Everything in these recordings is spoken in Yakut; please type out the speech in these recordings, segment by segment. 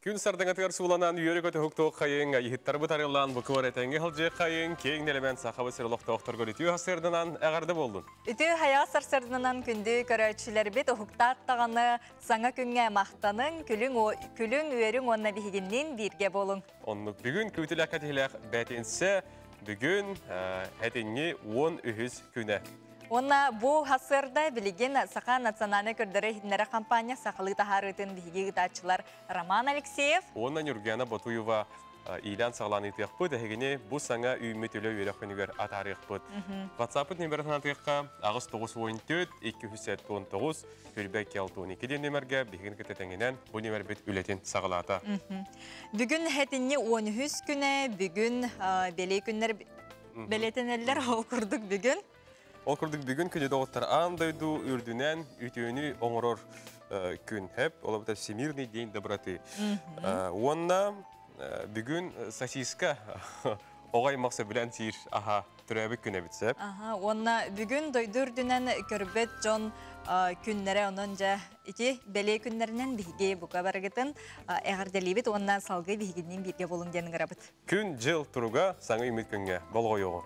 Күн сардаҥатыгар сууланан үөрэ-көтө уһуктуоххайыҥ, айыһыттарбыт арыаллаан букубар этэҥҥэ сылдьыаххайыҥ, киэҥ нэлэмэн Сахабыт сир олохтоохторгор үтүө сарсыарданан эҕэрдэ буоллун! Үтүө хайаҕас сарсыарданан күндү көрөөччүлэрбит уһуктаат даҕаны саҥа күҥҥэ махтаныҥ, күлүҥ, күлүҥ, үөрүҥ уонна биһигинниин бииргэ буолуҥ! Оннук бүгүн күүтүлээх кэтиһилээх бээтинсэ бүгүн этиҥҥи 13 күнэ. Уонна бу сарсыарда билигин Саха национальнай көрдөрөр-иһитиннэрэр хампаанньа сахалыы таһаарыытын биһиги ыытааччылар Роман Алексеев уонна Нюргена Ботуева иилээн саҕалаан ыытыахпыт. Эһигини бу саҥа үүммүт үлэ үөрэх күнүгэр атаарыахпыт. WhatsApp-ыт нүөмэрин санатыахха 894 279 22 диэн нүөмэргэ биһигини кытта тэҥинэн бу нүөмэрбит үлэтин саҕалаата. Бүгүн хэтинни 13 күнэ, бүгүн бэлиэ күннэр бэлиэтэнэллэр, ол курдук бүгүн. Ол курдук бүгүн күнү доҕоттор аан дойду үрдүнэн үтүөнү оҥорор күн хэп, ол эбэтэр Всемирный день доброты. Уонна бүгүн сосиска оҕо аймах сөбүлээн сиир аһа төрөөбүт күн эбит сөп. Аха, уонна бүгүн дойду үрдүнэн көрбөт дьон күннэрэ онон дьэ ити бэлиэ күннэринэн биһиги бука барыгытын эҕэрдэлиибит уонна салгыы биһигинниин бииргэ буолуҥ диэн ыҥырабыт. Күн-дьыл туруга саҥа үүммүт күҥҥэ болҕойуоҕуҥ.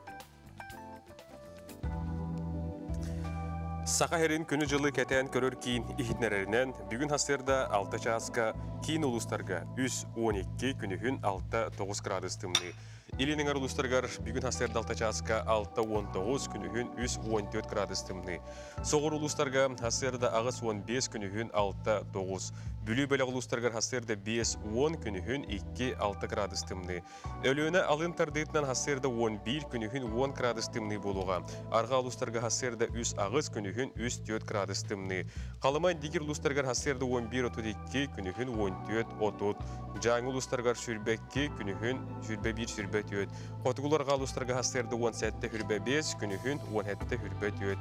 Саха сирин күнү-дьылы кэтээн көрөр киин иһитиннэрэринэн, бүгүн сарсыарда 6 чааска киин улуустарга 3-12, күнүһүн 6-9 градус тымныы. Илин эҥэр улуустарыгар бүгүн сарсыарда 6 чааска 6-19, күнүһүн 3-14 градус тымныы. Соҕуруу улуустарга сарсыарда 8-15, күнүһүн 6-9. Бүлүү бөлөх улуустарыгар сарсыарда 5-10, күнүһүн 2-6 градус тымныы. Өлүөнэ алын тардыытынан сарсыарда 11, күнүһүн 10 градус тымныы буолуоҕа. Арҕаа улуустарга сарсыарда 3-8, күнүһүн 3-4 градус тымныы. Халыма Индигир улуустарыгар сарсыарда 11-32, күнүһүн 14-30. Дьааҥы улуустарыгар 22, күнүһүн 21-24. Хотугу арҕаа улуустарга сарсыарда 17-25, күнүһүн 17-24.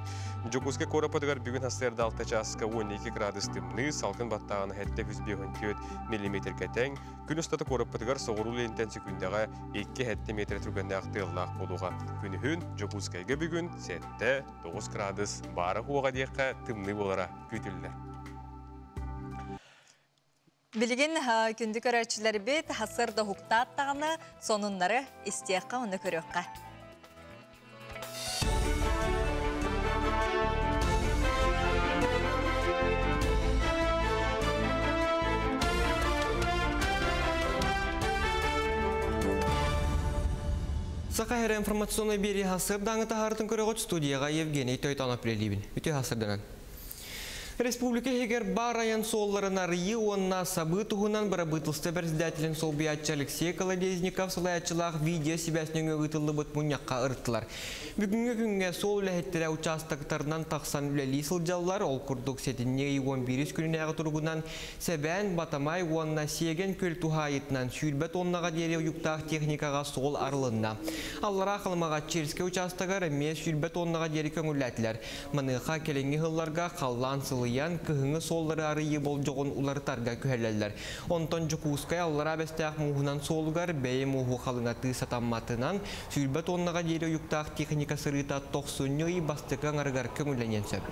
Дьокуускай куораппытыгар бүгүн сарсыарда 6 чааска 12 градус тымныы, салгын баттааҕына 754 миллиметргэ тэҥ. Күн устата куораппытыгар соҕуруу лиэнтэн сөкүүндэҕэ 2-7 миэтэрэ түргэннээх тыаллаах буолуоҕа. Күнүһүн Дьокуускайга бүгүн 7-9 градус баара-суоҕа диэххэ тымныы буолара күүтүллэр. Билигин күндү көрөөччүлэрбит сарсыарда уһуктаат даҕаны сонуннары истиэххэ уонна көрүөххэ. Саха Сирэ информационнай биэрии сарсыардааҥы таһаарытын көрөҕүт студияҕа Евгений Тойтонов үлэлиибин. Үтүө сарсыарданан. Республика иһигэр баар айан суолларын арыйыы уонна сабыы туһунан бырабыыталыстыба председателин солбуйааччы Алексей Колодезников салайааччылаах видео-сибээс нөҥүө ыытыллыбыт мунньахха ырыттылар. Бүгүҥҥү күҥҥэ суол үлэһиттэрэ учаастактарынан тахсан үлэлии сылдьаллар. Ол курдук сэтинньи ый 11 күнүнээҕи туругунан Сэбээн, Батамай уонна Сиэгэн күөл туһаайыытынан 20 тоннаҕа диэри уйуктаах техникаҕа суол арылынна. Аллараа Халымаҕа Черскэй учаастагар эмиэ 20 тоннаҕа диэри көҥүллээтилэр. Маныаха кэлиҥҥи сылларга халлаан сылыйан, кыһыҥҥы суоллары арыйыы болдьоҕун уларытарга күһэллэллэр. Онтон Дьокуускай Аллараа Бэстээх мууһунан суолугар бэйэ мууһу халыҥатыы сатамматынан, 20 тоннаҕа диэри уйуктаах техника сырыыта тохсунньу ый бастакы аҥарыгар көҥүллэниэн сөп.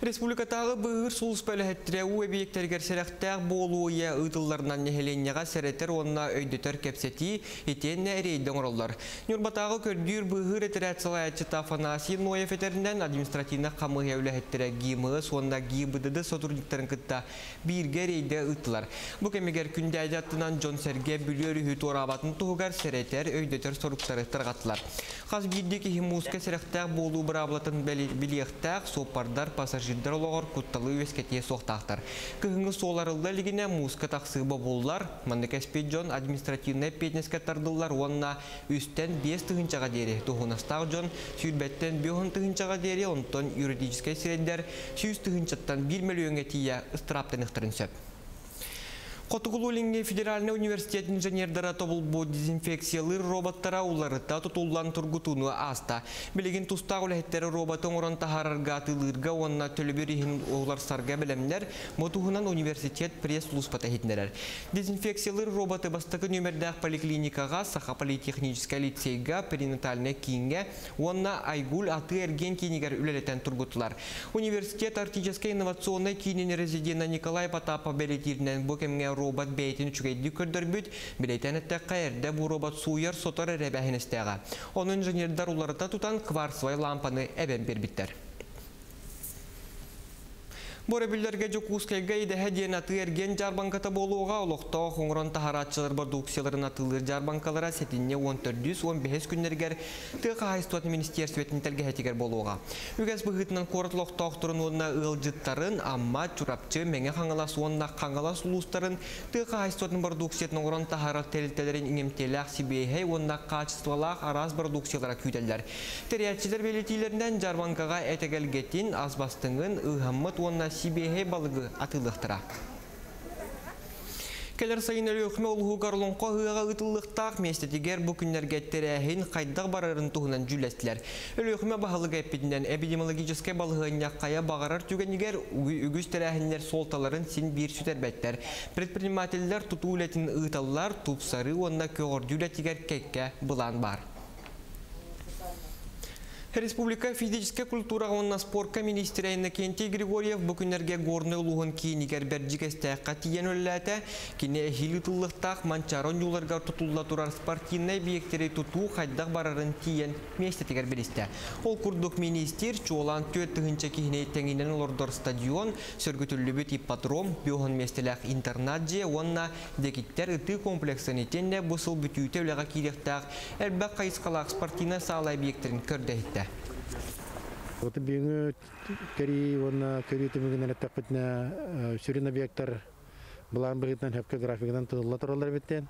Республикатааҕы быыһыыр сулууспа үлэһиттэрэ уу эбийиэктэригэр сэрэхтээх буолуу ыйа ыытылларынан нэһилиэнньэҕэ сэрэтэр уонна өйдөтөр кэпсэтии итиэннэ эриэйдэ оҥороллор. Ньурбатааҕы көрдүүр-быыһыыр этэрээт салайааччыта Афанасий Ноев этэринэн, административнай хамыыһыйа үлэһиттэрэ ГИМС уонна ГИБДД сотрудниктарын кытта бииргэ рейдэ ыыттылар. Бу кэмигэр Күндээдэ аттынан дьон-сэргэ Бүлүү өрүһү туораабатын туһугар сэрэтэр, өйдөтөр соруктары тарҕаттылар. Хас биирдии киһи мууска сэрэхтээх буолуу быраабылатын билиэхтээх, суоппардар, пассажирдар олоҕор кутталы үөскэтиэ суохтаахтар. Кыһыҥҥы суол арылла илигинэ мууска тахсыы бобуллар, Маннык эспит дьон административнай эппиэтинэскэ тардыллар уонна 3-тэн 5 тыһыынчаҕа диэри дуоһунастаах дьон 20-тэн 50 тыһыынчаҕа диэри, онтон юридическай сирэйдэр 100 тыһыынчаттан 1 мөлүйүөҥҥэ тиийэ ыстырааптаныахтарын сөп. Хотугулуу-Илиҥҥи федеральнай университет инженердара тобулбут дезинфекциялыыр роботтара уларыта тутуллан тургутууну ааста. Билигин тустаах үлэһиттэр роботы оҥорон таһаарарга, атыылыырга уонна төлөбүр иһин уларсарга бэлэмнэр, бу туһунан университет пресс-сулууспата иһитиннэрэр. Дезинфекциялыыр роботы бастакы нүөмэрдээх поликлиникаҕа, Саха политехническай лицейга, перинатальнай кииҥҥэ уонна Айгуль атыы-эргиэн киинигэр үлэлэтэн тургутулар. Университет Арктическай инновационнай киинин резиденэ Николай Потапов бэлиэтииринэн, бу кэмҥэ робот бэйэтин үчүгэйдик көрдөрбүт, бэлиэтээн эттэххэ, эрдэ бу робот сууйар, сотор эрэ эбээһинэстээҕэ. Ону инженердэр уларыта тутан кварцевай лаампаны эбэн биэрбиттэр. Бу өрөбүллэргэ Дьокуускайга идэһэ диэн атыы-эргиэн дьаарбаҥката буолуоҕа. Олохтоох оҥорон таһаарааччылар бородууксуйаларын атыылыыр дьаарбаҥкалара сэтинньи 14-15 күннэригэр Тыа хаһаайыстыбатын министиэрстибэтин тэлгэһэтигэр буолуоҕа. Үгэс быһыытынан куорат олохтоохторун уонна ыалдьыттарын Амма, Чурапчы, Мэҥэ Хаҥалас уонна Хаҥалас улуустарын тыа хаһаайыстыбатын бородууксуйатын оҥорон таһаарар тэрилтэлэрин иҥэмтиэлээх сибиэһэй уонна хаачыстыбалаах араас бородууксуйалара күүтэллэр. Тэрийээччилэр бэлиэтииллэринэн, дьаарбаҥкаҕа эт эгэлгэтин, ас бастыҥын, ыыһаммыт уонна сибиэһэй балыгы атыылыахтара. Кэлэр сайын Өлүөхүмэ улууһугар Олоҥхо ыһыаҕа ыытыллыахтаах миэстэтигэр бу күннэргэ тэрээһин хайдах барарын туһунан дьүүллэстилэр. Өлүөхүмэ баһылыга эппитинэн, эпидемиологическай балаһыанньа хайа баҕарар түгэнигэр үгүс тэрээһиннэр суолталарын син биир сүтэрбэттэр. Предпринимателлэр тутуу үлэтин ыыталлар, тупсарыы уонна көҕөрдүү үлэтигэр кэккэ былаан баар. Республика физическэй культураҕа уонна спорка министрэ Иннокентий Григорьев бу күннэргэ Горнай улууһун киинигэр Бэрдьигэстээххэ тиийэн үлэлээтэ. Кини эһиил ыытыллыахтаах Манчаары оонньууларыгар тутулла турар спортивнай объектэри тутуу хайдах барарын тиийэн миэстэтигэр билистэ. Ол курдук министр чуолаан 4000 киһини тэҥинэн олордор стадион, сөргүтүллүбүт ипподром, 50 миэстэлээх интернат дьиэ уонна Дэгиттэр ытыы комплексын итиэннэ бу сыл бүтүүтэ үлэҕэ киириэхтээх элбэх хайысхалаах спортивнай саала объектарын көрдөһүттэ. Вот бүгүҥҥү кэрии уонна көрүү түмүгүнэн эттэхпитинэ, сүрүн объектар былаан быһыытынан сөпкө графигынан тутулла тураллар эбиттэн.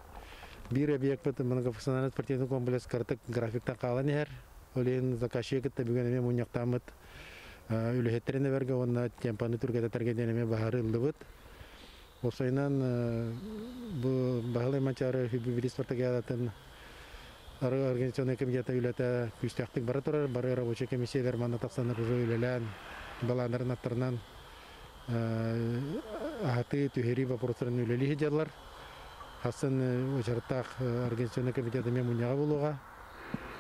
Биир объекпыт многофункциональный спортивный комплекс кыратык графиктан хаалан иһэр. Ол иһин заказчига кытта бүгүн эмиэ мунньахтааммыт үлэһиттэрин эбэргэ уонна темпаны түргэтэтэргэ диэн эмиэ баһары ыллыбыт. Уопсайынан, бу Баһылай Манчаары Билии спартакиадатын организационнай комитета үлэтэ күүстээхтик бара турар. Бары рабочай комиссиялар манна тахсан уже үлэлээн, балааннарын аттарынан аһатыы, түһэрии вопростарын үлэлии сылдьаллар. Хассын учараттаах организационнай комитет эмиэ мунньаҕа буолуоҕа.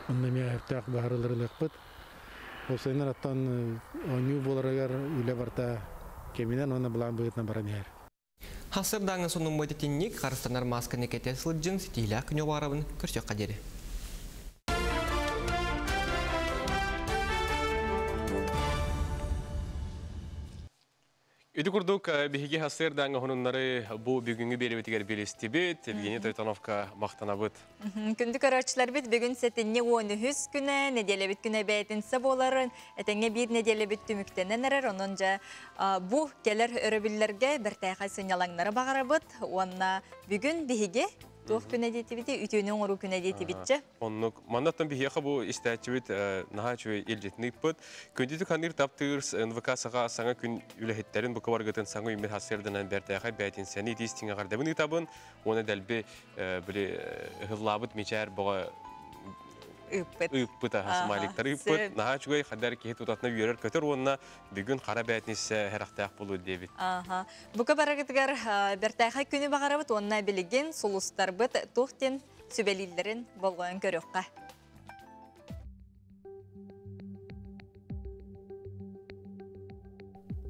Онно эмиэ сөптөөх быһаарыылары ылыахпыт. Уопсайынан оттон оонньуу буоларыгар үлэ барыта кэминэн уонна былаан быһыытынан баран иһэр. Хасырдааҥҥа сонуммут итинник харыстанар маасканы кэтэ сылдьыҥ, ситиһиилээх күнү баҕарабын, көрсүөххэ диэри. Ити курдук биһиги хасырдааҥҥа хонуннары бу бүгүҥҥү биэрэбитигэр билистибит. Евгений Тойтоновка махтанабыт. Күндү көрөөччүлэрбит бүгүн сэтинньи 13 күнэ, нэдиэлэбит күнэ бээтинсэ буоларын, этэҥҥэ биир нэдиэлэбит түмүктэнэн эрэр, онон дьэ бу кэлэр өрөбүллэргэ бэртээхэй сынньалаҥнары баҕарабыт уонна бүгүн биһиги туох күнэ диэтибити, үтүөнү оҥоруу күнэ диэтибитчэ. Оннук. Маннаттан биһиэхэ бу истээччибит наһаа үчүгэй илдьитин ыыппыт. Күндүтүк ханыыр таптыыр НВК саха саҥа күн үлэһиттэрин бука баргытын саҥа үүммүт хасыарданан бэртээхэй бээтинсэни итиистиҥ эҕэрдэбин ыытабын. Уонна дэлби били ыһыллаабыт мичээр боҕо ыыппыт. Ыыппыт аха смайликтары ыыппыт. Наһаа үчүгэй хадар киһи тутатына үөрэр көтөр уонна бүгүн хара бээтинсэ хэрэхтээх буолуо диэбит. Аха. Бука барыгытыгар бэртээхэй күнү баҕарабыт уонна билигин сулустарбыт туох диэн сүбэлииллэрин болҕойон көрүөххэ.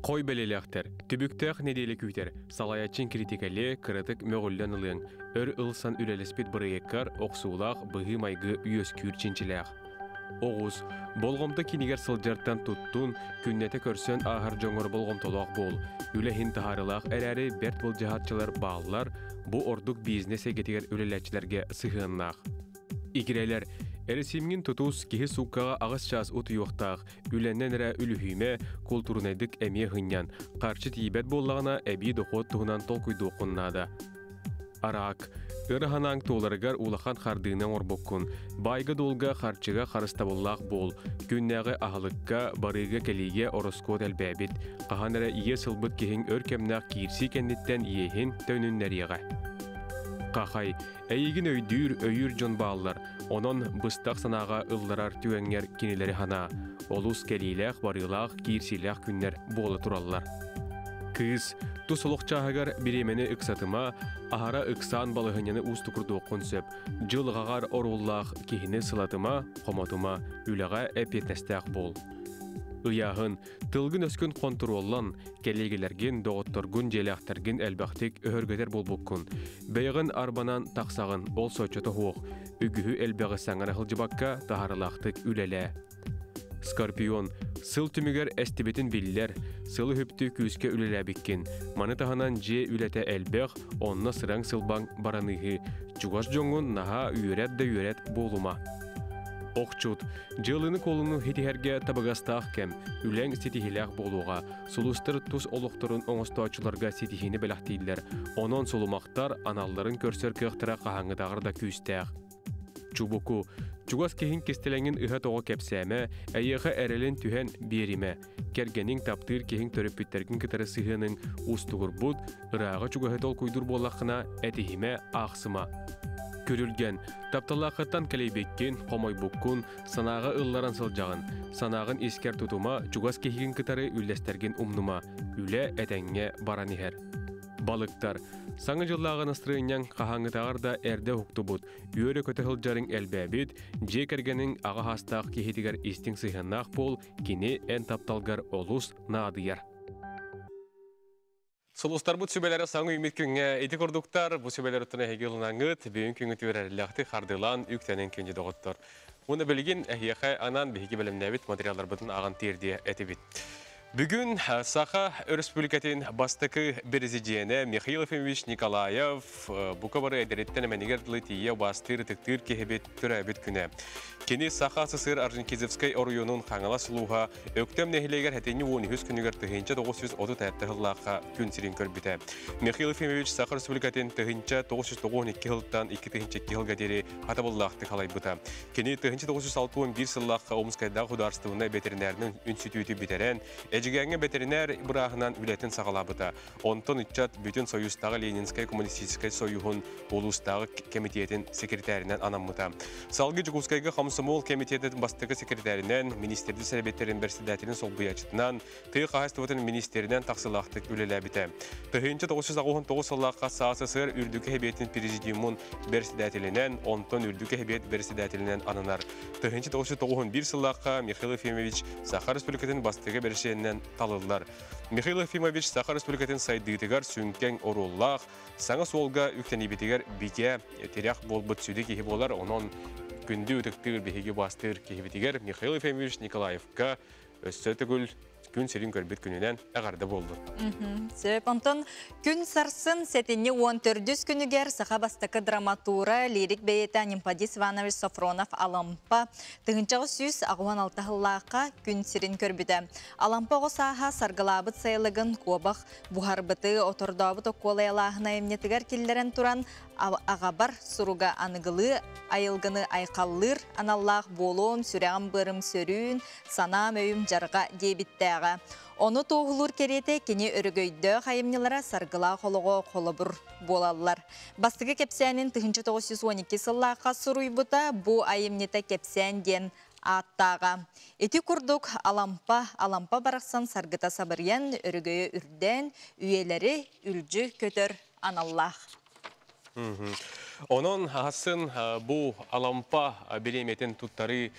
Хой бэлиэлээхтэр, түбүктээх нэдиэлэ күүтэр, салайааччыҥ критикэлиэ, кыратык мөҕүллэн ылыаҥ, өр ылсан үлэлэспит бырайыаккар охсуулаах быһыы-майгы үөскүүр чинчилээх. Оҕус, болҕомто кинигэр сылдьартан туттун, күннэтэ көрсөн ааһар дьоҥҥор болҕомтолоох буол. Үлэ иһин таһаарыылаах эрээри бэрт былдьаһааччылар бааллар, бу ордук бизнес эйгэтигэр үлэлээччилэргэ сыһыаннаах. Игирэлэр, эрэсиимҥин тутус, киһи сууккаҕа аҕыс чаас утуйуохтаах, үлэнэн эрэ үлүһүйүмэ, култуурунайдык эмиэ һынньан, харчы тиийбэт буоллаҕына эбии дохуот туһунан толкуйдуоххун наада. Араак. Ыра санааҥ туоларыгар улахан хардыыны оҥорбуккун. Баайга-дуолга харчыга харыстабыллаах буол. Күннээҕи аһылыкка, барыыга-кэлиигэ ороскуот элбээбит. Хаһан эрэ иэс ылбыт киһиҥ өр кэмнээх киирсии кэнниттэн иэһин төнүннэриэҕэ. Хахай, эйигин өйдүүр, өйүүр дьон бааллар. Онон быстах санааҕа ылларар түгэҥҥэр кинилэри санаа. Олус кэлиилээх-барыылаах, киирсиилээх күннэр буола тураллар. Кыыс, тус олох чааһыгар бириэмэни ыксатыма, аһара ыксаан балаһыанньаны уустугурдуоххун сөп. Дьылҕаҕар оруоллаах киһини сылатыма, хомотума, үлэҕэ эппиэтинэстээх буол. Ыйааһын, тылгын-өскүн хонтуруоллан, кэлиэгэлэргин, доҕотторгун, дьиэлээхтэргин элбэхтик өһөргөтөр буолбуккун. Бэйэҕин арбанан тахсаҕын, ол соччото суох. Үгүһү элбэҕи саҥара сылдьыбакка, таһаарыылаахтык үлэлээ. Скорпион, сыл түмүгэр эстибитин биллэр, сыл үһүптүү күүскэ үлэлээбиккин. Маны таһынан дьиэ үлэтэ элбэх, онно сыраҥ-сылбаҥ бараныыһы. Чугас дьоҥҥун наһаа үөрэт да үөрэт буолума. Охчут, дьыалыны-куолуну ситиһэргэ табыгастаах кэм, үлэҥ ситиһиилээх буолуоҕа. Сулустар тус олохторун оҥостооччуларга ситиһиини бэлэхтииллэр. Онон сулумахтар аналларын көрсөр кыахтара хаһааҥҥытааҕар да күүстээх. Чубуку, чугас киһиҥ кистэлэҥин ыһа-тоҕо кэпсээмэ, эйиэхэ эрэлин түһэн биэримэ. Кэргэниҥ таптыыр киһиҥ төрөппүттэргин кытары сыһыаныҥ уустугурбут, ырааҕы-чугаһы толкуйдуур буоллаххына, этиһимэ, аахсыма. Күрүлгэн, тапталлааххыттан кэлэйбиккин, хомойбуккун, санааҕа ылларан сылдьаҕын. Санааҕын искэр тутума, чугас киһигин кытары үллэстэргин умнума. Үлэ этэҥҥэ баран иһэр. Балыктар. Саҥа дьыллааҕы настырыанньаҥ хаһааҥҥытааҕар да эрдэ уһуктубут, үөрэ-көтө сылдьарыҥ элбээбит, дьиэ кэргэниҥ аҕа саастаах киһитигэр истиҥ сыһыаннаах буол, кини эн тапталгар олус наадыйар. Сулустарбыт сүбэлэрэ саҥа үүммүт күҥҥэ ити курдуктар. Бу сүбэлэр оттон эһиги ылынаҥҥыт, бүгүн күҥҥүт үөрэриллэхтик хардыылаан үктэнэн күндү доҕоттор. Уонна билигин эһиэхэ анаан биһиги бэлэмнээбит материалларбытын ааҕан тиэрдиэ этибит. Бүгүн Саха Өрөспүүбүлүкэтин бастакы президенэ Михаил Ефимович Николаев бука бары эдэриттэн эмэнигэр дылы тиийэ убаастыыр ытыктыыр киһибит төрөөбүт күнэ. Кини Саха СССР Орджоникидзевскай оройуонун Хаҥалас улууһа Өктөм нэһилиэгэр сэтинньи 13 күнүгэр 1937 сыллаахха күн сирин көрбүтэ. Михаил Ефимович Саха Республикатын 1992 сылтан 2002 сылга диэри хатабыллаахтык халайбыта. Кини 1961 сыллаахха Омскайдаах художественнай бэтэринээринэн үнстүтүүтү бүтэрэн, Эдьигээҥҥэ бэтэринээр бырааһынан үлэтин саҕалаабыта. Онтон ыччат Бүтүн Союзтааҕы Ленинскэй коммунистическай союһун улуустааҕы кэмитиэтин секретаринэн анаммыта. Салгыы Дьокуускайга комсомол кэмитиэтин бастакы секретаринэн, министрдэр сэбиэттэрин бэрэссэдээтэлин солбуйааччытынан, тыа хаһаайыстыбатын министринэн тахсыылаахтык үлэлээбитэ. 1999 сыллаахха СССР Үрдүкү Сэбиэтин президиумун бэрэссэдээтэлинэн, онтон Үрдүкү Сэбиэт бэрэссэдээтэлинэн ананар. 1991 сыллаахха Михаил Ефимович Саха Республикатын бастакы бэрэсидьиэнинэн талыллар. Михаил Ефимович Саха Республикатын сайдыытыгар сүҥкэҥ оруоллаах, саҥа суолга үктэнибитигэр бигэ тирэх буолбут сүдү киһи буолар. Онон күндү ытыктыыр биһиги убаастыыр киһибитигэр Михаил Ефимович Николаевка өссө төгүл күн сирин көрбүт күнүнэн эҕэрдэ буоллун. Сөп. Онтон күн сарсын сэтинньи 14 күнүгэр саха бастакы драматура, лирик бэйэтэ Нимпадис Иванович Софронов Алампа 1986 сыллаахха күн сирин көрбүтэ. Алампа оҕо сааһа саргылаабыт сайылыгын куобах буһарбыты отордообут оккуолайалааһын айымньытыгар киллэрэн туран аҕабар суруга аныгылыы айылгыны айхаллыыр аналлаах буолуом, сүрэҕим-быарым сөрүүн, санаам өйүм дьарҕа диэбиттээҕэ. Ону туоһулуур кэриэтэ кини өрөгөйдөөх айымньылара саргылаах олоҕо холобур буолаллар. Бастакы кэпсээнин 1912 сыллаахха суруйбута, бу айымньыта кэпсээн диэн ааттааҕа. Ити курдук Алампа, Алампа барахсан саргыта сабырыйан, өрөгөйө үрдээн, үйэлэри үлдьү көтөр аналлаах. Онон аһасын бу Алампа бириэмэтин туттарыы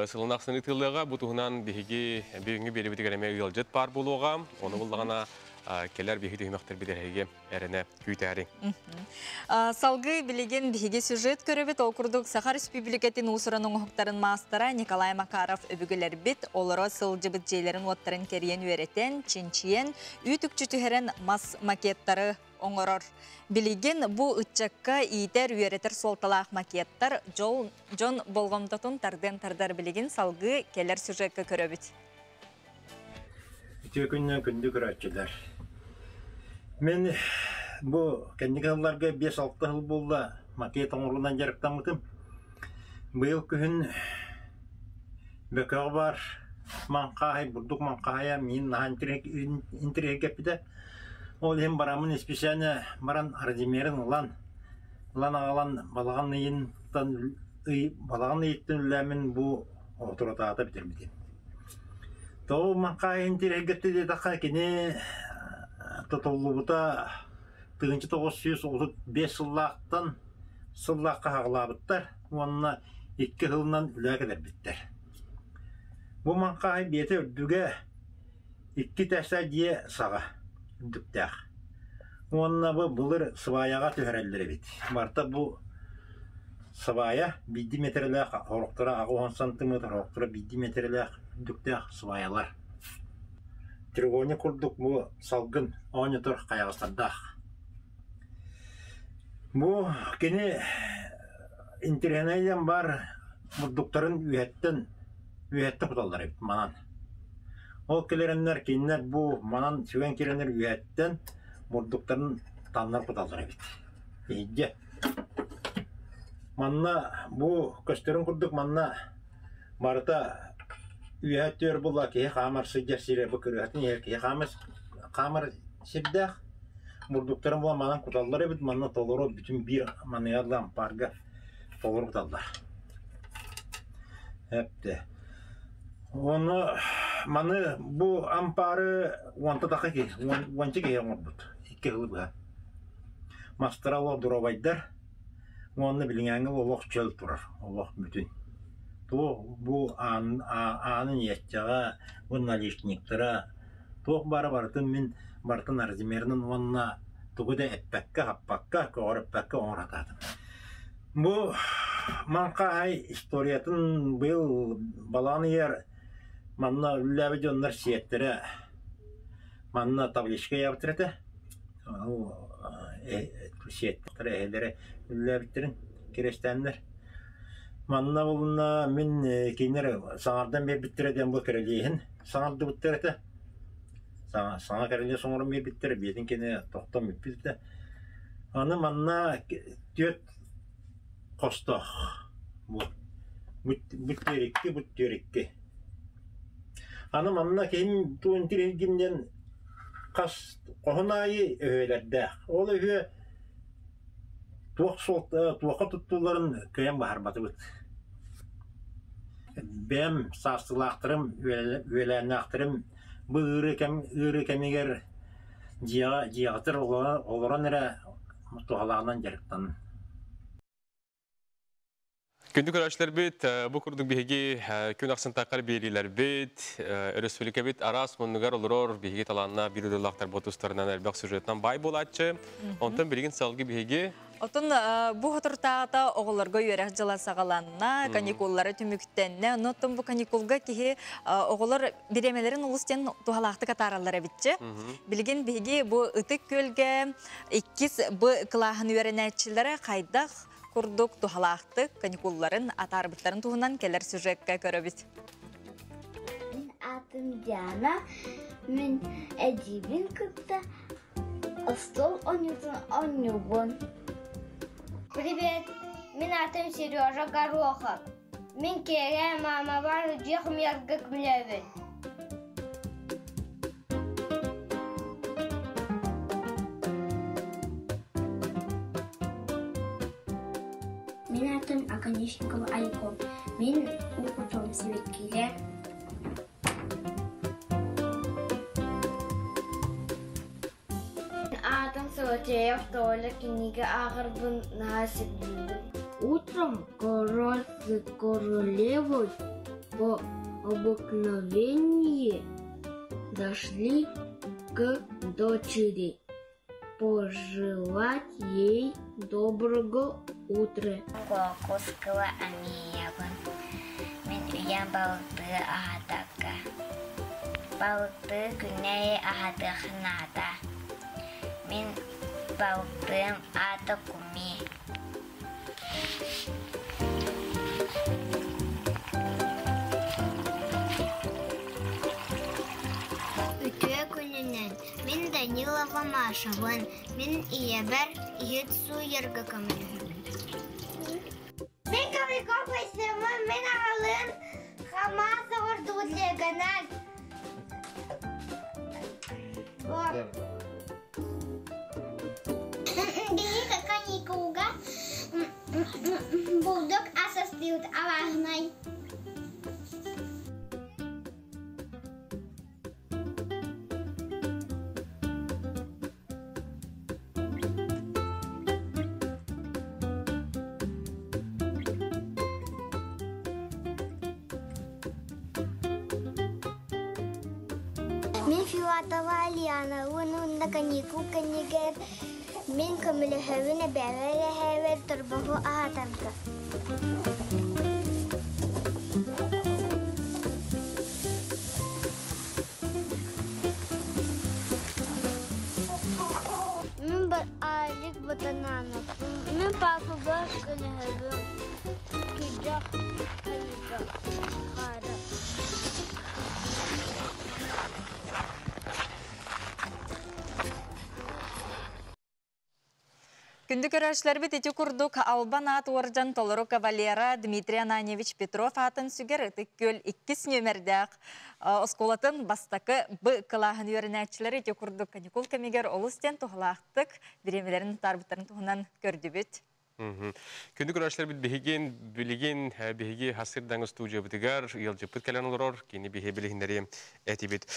сылын ахсын ыытыллыаҕа. Бу туһунан биһиги бүгүҥҥү биэрэбитигэр эмиэ ыалдьыт баар буолуоҕа. Ону буллаҕына кэлэр биһиги түһүмэхтэрбит эһиги эрэнэ күүтээриҥ. Салгыы билигин биһиги сюжет көрөбүт. Ол курдук Саха Республикатын уус-уран оҥоһуктарын маастара Николай Макаров өбүгэлэрбит олоро сылдьыбыт дьиэлэрин-уоттарын кэрийэн үөрэтэн, чинчийэн, үүт-үкчү түһэрэн мас макеттары оҥорор. Билигин бу ыччакка иитэр, үөрэтэр суолталаах макеттар дьол, дьон болҕомтотун тардыан тардар билигин салгыы кэлэр сюжекка көрөбүт. Үтүө күннэн күндү көрөөччүлэр. Мин бу кэнники сылларга 5-6 сыл буолла. Макет оҥоруунан дьарыктаммытым. Быйыл күһүн Бөкөҕө баар маҥхааһай, бурдук маҥхааһайа миин наһаа интэриэһиргэппитэ. Ол иһин бараммын исписээнэ баран размерын ылан, ылан аҕалан балаҕан ыйыттан ый балаҕан ыйыттан үлэлээммин бу отурутаата бүтэрбитим. Тоҕо маҥхааһай интэриэһиргэттэ диэтэххэ кини тутуллубута 1935 сыллаахтан сыллаахха хаҕылаабыттар уонна икки сылынан үлэ кэлэрбиттэр. Бу маҥхааһай биэтэ үрдүгэ икки тэсэ дьиэ саҕа үрдүктээх. Уонна бу былыр сыбаайаҕа түһэрэллэр эбит. Барыта бу сыбаайа биирдии миэтэрэлээх, сорохторо 80 сантиметр, сорохторо биирдии миэтэрэлээх үрдүктээх сыбаайалар. Треугольник курдук бу салгын оонньотор хайаҕастардаах. Бу кини интэриэһинэй баар бурдуктарын үөһэттэн үөһэттэн куталлар эбит манан. Ол кэлэрэннэр кинилэр бу манан сүгэн киирэннэр үөһэттэн бурдуктарын таннар куталлар эбит. Иһирдьэ. Манна бу көстөрүн курдук манна барыта үөһэ өттүгэр буолла киһи хаамар сылдьар сирэ бу кырыһатын иһэр киһи хаамар хаамар сирдээх бурдуктарын буолан манан куталлар эбит манна толору бүтүн биир маныгар лампаарга толору куталлар эптэ Ону маны бу ампаары уонта таха киһи уонча киһи оҥорбут икки сылы быһа мастара олох доруобайдар уонна билиҥээҥҥи олох чөл турар олох бүтүн туох бу аан аанын иэччэҕэ бу наличниктара туох баара барытын мин барытын размерынан уонна тугу да эппэккэ-хаппакка көҕүрүппэккэ оҥоро сатаатым. Бу Маҥхааһай историятын быйыл балаҕан ыйыгар манна үлэлээбит дьоннор сиэттэрэ манна табличка ыйаабыттар этэ. Сиэттэрэ эһэлэрэ үлэлээбиттэрин кирэстээннэр. Манна булунна мин кинилэр саҥардан биэрбиттэрэ диэн бу кирилиэһин саҥардыбыттар этэ. Саҥа, саҥа кирилиэс оҥорон биэрбиттэрэ, биэтин кини тохтон бүппүт этэ. Аны манна түөрт хостоох. Бу бу түөрт икки, бу түөрт икки. Аны манна киһим туун тириһиргим диэн хас хоһун аайы өһүөлэрдээх. Ол өһүө туох суолта туохха туттулларын кыайан баһарбатыбыт. Бэйэм саастыылаахтарым, үөлээннээхтэрим бу ыарыы кэм ыарыы кэмигэр дьиэҕэ дьиэҕитигэр олорон эрэ туһалааҕынан дьарыктанын. Күндү көрөөччүлэрбит, бу курдук биһиги күн ахсын таккар биэриилэрбит, өрөспүүбүлүкэбит араас муннугар олорор биһиги талааннаах биир дойдулаахтарбыт тустарынан элбэх сюжетынан баай буолааччы. Онтон билигин салгыы биһиги Отон бу хоторутааҕыта оҕолорго үөрэх дьыла саҕаланна, каникуллара түмүктэннэ. Онон бу каникулга киһи оҕолор бириэмэлэрин олус диэн туһалаахтык атаараллар эбитчи. Билигин биһиги бу Ытык Күөлгэ иккис Б кылааһын үөрэнээччилэрэ хайдах курдук туһалаахтык каникулларын атаарбыттарын туһунан кэлэр сюжекка көрөбүт. Мин аатым Диана. Мин эдьиийбин кытта остуол оонньуутун оонньуубун. Привет! Мин аатым Сережа Горохов. Мин киэрэ маамабар дьиэ хомуйарга көмөлөөбүн. Мин аатым Оконешникова Айко. Мин уу кутум сибэккилэр. Аатым Саватеев Толя кинигэ ааҕарбын наһаа сөбүлүүбүн. Утром король с королевой по обыкновению зашли к дочери пожелать ей доброго утра. Куокускала Амиябын. Мин үйэм балыктыы аһатакка. Балыктыы күннэйи аһатыахнаата. Мин балыктыым аата Куми. Үтүө күнүнэн мин Данилова Машабын. Мин ийэбэр иһит сууйарга көмөлөһөбүн. Канал. Биһиги каникулга булдук ас астыыбыт алааһынай. Мин Филатова Альяна уонна каникул кэннигэр мин көмөлөһөбүн эбээбэр эһээбэр торбоһу аһатарга. Мин Алик Ботананов. Мин папабар көнөһөбүн. Күдэх хайыга хаара. Күндү көрөөччүлэрбит ити курдук Албан аат уордьан толору кавалера Дмитрий Ананьевич Петров аатын сүгэр Ытык Күөл иккис нүөмэрдээх оскуолатын бастакы Б кылааһын үөрэнээччилэри ити курдук каникул кэмигэр олус диэн туһалаахтык бириэмэлэрин таарбыттарын туһунан көрдүбүт. Күндү көрөөччүлэрбит биһигин билигин биһиги хасырдаҥы студиябытыгар ыалдьыппыт кэлэн олорор, кини биһи билиһиннэри этибит.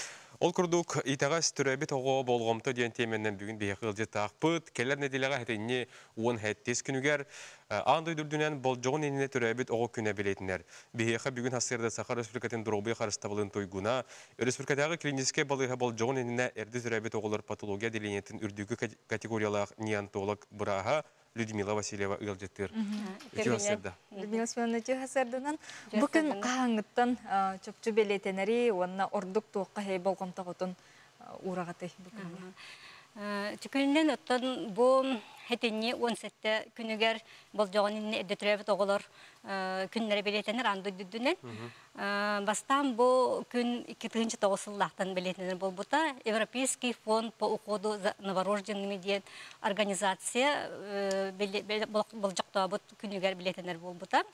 Ол курдук, итэҕэс төрөөбүт оҕо болҕомто диэн тиэмэнэн бүгүн биһиэхэ ыалдьыттаахпыт. Кэлэр нэдиэлэҕэ этинни 17 күнүгэр аан дойду үрдүнэн болдьоҕун иннинэ төрөөбүт оҕо күнэ бэлиэтинэр. Биһиэхэ бүгүн сарсыарда Саха Республикатын доруобуйа харыстабылын туйгуна, Республикатааҕы клиническэй балыыһа болдьоҕун иннинэ эрдэ төрөөбүт оҕолор патология отделениетын үрдүкү категориялаах неонтолог бырааһа Людмила Васильева ыалдьыттыыр. Үтүө сарсыарда. Людмила Семеновна үтүө сарсыарданан. Бу күн хаһааҥҥыттан чопчу бэлиэтэнэри уонна ордук туохха хэй болҕомтоҕутун уураҕатый бу күҥҥэ? Түкүнүнэн оттон бу хэтинни 17 күнүгэр болдьоҕун инни эрдэ төрөөбүт оҕолор күннэрэ бэлиэтэнэр аан дойдудунан. Бастаан бу күн 2009 сыллаахтан бэлиэтэнэр буолбута. Европейский фонд по уходу за новорожденными диэн организация болдьохтообут күнүгэр бэлиэтэнэр буолбута.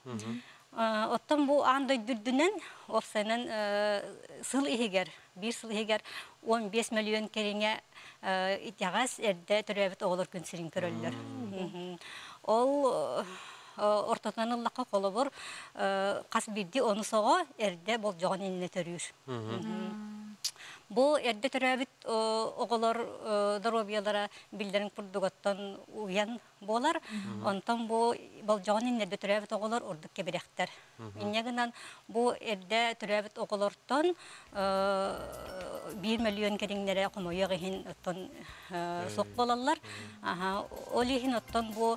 Оттон бу аан дойду үрдүнэн уопсайынан сыл иһигэр, биир сыл иһигэр 15 миллион кэриҥэ итэҕэс эрдэ төрөөбүт оҕолор күн сирин көрөллөр. Ол ортотунан ыллахха холобур хас биирдии онус оҕо эрдэ болдьоҕун иннинэ төрүүр. Бу эрдэ төрөөбүт оҕолор доруобуйалара биллэрин курдук оттон уйан буолар. Онтон бу болдьоҕун иннэрдэ төрөөбүт оҕолор ордук кэбирэхтэр. Инньэ гынан бу эрдэ төрөөбүт оҕолортон биир мөлүйүөн кэриҥнэрэ хомойуох иһин оттон суох буолаллар. Ол иһин оттон бу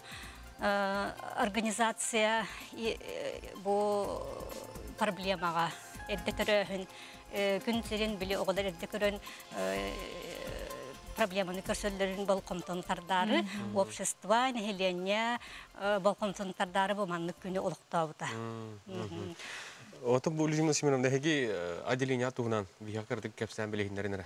организация бу проблемаҕа эрдэ төрөөһүн күн сирин били оҕолор эрдэ көрөн проблеманы көрсөллөрүн болҕомтону тардаары общество нэһилиэнньэ болҕомтону тардаары бу маннык күнү олохтообута. Отон бу Людмила Семеновна эһиги отделение туһунан биһиэхэ кыратык кэпсээн билиһиннэрин эрэ.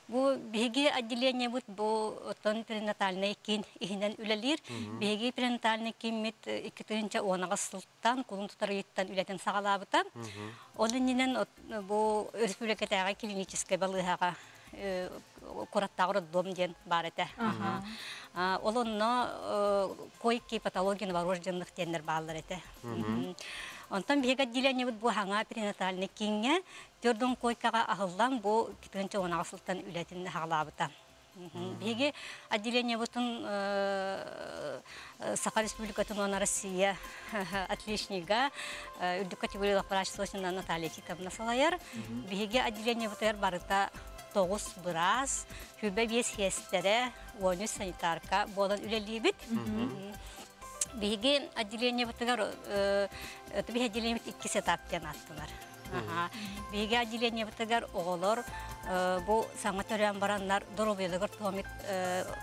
Бу биһиги отделениебыт бу оттон перинатальнай киин иһинэн үлэлиир. Биһиги перинатальнай кииммит 2010 сылтан кулун тутар ыйыттан үлэтин саҕалаабыта. Ол иннинэн бу республикатааҕы клиническэй балыыһаҕа кураттааҕы роддом диэн баар этэ. Ол онно койки патология новорожденных диэннэр бааллар этэ. Онтон биһиги отделениебыт бу хаҥа перинатальный кииҥҥэ төрдүн койкаҕа аһыллан бу 2016 сылтан үлэтин хаҕалаабыта. Биһиги отделениебытын Саха Республикатын уонна Россия отличнига үрдүк категориялаах врач Сосина Наталья Титовна салайар. Биһиги отделениебытыгар барыта тоҕус быраас, хүбэ биэс сиэстэрэ, 13 санитарка буолан үлэлиибит. Биһиги отделениебытыгар биһи отделениебит иккис этап диэн ааттанар. Биһиги отделениебытыгар оҕолор бу саҥа төрөөн бараннар доруобуйаларыгар туһаммыт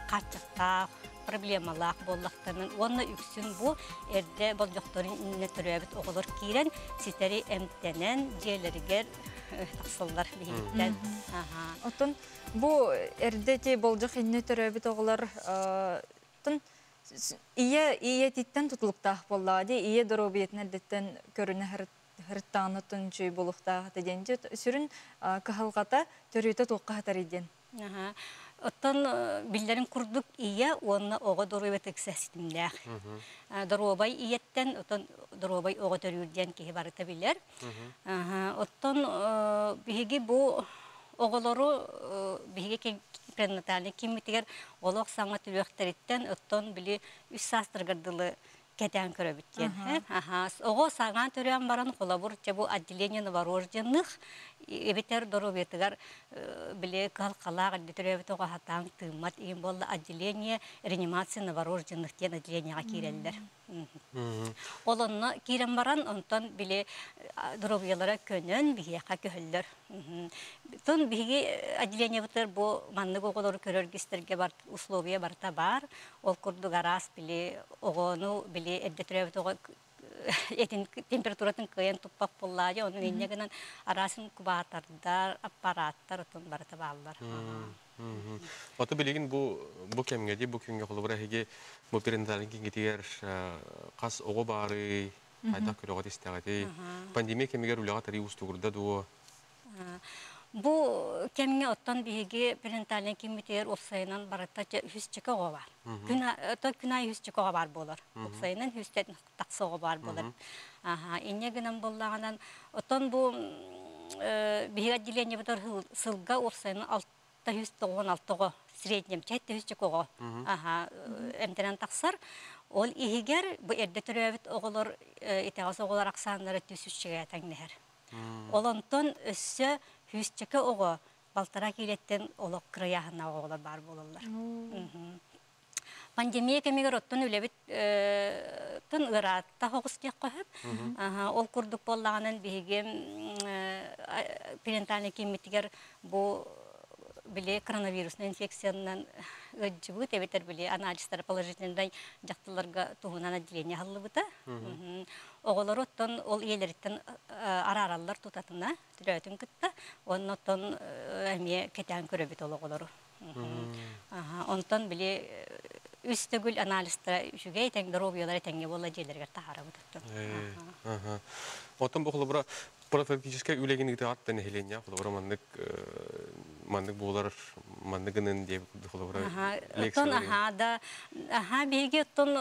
хааччахтаах, проблемалаах буоллахтарын уонна үксүн бу эрдэ болдьохторун иннинэ төрөөбүт оҕолор киирэн ситэри эмтэнэн дьиэлэригэр тахсаллар биһигиттэн. Оттон бу эрдэ ити болдьох иннинэ төрөөбүт оҕолор ийэ ийэтиттэн тутулуктаах буоллаҕа дии ийэ доруобуйатын эрдэттэн көрүнэ Хырыттаҕына үчүй буолуохтаах этэ диэн. Сүрүн кыһалҕата төрүөтэ туохха сытарый диэн. Оттон биллэрин курдук ийэ уонна оҕо доруобуйата ыкса ситимнээх. Доруобай ийэттэн оттон доруобай оҕо төрүүр диэн киһи барыта билэр. Оттон биһиги бу оҕолору биһиги пренатальный киммитигэр олох саҥа төрүөхтэриттэн оттон били үс саастарыгар дылы кэтээн көрөбүт диэн. Оҕо саҥа төрөөн баран холобур чэ бу отделение новорожденных эбэтэр доруобуйатыгар били кыһалҕалаах эрдэ төрөөбүт оҕо хатаан тыыммат иин буолла отделение реанимации новорожденных диэн отделениеҕа киирэллэр. Ол онно киирэн баран онтон били доруобуйалара көнөн биһиэхэ көһөллөр. Тон биһиги отделениебытыгар бу маннык оҕолору көрөр истэргэ бар условия барыта баар. Ол курдук араас били оҕону били эрдэ төрөөбүт оҕо этин температуратын кыайан туппат буоллаҕа, онон инньэ гынан араас инкубатордар, аппараттар отон барыта бааллар. Ото билигин бу бу кэмҥэ ди бу күҥҥэ холобура эһиги бу перинатальный кииҥҥитигэр хас оҕо баарый, хайдах көрөҕүт истэҕитий? Пандемия кэмигэр үлэҕэ тарыы уустугурда дуо? Бу кэмҥэ оттон биһиги перинатальнай кииммитигэр уопсайынан барыта үһүс чөкө оҕо баар. Күн күн аайы үһүс чөкө оҕо баар буолар. Уопсайынан үһүстэн тахса оҕо баар буолар. Инньэ гынан буоллаҕынан, оттон бу биһиги отделениебытыгар сылга уопсайынан 696 оҕо среднем 700 оҕо эмтэнэн тахсар. Ол иһигэр бу эрдэ төрөөбүт оҕолор итэҕэс оҕолор ахсааннара 300 тэҥнэһэр. Ол онтон өссө сүүсчэкэ оҕо балтараа киилэттэн олох кырайааһыннаах оҕолор баар буолаллар. Пандемия кэмигэр оттон үлэбит тын ыараатта соҕус диэххэ сөп. Ол курдук буоллаҕынан биһиги перинатальный кииммитигэр бу били коронавируснай инфекциянан ыалдьыбыт эбэтэр били анализтара положительнай дьахталларга туһунан отделение аһыллыбыта. Оҕолору оттон ол ийэлэриттэн араараллар тутатына төрөөтүн кытта уонна оттон эмиэ кэтээн көрөбүт ол оҕолору. Онтон били үс төгүл анализтара үчүгэй тэҥ доруобуйалара тэҥҥэ буолла дьиэлэригэр таһаарабыт оттон. Оттон бу холобура профилактическай үлэгин ыытаҕат нэһилиэнньэ холобура маннык маннык буолар маннык гынын диэбит холобура Оттон аха да аха биһиги оттон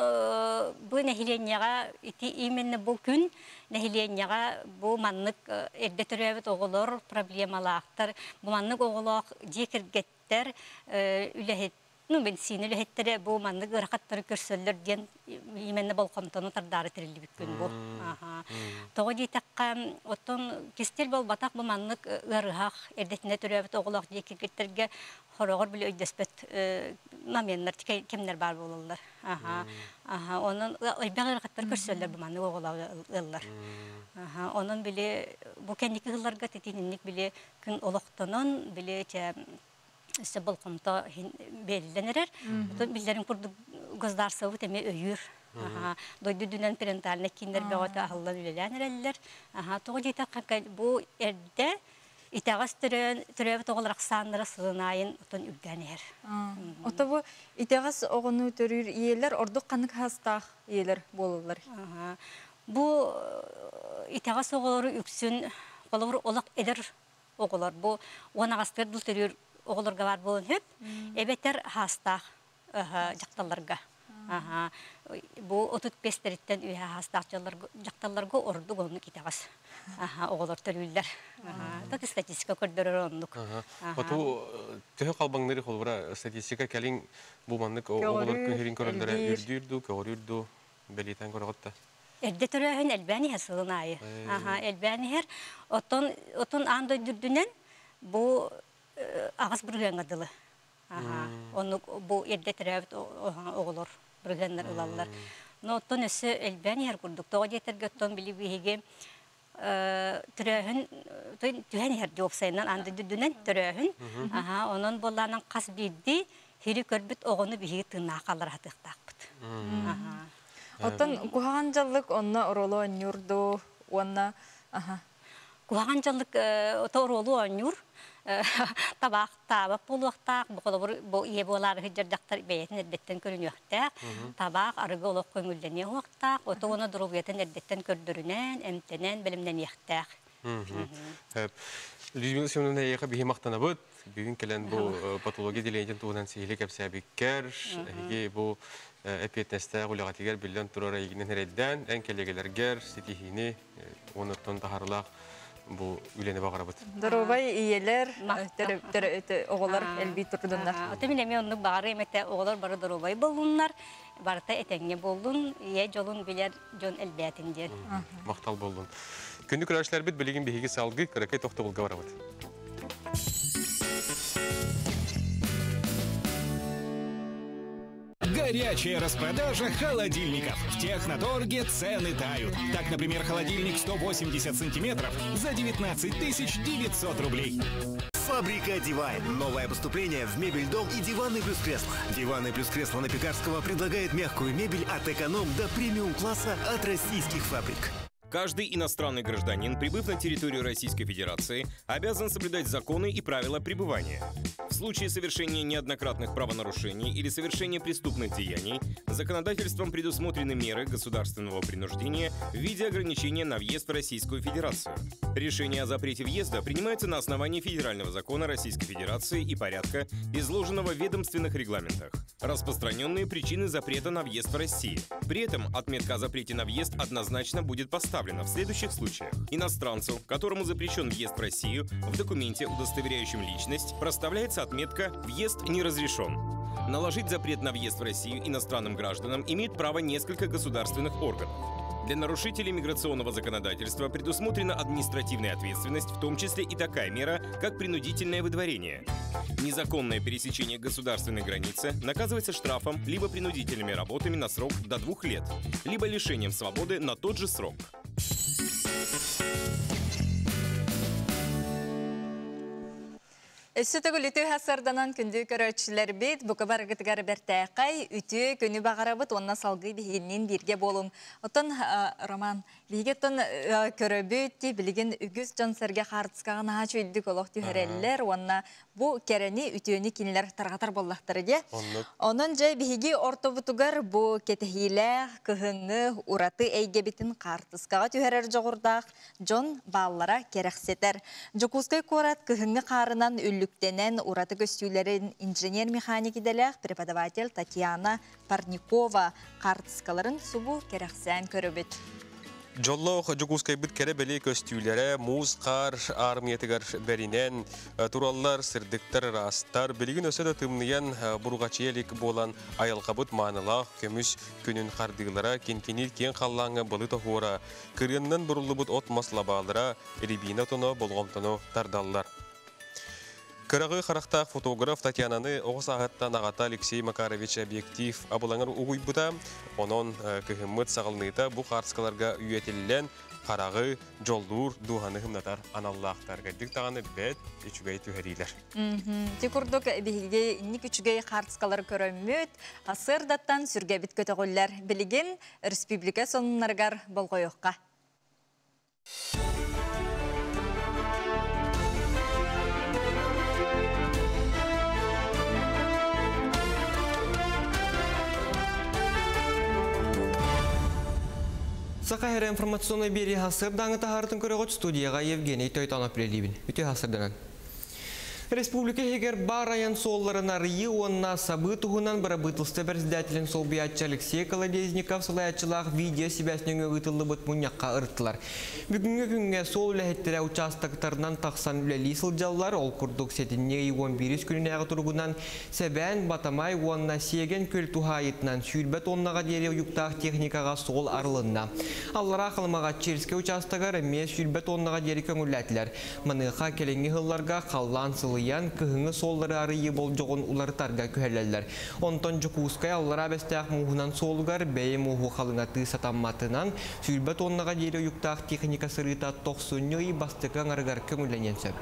бу нэһилиэнньэҕэ ити именно бу күн нэһилиэнньэҕэ бу маннык эрдэ төрөөбүт оҕолор проблемалаахтар бу маннык оҕолоох дьиэ кэргэттэр үлэһит ну бензин үлэһиттэрэ бу маннык ыарахаттары көрсөллөр диэн именно болҕомтону тардаары тэриллибит күн бу. Тоҕо диэтэххэ, оттон кистэл буолбатах бу маннык ыарыһах эрдэтинэ төрөөбүт оҕолоох дьиэ кэргэттэргэ хороҕор били өйдөспөт моменнар кэмнэр баар буолаллар. Онон элбэх ыарахаттар көрсөллөр бу маннык оҕолоох ыаллар. Онон били бу кэнники ыһылларга титинник били күн олохтонон били өссө болҕомто бэриллэн эрэр. Биллэрин курдук государствобыт эмиэ өйүүр. Дойду үрдүнэн перинатальнай кииннэр бөҕөтө аһыллан үлэлээн эрэллэр. Тоҕо диэтэххэ, бу эрдэ итэҕэс төрөөбүт оҕолор ахсааннара сылын аайын отон үрдээн иһэр. Ото бу итэҕэс оҕону төрүүр ийэлэр ордук ханнык хастаах ийэлэр буолаллар? Бу итэҕэс оҕолору үксүн холобур олох эдэр оҕолор бу уон аҕастыгар дыл төрүүр оҕолорго баар буолуон сөп эбэтэр хаастаах дьахталларга. Бу 35-тэриттэн үөһэ хаастаах дьахталларга ордук оннук итэҕэс оҕолор төрүүллэр. Так статистика көрдөрөр оннук. Оту төһө халбаҥнары холбура статистика кэлин бу маннык оҕолор күнһэрин көрөллөрө үрдүүр дуу, көҕүрүүр дуу бэлиэтэн көрөҕүт да? Эрдэ төрөөһүн элбээн иһэр сылын аайы. Элбээн иһэр. Оттон оттон аан дойду үрдүнэн бу аҕыс бырыһыаҥҥа дылы. Оннук бу эрдэ төрөөбүт оҕолор бырыһыаннар ылаллар. Но оттон өссө элбээн иһэр курдук. Тоҕо диэтэргэ оттон били биһиги төрөөһүн түһэн иһэр уопсайынан аан дойду үрдүнэн төрөөһүн. Онон буоллаанан хас биирдии хири көрбүт оҕону биһиги тыыннаах хаалларатыахтаахпыт. Оттон куһаҕан дьаллык онно оруолу оонньуур дуу уонна Куһаҕан дьаллык ото оруолу оонньуур. Табаахтаабат буолуохтаах, бу холобур бу ийэ буолаары сылдьар дьахтар бэйэтин эрдэттэн көрүнүөхтээх, табаах арыгы олох көҥүллэниэ уохтаах, ото уонна доруобуйатын эрдэттэн көрдөрүнэн, эмтэнэн, бэлэмнэниэхтээх. Людмила Семеновна эйиэхэ биһи махтанабыт. Бүгүн кэлэн бу патология отделениетин туһунан сиһили кэпсээбиккэр, эһиги бу эппиэтинэстээх үлэҕитигэр биллэн турар эйигинэн эрэйдээн, эн кэлиэгэлэргэр ситиһиини уонуттан таһарылаах бу үлэни баҕарабыт. Доруобай ийэлэр, оҕолор элбии турдуннар. Ото мин эмиэ оннук баҕарыам этэ, оҕолор бары доруобай боллуннар, барыта этэҥҥэ буоллун, ийэ дьолун билэр дьон элбээтин диэн. Махтал боллун. Күндү көрөөччүлэрбит билигин биһиги салгыы кыракый тохтобулга барабыт. Горячая распродажа холодильников. В Техноторге цены тают. Так, например, холодильник 180 сантиметров за 19 900 рублей. Фабрика Дивайн. Новое поступление в мебель дом и диваны плюс кресло. Диваны плюс кресло на Пекарского предлагает мягкую мебель от эконом до премиум класса от российских фабрик. Каждый иностранный гражданин, прибыв на территорию Российской Федерации, обязан соблюдать законы и правила пребывания. В случае совершения неоднократных правонарушений или совершения преступных деяний, законодательством предусмотрены меры государственного принуждения в виде ограничения на въезд в Российскую Федерацию. Решение о запрете въезда принимается на основании Федерального закона Российской Федерации и порядка, изложенного в ведомственных регламентах. Распространенные причины запрета на въезд в Россию. При этом отметка о запрете на въезд однозначно будет поставлена в следующих случаях. Иностранцу, которому запрещен въезд в Россию, в документе, удостоверяющем личность, проставляется отметка «Въезд не разрешен». Наложить запрет на въезд в Россию иностранным гражданам имеет право несколько государственных органов. Для нарушителей миграционного законодательства предусмотрена административная ответственность, в том числе и такая мера, как принудительное выдворение. Незаконное пересечение государственной границы наказывается штрафом либо принудительными работами на срок до 2 лет, либо лишением свободы на тот же срок. Өссө төгүл үтүө сарданан күндү көрөөччүлэрбит бука барыгытыгар бэртээхэй үтүө күнү баҕарабыт уонна салгыы биһигинниин бииргэ буолуҥ. Оттон Роман, биһиги оттон көрөбүт ти билигин үгүс дьон-сэргэ хаартыскаҕа наһаа үчүгэйдик олох түһэрэллэр уонна бу кэрэни үтүөнү кинилэр тарҕатар буоллахтара дии. Онон дьэ биһиги ортобутугар бу кэтэһиилээх кыһыҥҥы ураты эйгэбитин хаартыскаҕа түһэрэр дьоҕурдаах дьон бааллара кэрэхсэтэр. Дьокуускай куорат кыһыҥҥы хаарынан үллүктэнэн ураты көстүүлэрин инженер-механик идэлээх преподаватель Татьяна Парникова хаартыскаларын субу кэрэхсээн көрөбүт. Дьоллоох Дьокуускайбыт кэрэ-бэлиэ көстүүлэрэ муус хаар аармыйатыгар бэринэн тураллар, сырдыктар, ыраастар. Билигин өссө да тымныйан бурҕачыйа илик буолан айылҕабыт маанылаах көмүс күнүн хардыылара, кинкиниир киэҥ халлааҥҥа былыт оһуора, кырыаннан буруллубут от-мас лабаалара, рябина отоно болҕомтону тардаллар. Кыраҕы харахтаах фотограф Татьянаны оҕо сааһыттан аҕата Алексей Макарович объектив абылаҥар угуйбута. Онон кыһыммыт саҕаланыыта бу хаарскаларга үйэтиллэн, хараҕы дьоллуур, дууһаны хымнатар аналлаахтар. Кырдьык даҕаны бэт үчүгэй түһэриилэр. Ити курдук биһиги инник үчүгэй хаартыскалары көрөммүт, сырдаттан сүргэбит көтөҕүллэр. Билигин республика сонуннарыгар болҕойуохха. Саха Сирэ информационнай биэрии сарсыардааҥы таһаарытын көрөҕүт студияҕа Евгений Тойтонов үлэлиибин. Үтүө сарсыарданан. Республика иһигэр баар айан суолларын арыйыы уонна сабыы туһунан бырабыыталыстыба председателин солбуйааччы Алексей Колодезников салайааччылаах видео-сибээс нөҥүө ыытыллыбыт мунньахха ырыттылар. Бүгүҥҥү күҥҥэ суол үлэһиттэрэ учаастактарынан тахсан үлэлии сылдьаллар. Ол курдук сэтинньи ый 11 күнүнээҕи туругунан Сэбээн, Батамай уонна Сиэгэн күөл туһаайытынан 20 тоннаҕа диэри уйуктаах техникаҕа суол арылынна. Аллараа Халымаҕа Черскэй учаастагар эмиэ 20 тоннаҕа диэри көҥүллээтилэр. Маныаха кэлиҥҥи сылларга халлаан сылыйан, кыһыҥҥы суоллары арыйыы болдьоҕун уларытарга күһэллэллэр. Онтон Дьокуускай Аллараа Бэстээх мууһунан суолугар бэйэ мууһу халыҥатыы сатамматынан, 20 тоннаҕа диэри уйуктаах техника сырыыта тохсунньу ый бастакы аҥарыгар көҥүллэниэн сөп.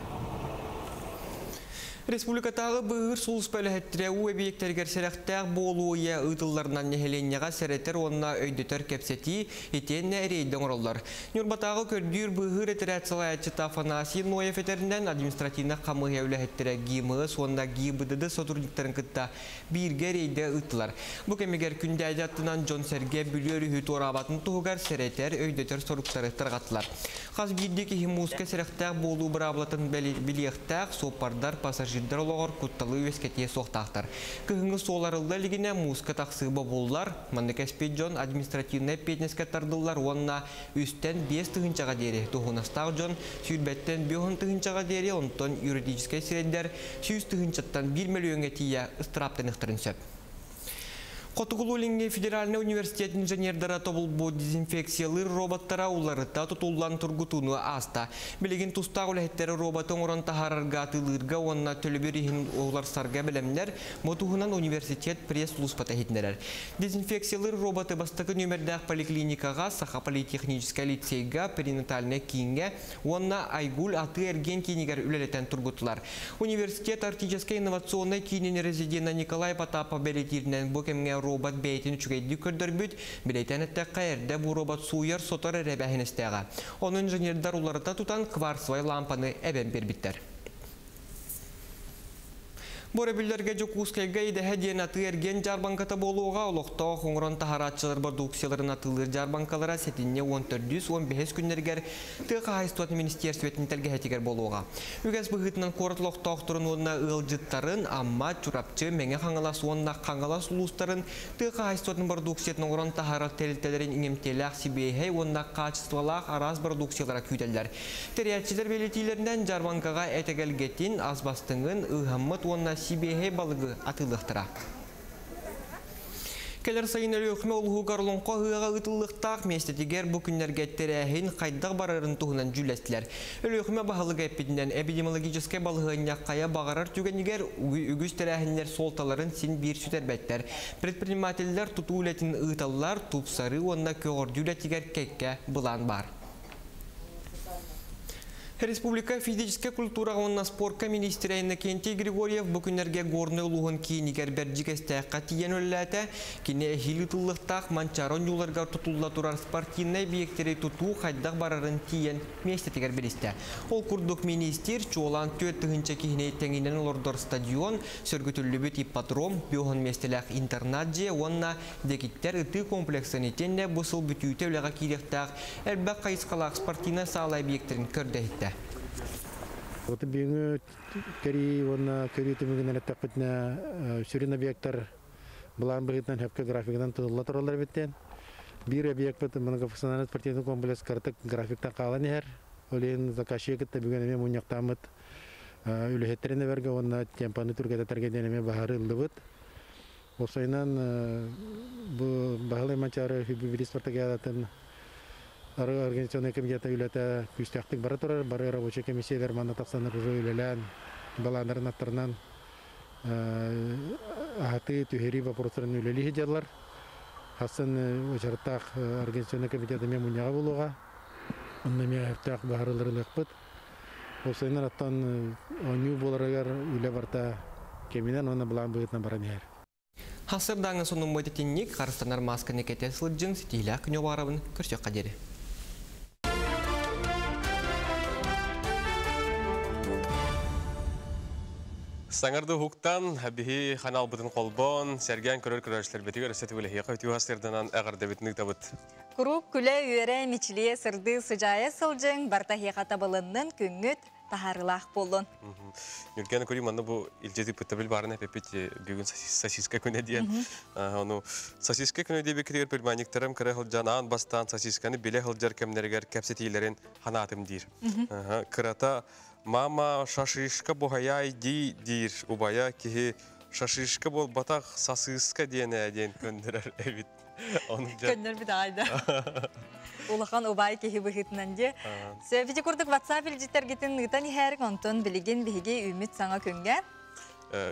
Республикатааҕы быыһыыр сулууспа үлэһиттэрэ уу эбийиэктэригэр сэрэхтээх буолуу ыйа ыытылларынан нэһилиэнньэҕэ сэрэтэр уонна өйдөтөр кэпсэтии итиэннэ рейдэ оҥороллор. Ньурбатааҕы көрдүүр быыһыыр этэрээт салайааччыта Афанасий Ноев этэринэн, административнай хамыыһыйа үлэһиттэрэ ГИМС уонна ГИБДД сотрудниктарын кытта бииргэ рейдэ ыыттылар. Бу кэмигэр Күндээдэ аттынан дьон-сэргэ Бүлүү өрүһү туораабатын туһугар сэрэтэр, өйдөтөр соруктары тарҕаттылар. Хас биирдии киһи мууска сэрэхтээх буолуу быраабылатын билиэхтээх, суоппардар, пассажирдар олоҕор кутталы үөскэтиэ суохтаахтар. Кыһыҥҥы суол арылла илигинэ мууска тахсыы бобуллар, маннык эспит дьон административнай эппиэтинэскэ тардыллар уонна үстэн 5000-ҕа диэри туһунастаах дьон сүүрбэттэн 50 тыһыынчаҕа диэри, онтон юридическай сирэйдэр 100 тыһыынчаттан 1 мөлүйүөҥҥэ тиийэ ыстырааптаныахтарын сөп. Хотугулуу-Илиҥҥи федеральнай университет инженердара тобулбут дезинфекциялыыр роботтара уларыта тутуллан тургутууну ааста. Билигин тустаах үлэһиттэр роботы оҥорон таһаарарга, атыылыырга уонна төлөбүр иһин уларсарга бэлэмнэр, бу туһунан университет пресс-сулууспата иһитиннэрэр. Дезинфекциялыыр роботы бастакы нүөмэрдээх поликлиникаҕа, Саха политехническай лицейга, перинатальнай кииҥҥэ уонна Айгуль атыы эргиэн киинигэр үлэлэтэн тургутулар. Университет Арктическай инновационнай киинин резиденэ Николай Потапов бэлиэтииринэн, бу кэмҥэ робот бэйэтин үчүгэйдик көрдөрбүт, бэлиэтээн эттэххэ, эрдэ бу робот сууйар сотор эрэ эбээһинэстээҕэ. Ону инженердар уларыта тутан кварцевай лампаны эбэн биэрбиттэр. Бу өрөбүллэргэ Дьокуускайга Идэһэ диэн атыы эргиэн дьаарбаҥката буолуоҕа. Олохтоох оҥорон таһаарааччылар бородууксуйаларын атыылыыр дьаарбаҥкалара сэтинньи 14-15 күннэригэр тыа хаһаайыстыбатын министиэристибэтин тэлгэһэтигэр буолуоҕа. Үгэс быһыытынан куорат олохтоохторун уонна ыалдьыттарын Амма, Чурапчы, Мэҥэ Хаҥалас уонна Хаҥалас улуустарын тыа хаһаайыстыбатын бородууксуйатын оҥорон таһаарар тэрилтэлэрин иҥэмтиэлээх сибиэһэй уонна хаачыстыбалаах араас бородууксуйалара күүтэллэр. Тэрийээччилэр бэлиэтииллэринэн, дьаарбаҥкаҕа эт эгэлгэтин, ас бастыҥын, ыыһаммыт уонна сибиэһэй балыгы атыылыахтара. Кэлэр сайын Өлүөхүмэ улууһугар Олоҥхо ыһыаҕа ыытыллыахтаах миэстэтигэр бу күннэргэ тэрээһин хайдах барарын туһунан дьүүллэстилэр. Өлүөхүмэ баһылыга эппитинэн, эпидемиологическай балаһыанньа хайа баҕарар түгэнигэр үгүс тэрээһиннэр суолталарын син биир сүтэрбэттэр. Предпринимателлэр тутуу үлэтин ыыталлар, тупсарыы уонна көҕөрдүү үлэтигэр кэккэ былаан баар. Республика физическэй культураҕа уонна спорка министрэ Иннокентий Григорьев бу күннэргэ Горнай улууһун киинигэр Бэрдьигэстээххэ тиийэн үлэлээтэ. Кини эһиил ыытыллыахтаах Манчаары оонньууларыгар тутулла турар спортивнай объектэри тутуу хайдах барарын тиийэн миэстэтигэр билистэ. Ол курдук министр чуолаан 4000 киһини тэҥинэн олордор стадион, сөргүтүллүбүт ипподром, 50 миэстэлээх интернат дьиэ уонна дэгиттэр ытыы комплексын итиэннэ бу сыл бүтүүтэ үлэҕэ киириэхтээх элбэх хайысхалаах спортивнай саала объектэрин көрдө-иһиттэ. Вот бүгүҥҥү кэрии уонна көрүү түмүгүнэн эттэхпитинэ, сүрүн объектар былаан быһыытынан сөпкө графигынан тутулла тураллар эбиттэн. Биир объекпыт многофункциональный спортивный комплекс кыратык графиктан хаалан иһэр. Ол иһин заказчига кытта бүгүн эмиэ мунньахтааммыт үлэһиттэрин эбэргэ уонна темпаны түргэтэтэргэ диэн эмиэ баһары ыллыбыт. Уопсайынан бу Баһылай Манчаары Хүбү спартакиадатын организационнай комитета үлэтэ күүстээхтик бара турар. Бары рабочай комиссиялар манна тахсаннар уже үлэлээн, балааннарын аттарынан аһатыы, түһэрии вопростарын үлэлии сылдьаллар. Хассын уочараттаах организационнай комитет эмиэ мунньаҕа буолуоҕа. Онно эмиэ сөптөөх быһаарыылары ылыахпыт. Уопсайынан оттон оонньуу буоларыгар үлэ барыта кэминэн уонна былаан быһыытынан баран иһэр. Сарсыардааҥҥы сонуммут итинник. Харыстанар маасканы кэтэ сылдьыҥ, ситиһиилээх күнү баҕарабын, көрсүөххэ диэри. Саҥардыы уһуктан, биһи ханаалбытын холбоон, сэргээн көрөр көрөөччүлэрбитигэр өссө төгүл эһиэхэ үтүө сарсыарданан эҕэрдэбитин ыытабыт. Куруук күлэ-үөрэ, мичилийэ, сырдыы, сыдьаайа сылдьыҥ, барыта эһиэхэ табылыннын, күҥҥүт таһаарыылаах буоллун. Нүргэн көрүү манна бу илдьити пыттабил барын эпипит бүгүн сосиска күнэ диэн. Ону сосиска күнэ диэбиккитигэр племянниктарым кыра сылдьан аан бастаан сосисканы билэ сылдьар кэмнэригэр кэпсэтиилэрин ханаатым диир. Кырата «Мама, шашишка буһайаай» дии диир убайа киһи шашишка буолбатах сасыыска диэн ээ диэн көннөрөр эбит. Ону дьэ Көннөрбүт аайда. Улахан убай киһи быһыытынан дии. Сөбүтү курдук WhatsApp илдьиттэргитин ыытан иһээрик, онтон билигин биһиги үүммүт саҥа күҥҥэ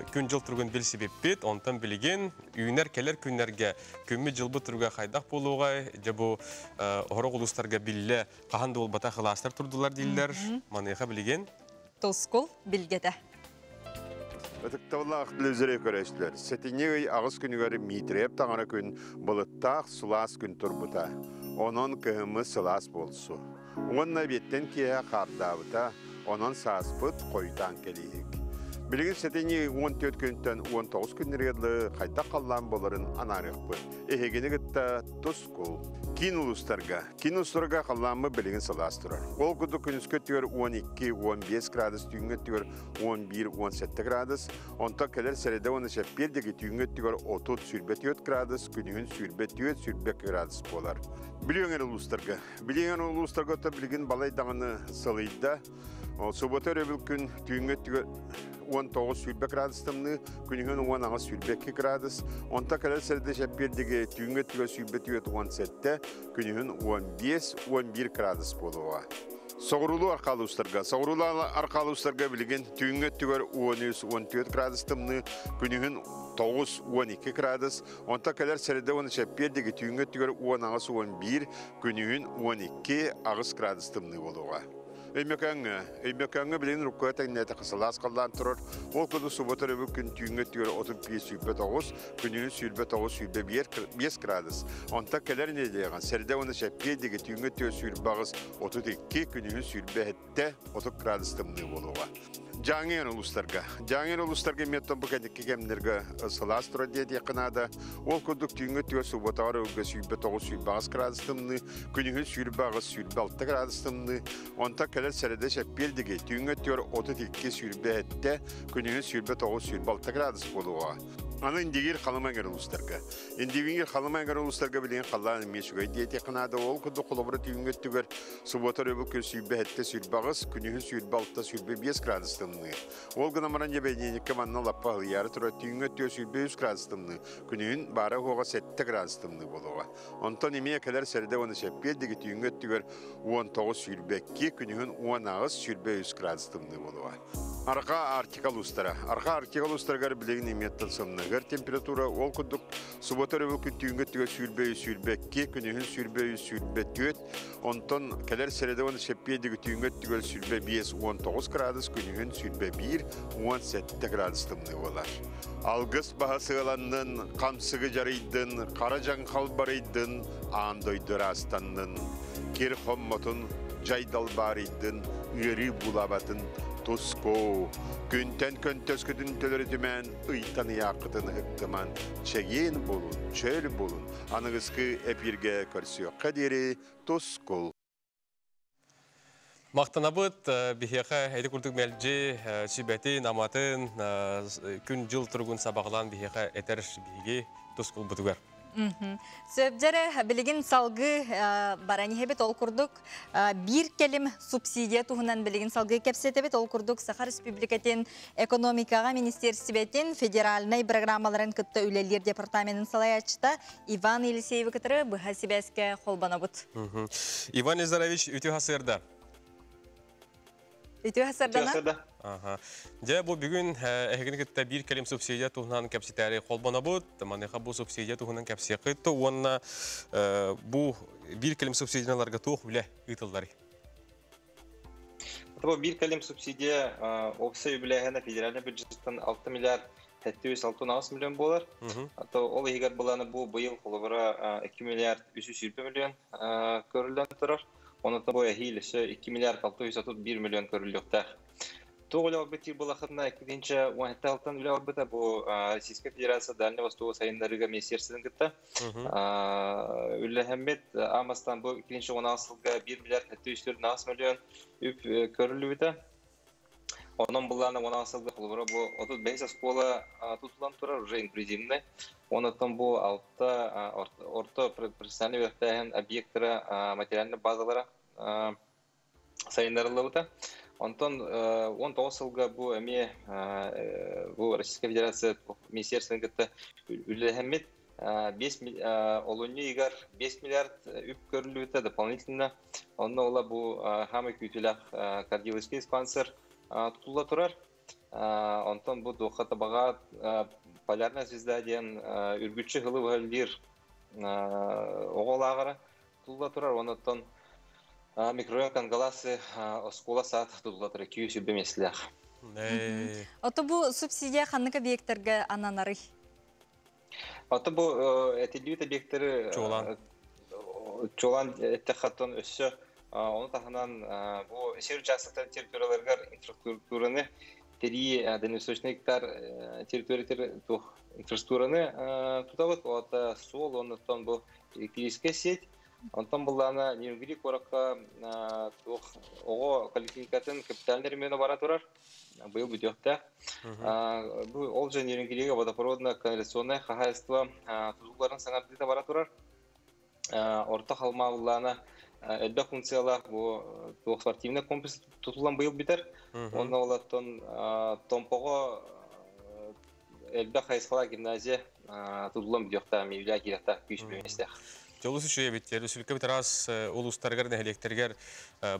күн-дьыл туругун билсибиппит, онтон билигин үүнэр кэлэр күннэргэ күммүт дьылбыт туруга хайдах буолуоҕай, дьэ бу сорох улуустарга биллэ хаһан да буолбатах сылаастар турдулар дииллэр. Маныаха билигин Тускул билгэтэ. Ытыктабыллаах телевизоры көрөөччүлэр, сэтинньи ый аҕыс күнүгэр Миитирэйэп таҥара күн былыттаах сылаас күн турбута. Онон кыһыммыт сылаас буолсу. Уонна эбиэттэн киэһэ хаардаабыта, онон сааспыт хойутаан кэлииһик. Билигин сэтинньи 14 күнтэн 19 күннэригэр дылы хайдах халлаан буоларын анаарыахпыт. Эһигини кытта тускул. Киин улуустарга. Киин улуустарга халлааммыт билигин сылаас турар. Ол курдук күнүскү өттүгэр 12-15 градус, түүҥҥү өттүгэр 11-17 градус, онтон кэлэр сэрэдэ уонна чэппиэр диэки түүҥҥү өттүгэр 30-24 градус, күнүһүн 24-22 градус буолар. Бүлүү эҥэр улуустарга. Бүлүү эҥэр улуустарга оттон билигин балай даҕаны сылыйда. Суббота өрөбүл күн түүҥҥү өттүгэр 19-20 градус тымныы, күнүһүн 18-22 градус, онтон кэлэр сэрэдэ чэппиэр диэки түүҥҥү өттүгэр 24-17, күнүһүн 15-11 градус буолуоҕа. Соҕуруулуу архаалуустарга. Соҕуруулуу архаалуустарга билигин түүҥҥү өттүгэр 13-14 градус тымныы, күнүһүн 9-12 градус, онтон кэлэр сэрэдэ уонна чэппиэр диэки түүҥҥү өттүгэр 18-11, күнүһүн 12-8 градус тымныы буолуоҕа. Өймөкөөҥҥө. Өймөкөөҥҥө билигин уруккуга тэҥнээтэххэ сылаас халлаан турар. Ол курдук суббота өрөбүл күн түүҥҥү өттүгэр 35-29, күнүһүн 29-25 градус. Онтон кэлэр нэдиэлэҕэ сэрдэ уонна чэппиэр диэки түүҥҥү өттүгэр 28, 32, күнүһүн 27, 30 градус тымныы буолуоҕа. Дьааҥы улуустарга. Дьааҥы улуустарга эмиэ бу кэнники кэмнэргэ сылаас турар диэтиэххэ наада. Ол курдук түүҥҥү өттүгэр субботаҕар ылга 29-28 градус тымныы, күнүһүн 28-26 градус тымныы, онтон кэлэр сэрэдэ чэппиэр диги түүҥҥү өттүгэр 32-27, күнүһүн 29-26 градус буолуоҕа. Аны Индигир Халыма эҥэр улуустарга. Индигир Халыма эҥэр улуустарга билигин халлаан эмиэ үчүгэй диэтиэххэ наада. Ол курдук холобура түүҥҥү өттүгэр субуота өрөбүл күн 27 28, күнүһүн 26 25 градус тымныы. Ол гынан баран дьэбэниэниккэ манна лаппа аһыйаары турар түүҥҥү өттүгэр 23 градус тымныы, күнүһүн баара уһуоҕа 7 градус тымныы буолуоҕа. Онтон эмиэ кэлэр сэрэдэ уонна чэппиэр диэки түүҥҥү өттүгэр 19 22, күнүһүн 18 23 градус тымныы буолуоҕа. Арҕаа Арктика улуустара. Арҕаа Арктика улуустарыгар билигин имиэттэн сымныгар температура ол курдук суббота өрөбүл күн түүҥҥү өттүгэр 23 22, күнүһүн 23 24, онтон кэлэр сэрэдэ уонна чэппиэр диэки түүҥҥү өттүгэр 25 19 градус, күнүһүн 21 17 градус тымныы буолар. Алгыс баһа сыаланнын, хамсыгы дьарыйдын, хара дьаҥхал барыйдын, аан дойду ыраастаннын, кир хоммотун, жайдал баарыйдын, ыарыы булабатын, туску. Күнтэн көнтөскүтүн төлөрүтүмэн, ыйтан ыйааккытын ыһыктыман, чэгиэн буолун, чөл буолун, аныгыскы эпиргэ көрсүөххэ диэри тускул. Мақтанабыт биһиэхэ эти курдук мэлдьи сүбэтин, аматын, күн-дьыл туругун сабаҕалаан биһиэхэ этэр биһиги тускулбутугар. Сөбдьэрэ билигин салгы баран иһэбит ол курдук биир кэлим субсидия туһунан билигин салгы кэпсэтэбит ол курдук Саха Республикатын экономикаҕа министерствотын федеральнай программаларын кытта үлэлиир департаментын салайааччыта Иван Елисеевы кытары быһа сибээскэ холбонобут. Иван Езарович, үтүө хасырда. Үтүө хасырдана. Дьэ, бу бүгүн эһигини кытта биир кэлим субсидия туһунан кэпсэтээри холбонобут. Маныаха бу субсидия туһунан кэпсиэххит уонна бу биир кэлим субсидияларга туох үлэ ыытылларый? Бу биир кэлим субсидия уопсай үбүлээһинэ федеральный бюджеттан 6 миллиард 768 миллион буолар. То ол иһигэр былааны бу быйыл холобура 2 миллиард 320 миллион көрүллэн турар. Онон бу эһиил өссө 2 миллиард 631 миллион көрүллүөхтээх. Туох үлэ барбыт диир буоллаххытына, 2017 үлэ барбыта бу Российская Федерация Дальнего Востока сайыннарыыга министерствотын кытта үлэлэһэммит аан бу 2016 сылга 1 миллиард 748 миллион үп көрүллүбүтэ. Онон былаана 16 сылга холобура бу 35 оскуола тутулан турар уже инклюзивный. Онон бу алта орто профессиональный үөрэхтээһин объекттара материальный базалара сайыннарыллыбыта. Онтон 19 сылга бу эмиэ бу Российская Федерация министерствотын кытта үлэлэһэммит 5 олунньу ыйыгар 5 миллиард үп көрүллүбүтэ дополнительно. Онно ола бу хамай күүтүүлээх кардиологический диспансер тутулла турар. Онтон бу дуохха табаҕа Полярная звезда диэн үргүччү хылы быһаллиир оҕо тутулла турар. Онтон микрорайон Кангаласы оскуола саат тутулла турар 200 миэстэлээх. Ото бу субсидия ханнык объекттарга ананарый? Ото бу этиллибит объекттары чуолаан эттэххаттан өссө ону таһынан бу сир участоктарын территорияларыгар инфраструктураны тэрии дальневосточный гектар территория инфраструктураны тутабыт, ота суол, оннуттан бу электрическая сеть. Онтон буллаана Ньюнгри куоракка туох оҕо поликлиникатын капитальный ремонта бара турар. Быйыл бүтүөхтээх. Бу ол же Ньюнгрига водопроводно-канализационное хаһаайыстыба тутууларын саҥардыыта бара турар. Орто Халма буллаана элбэх функциялаах бу туох спортивный комплекс тутулан быйыл бүтэр. Онно олаттан Томпоҕо элбэх хайысхалаах гимназия тутулан бүтүөхтээх, мебель киириэхтээх күүс бүмэстээх. Дьолус үчүгэй эбит. Республика бит улуустарыгар, нэһилиэктэригэр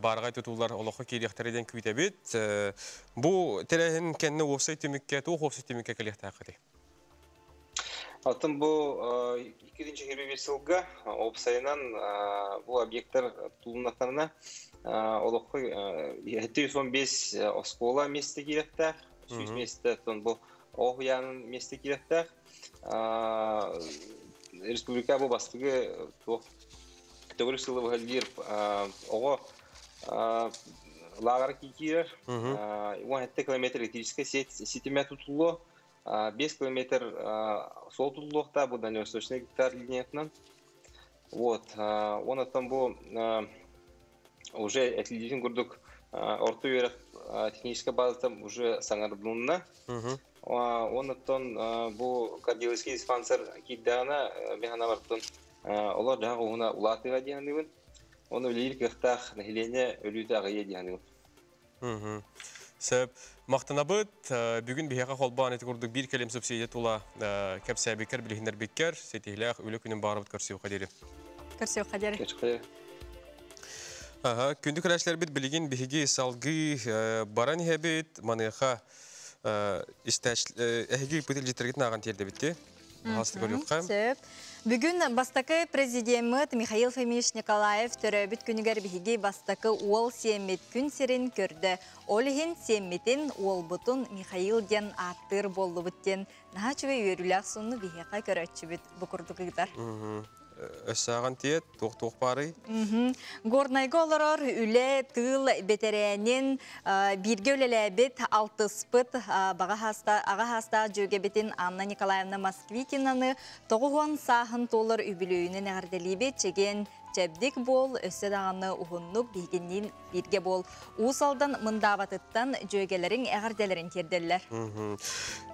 баарҕай тутуулар олоххо киириэхтэрэ диэн күүтэбит. Бу тэрээһин кэннэ уопсай түмүккэ, туох уопсай түмүккэ кэлиэхтээххитий? Алтын бу 2025 сылга уопсайынан бу объекттар тутулуннахтарына олоххо 715 оскуола миэстэ киириэхтээх, 100 миэстэ бу оҕо миэстэ киириэхтээх. Республика бу бастыгы туох төгүрүк сылы быһаллыыр оҕо лааҕыра киирэр. 17 километр электрическая сеть ситимэ тутуллуо, 5 километр суол тутуллуохта бу дальневосточный гектар линиятынан. Вот, онон бу уже этилдиитин курдук орто үөрэх техническая базата уже саҥардылынна. Оннуттан бу кардиологический диспансер киирдэҕинэ механа бартын олор дьаһах уһуна улаатыга диэханыбын. Оны үлэлиир кыахтаах нэһилиэнньэ өлүүтэ аҕыйа диэханыбын. Сөп. Махтанабыт, бүгүн биһиэхэ холбоон ити курдук биир кэлим субсидия тула кэпсээбиккэр, билиһиннэрбиккэр, ситиһилээх үлэ күнүн баарыбыт көрсүөххэ диэри. Көрсүөххэ диэри. Күндү көрөөччүлэрбит билигин биһиги салгыы баран иһэбит, маныаха эһиги ыппыт илдьиттэргитин ааҕан тиэрдэбитти. Сөп. Бүгүн бастакы президеммит Михаил Фомич Николаев төрөөбүт күнүгэр биһиги бастакы уол сиэммит күн сирин көрдө. Ол иһин сиэммитин уолбутун Михаил диэн ааттыыр буоллубут диэн наһаа үчүгэй үөрүүлээх сонуну биһиэхэ көрөөччүбүт бу курдук ыытар. Өссөҕөн тиэт, туох-туох баарый? Горнайга олорор үлэ, тыыл бэтэрээнин бииргэ үлэлээбит, алтыспыт баҕа аҕа хаастаах дьүөгэбитин Анна Николаевна Москвитинаны 90 сааһын туолар үбүлүөйүнэн эҕэрдэлиибит, чэгиэн чэбдик буол, өссө даҕаны уһуннук биһигинниин бииргэ буол. Уус Алдан Мындаабатыттан дьүөгэлэриҥ эҕэрдэлэрин тиэрдэллэр.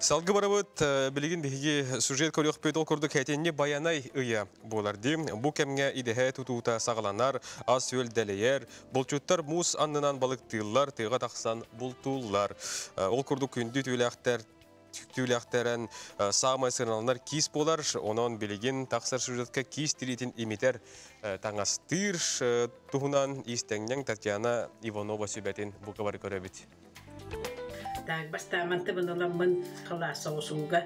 Салгы барабыт, билигин биһиги сюжет көрүөхпүт, ол курдук хэтинни Байанай ыйа буолар дии. Бу кэмҥэ идэһэ тутуута саҕаланар, ас-үөл дэлэйэр, булчуттар муус аннынан балыктыыллар, тыаҕа тахсан бултууллар. Ол курдук күндү түүлээхтэр түүлээхтэрэн саамай сыаналанар киис буолар, онон билигин тахсар сюжетка киис тириитин имитэр таҥастыыр туһунан иистэҥньэҥ Татьяна Иванова сүбэтин бука бары көрөбүт. Так, бастааман тыбын ыламмын халаа соҕусууга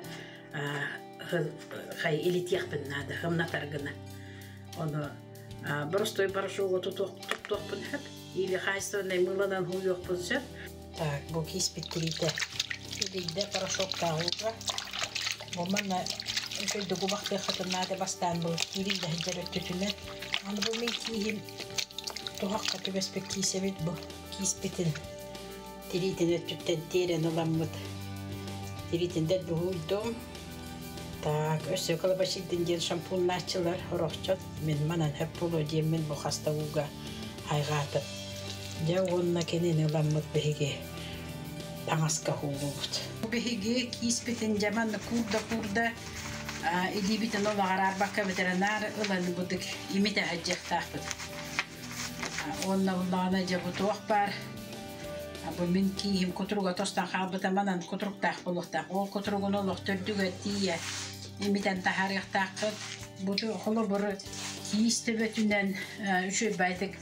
хай илитиэхпин наада, хымнатар гына. Ону боростой порошогу туттуохпун сөп, или хаачественный мыланан хууйуохпун сөп. Так, бу кииспит тириитэ илийдэ порошоктааҕыга. Бу манна үчүгэйдик убахтыаххытын наада бастаан бу киирин да сылдьар өттүтүнэн. Аны бу мин кииһим туһахха түбэспит киисэбит бу кииспитин тириитин өттүттэн тиэрэн ыламмыт. Тириитин дэлби хууйдум. Так, өссө колобасидин диэн шампуннааччылар орохчот мин манан хөп буолуо диэммин бу хаста ууга хайҕаатым. Дьэ уонна кинини ыламмыт биһиги таҥаска хуулуубут. Биһиги кииспитин дьэ манна куурда-куурда илиибитин олоҕор ветеринар ылан будук имитэ сылдьыахтаахпыт. Уонна буллаҕына дьэ бу туох баар бу мин кииһим кутуруга тостон хаалбыта манан кутуруктаах буолуохтаах. Ол кутуругун олох төрдүгэр тиийэ имитэн таһаарыахтааххыт. Бу холобур киис төбөтүнэн үчүгэй байтык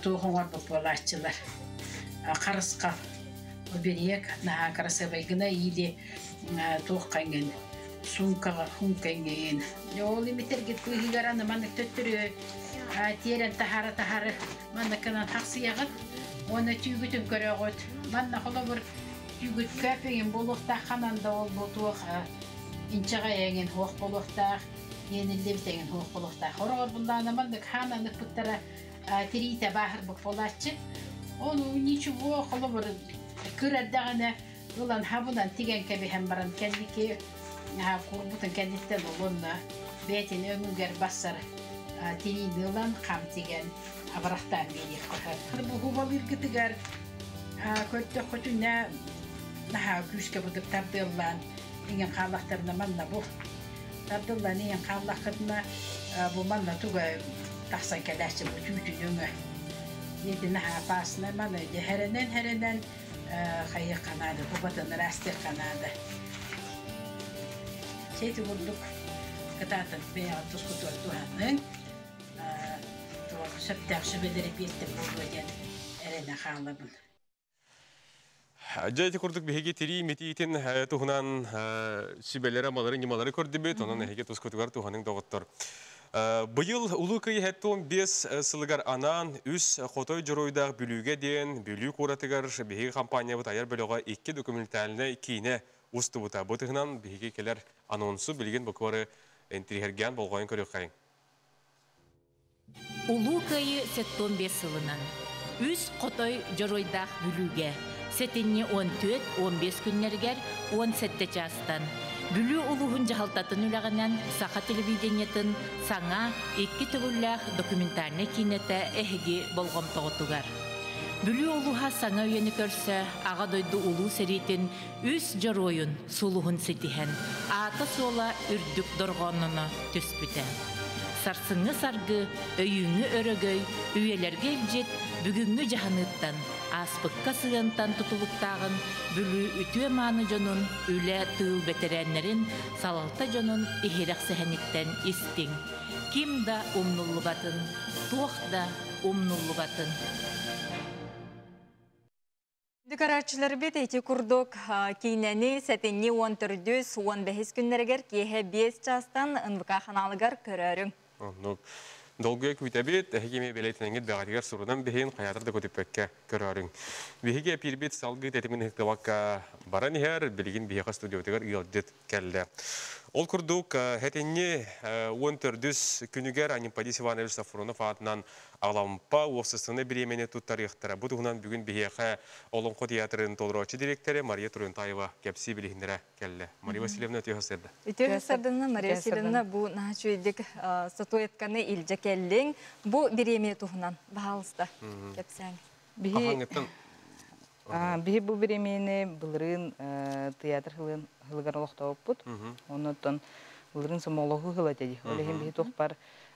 туох оҥорбут буолааччылар. Харысхал оберег наһаа красивый гына или туох кайгын сумкаҕа хумкайгын. Ол имитергит кыыһыгар аны маннык төттөрү тиэрэн таһара таһары манныкынан хахсыйаҕыт. Уонна түүгүтүн көрөҕүт. Манна холобур Түүгүт көпөйүн буолуохтаах ханан да ол бу туох инчэҕэйэҥин хуох буолуохтаах, иэниллибит эҥин хуох буолуохтаах. Хороҕор буллаана маннык хаанан ыппыттара тириитэ бааһырбыт буолааччы. Ону ничего холобур кыр эрдэҕинэ ылан хабынан тигэн кэбиһэн баран кэнники курбутун кэнниттэн олонна бээтин өҥүгэр бассар тириини ылан хам тигэн абырахтаан биэриэх көһөр. Бу хубалыыргытыгар көрдөххүтүнэ наһаа күүскэ будук тардыаллаан иҥэн хааллахтарына манна бу тардыллан иҥэн хааллаххытына бу манна туга тахсан кэлээччи бу түүтүн өҥө. Диэти наһаа опасно маны хэрэнэн хэрэнэн хайыахха наада, кубатын ыраастыахха наада. Сети курдук кытаатан бэйэҕэ тускутугар туһаныҥ. Сөптөөх сүбэлэри биэртим буолуо диэн эрэнэ хаалабын. Дьэ ити курдук биһиги тирии митиитин туһунан сүбэлэри, амалары, ньымалары көрдүбүт, онон эһиги тускутугар туһаныҥ доҕоттор. Быйыл Улуу Кыайыы 75 сылыгар анаан үс хотой дьоруойдаах Бүлүүгэ диэн Бүлүү куоратыгар биһиги компаниябыт айар бөлөҕө икки документальнай киинэ устубута. Бу туһунан биһиги кэлэр анонсу билигин буквары интириэһиргээн болҕойон көрүөххэйиҥ. Улуу Кыайыы 75 сылынан үс хотой дьоруойдаах Бүлүүгэ сэтинньи 14-15 күннэригэр 17 чаастан Бүлүү улууһун дьаһалтатын үлэҕинэн Саха телевидениетын саҥа икки төгүллээх документальнай киинэтэ эһиги болҕомтоҕутугар. Бүлүү улууһа саҥа үйэни көрсө Аҕа дойду улуу сэриитин үс дьоруойун сулуһун ситиһэн, аата-суола үрдүк дорҕоонноно түспүтэ. Сарсыҥҥы саргы, өйүүҥҥү өрөгөй, үйэлэргэ илдьит бүгүҥҥү дьаһаныыттан, ааспыкка сыһыантан тутулуктааҕын Бүлүү үтүө мааны дьонун, үлэ, тыыл бэтэрээннэрин, салалта дьонун иһирэх сэһэниттэн истиҥ. Ким да умнуллубатын, туох да умнуллубатын. Көрөөччүлэрбит ити курдук киинэни сэтинньи 14-үс, 15 күннэригэр киэһэ 5 чаастан НВК ханаалыгар көрөөрүҥ. Оннук. Долгуйа күүтэбит, эһиги эмиэ бэлиэтэнэҥҥит бэҕэтигэр сурунан биһин хайаатар да көтүппэккэ көрөөрүҥ. Биһиги эпиирбит салгыы тэтимин ыһыктыбакка баран иһэр, билигин биһиэхэ студиябытыгар ыалдьыт кэллэ. Ол курдук, сэтинньи 14-үс күнүгэр Анемподист Иванович Сафронов аатынан Алампа уопсастыбаннай бириэмэни туттарыахтара. Бу туһунан бүгүн биһиэхэ Олоҥхо театрын толорооччу дириэктэрэ Мария Турунтаева кэпсии билиһиннэрэ кэллэ. Мария Васильевна, үтүө сарсыарда. Үтүө сарсыарданна, Мария Васильевна, бу наһаа үчүгэйдик статуэтканы илдьэ кэллиҥ. Бу бириэмийэ туһунан, баһаалыста, кэпсээҥ. Хаһааҥҥыттан Биһи бу бириэмийэни былырыын театр хылыгар олохтообуппут. Оннуттан былырыын сомоҕолоһуу сыла этэ дии. Ол иһин биһи туох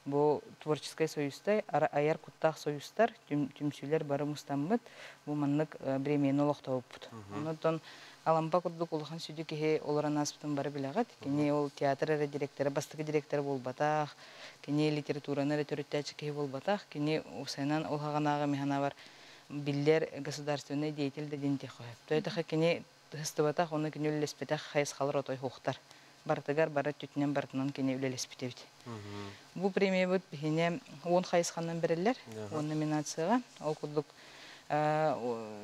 бу творческай союзтай, айар куттаах союзтар, түмсүүлэр бары мустаммыт бу маннык бириэмийэни олохтообуппут. Оннуттан Алампа курдук улахан сүдү киһи олорон ааспытын бары билэҕит. Кини ол театр эрэ директора, бастакы директора буолбатах, кини литератураны эрэ төрүттээччи киһи буолбатах, кини усайынан ол хаҕанааҕы миһанабар биллэр государственный деятель да диэн тиэххэ сөп. То кини тыһыстыбатах, оны кини үлэлэспэтэх хайысхалар отой хуохтар. Барытыгар бары түтүнэн барытынан кини үлэлэспит эбит. Бу премиябыт биһине 10 хайысханан береллер, 10 номинацияга. Ол курдук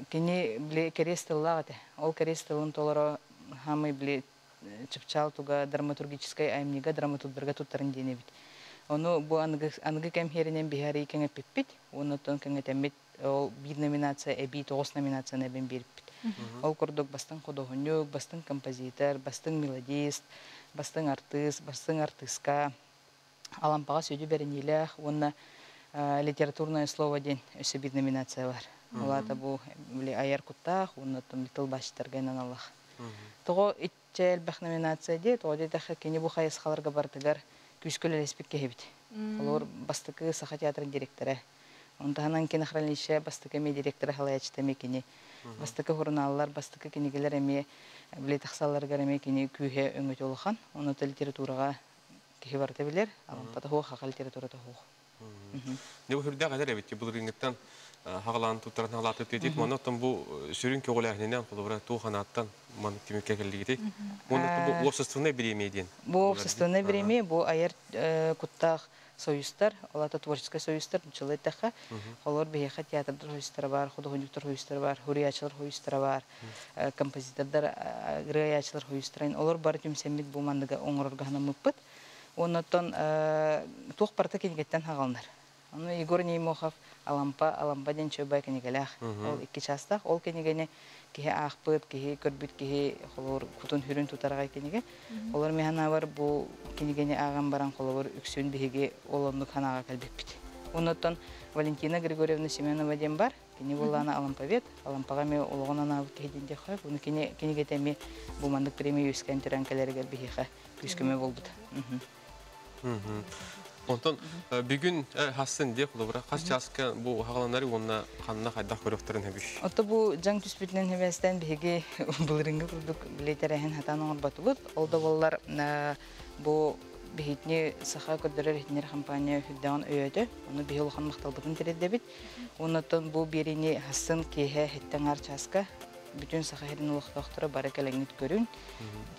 кини били кэриэс тыллаах этэ. Ол кэриэс тылын толоро хамый били чыпчаал туга драматургическай айымньыга драматурдарга туттарын диэн эбит. Ону бу аныгы кэм хиэринэн биһиэри кэҥэппиппит, оннуттан кэҥэтэммит ол биир номинация эбии тоҕус номинацияны эбэн биэриппит. Ол курдук бастыҥ худуоһунньук, бастыҥ композитор, бастыҥ мелодист, бастыҥ артыыс, бастыҥ артыыска, Алампаҕа сүдү бэриниилээх уонна литературное слово диэн өссө биир номинация бар. Ол аата бу били айар куттаах уонна тылбаасчыттарга аналлаах. Тоҕо иччэ элбэх номинация дии, тоҕо диэтэххэ кини бу хайысхаларга барытыгар күүскэ үлэлэспит киһибит. Олор бастакы Саха театрын директора. Онтаһынан кинохранилище бастакы эмиэ директора халаячыта эмиэ кини. Бастакы журналлар, бастакы кинигэлэр эмиэ били тахсалларыгар эмиэ кини күүһэ өҥөтө улахан. Онута литератураҕа киһи барыта билэр, Алампата хуох, хаха литературата хуох. Дьэ бу сүрдээх эдэр эбит былырыыҥҥыттан Хагалаан туттаран халааты тетит манна бу сүрүн көҕүлээһининэн холобура тууханааттан ман түмүккэ кэллигити. Уонна бу уопсастыбаннай бириэмийэ диэн. Бу уопсастыбаннай бириэмийэ бу айар куттаах союзтар, олата творческий союзтар, нуччалыы эттэххэ, холор биһиэхэ театрдар союзтара бар, художниктар союзтара бар, хуруйааччылар союзтара бар, композитордар, ырыаячылар союзтара. Олор бары түмсэммит бу манныга оҥорорго ханаммыппыт. Оннотон туох барыта кинигеттен хагалнар. Ону Егор Неймохов Алампа, Алампа диэн чөбай кинигэлээх. Ол икки частах. Ол кинигени киһи аахпыт, киһи көрбүт киһи холор кутун хүрүн тутарагай кинигэ. Олор механавар бу кинигени ааган баран холобур үксүн биһиги олоннук ханаага кэлбиппит. Оннотон Валентина Григорьевна Семенова диэн бар. Кини буллаана Алампавет. Алампаға ме олоҕун анаабыт киһи диэн диэххэ. Буну кини кинигете эми бу маннык премия үскэн түрэн кэлэригэр биһиэхэ күүскөмө болбут. Онтон бүгүн хассын дии холобура хас чааска бу хагаланары уонна ханна хайдах көрөхтөрүн хэбиш. Ото бу жаң түспүтүнэн хэбэстен биһиги былырынгы курдук билетерэһин хатан оҥорботубут. Ол да боллар бу биһитни саха көрдөрөр иһитиннэр компания хүддэҕин өйөтө. Ону биһи улахан махталбытын тириэрдэбит. Оннотон бу биэрини хассын киэһэ хэттэн ар чааска бүтүн саха херин олохтоохторо бары кэлэҥҥит көрүн,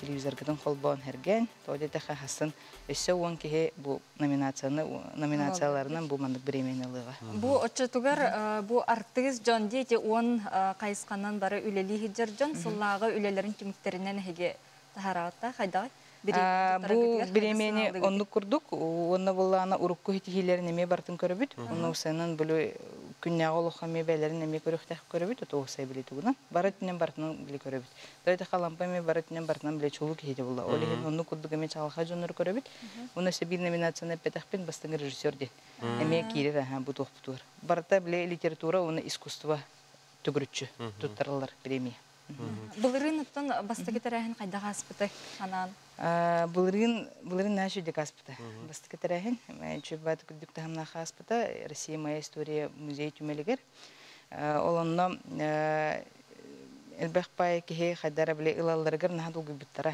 телевизоргытын холбоон herген, тоодетеха хассын өссө уон киһи бу номинацияны номинацияларынан бу маннык бириэмийэни ылыаҕа. Бу отчотугар бу артыыс дьон диэти уон хайысханан бары үлэлии сылдьар дьон сыллааҕы үлэлэрин түмүктэринэн эһиги таһараҕытта хайдаҕай? Бу бириэмийэни оннук курдук уонна буллаана урукку хитиһиилэрин эмиэ бартын көрөбүт. Онно усанан булу күннээҕи олоххо эмиэ бээлэрин эмиэ көрүөхтээх көрөбүт, ото усай били тугунан. Бары түнэн бартынан били көрөбүт. Тойта халампа эмиэ бары түнэн бартынан били чулуу киһи була. Ол иһин оннук курдук эмиэ чаҕылхай дьоннору көрөбүт. Уна өссө биир номинацияны эппэтэхпин бастыҥ режиссер диэн. Эмиэ киирэр аха бу туохпутугар. Барыта били литература уонна искусство төгүрүччү туттарылар премия. Былырыын оттон бастакы тэрээһин хайдах ааспытай анаан? Былырыын былырыын наша үдик ааспыта. Бастакы тэрээһин чүббат күрдүк таһымнаах ааспыта Россия моя история музей түмэлигэр. Ол онно элбэх пай киһи хайдара били ылалларыгар наһаа долгуйбуттара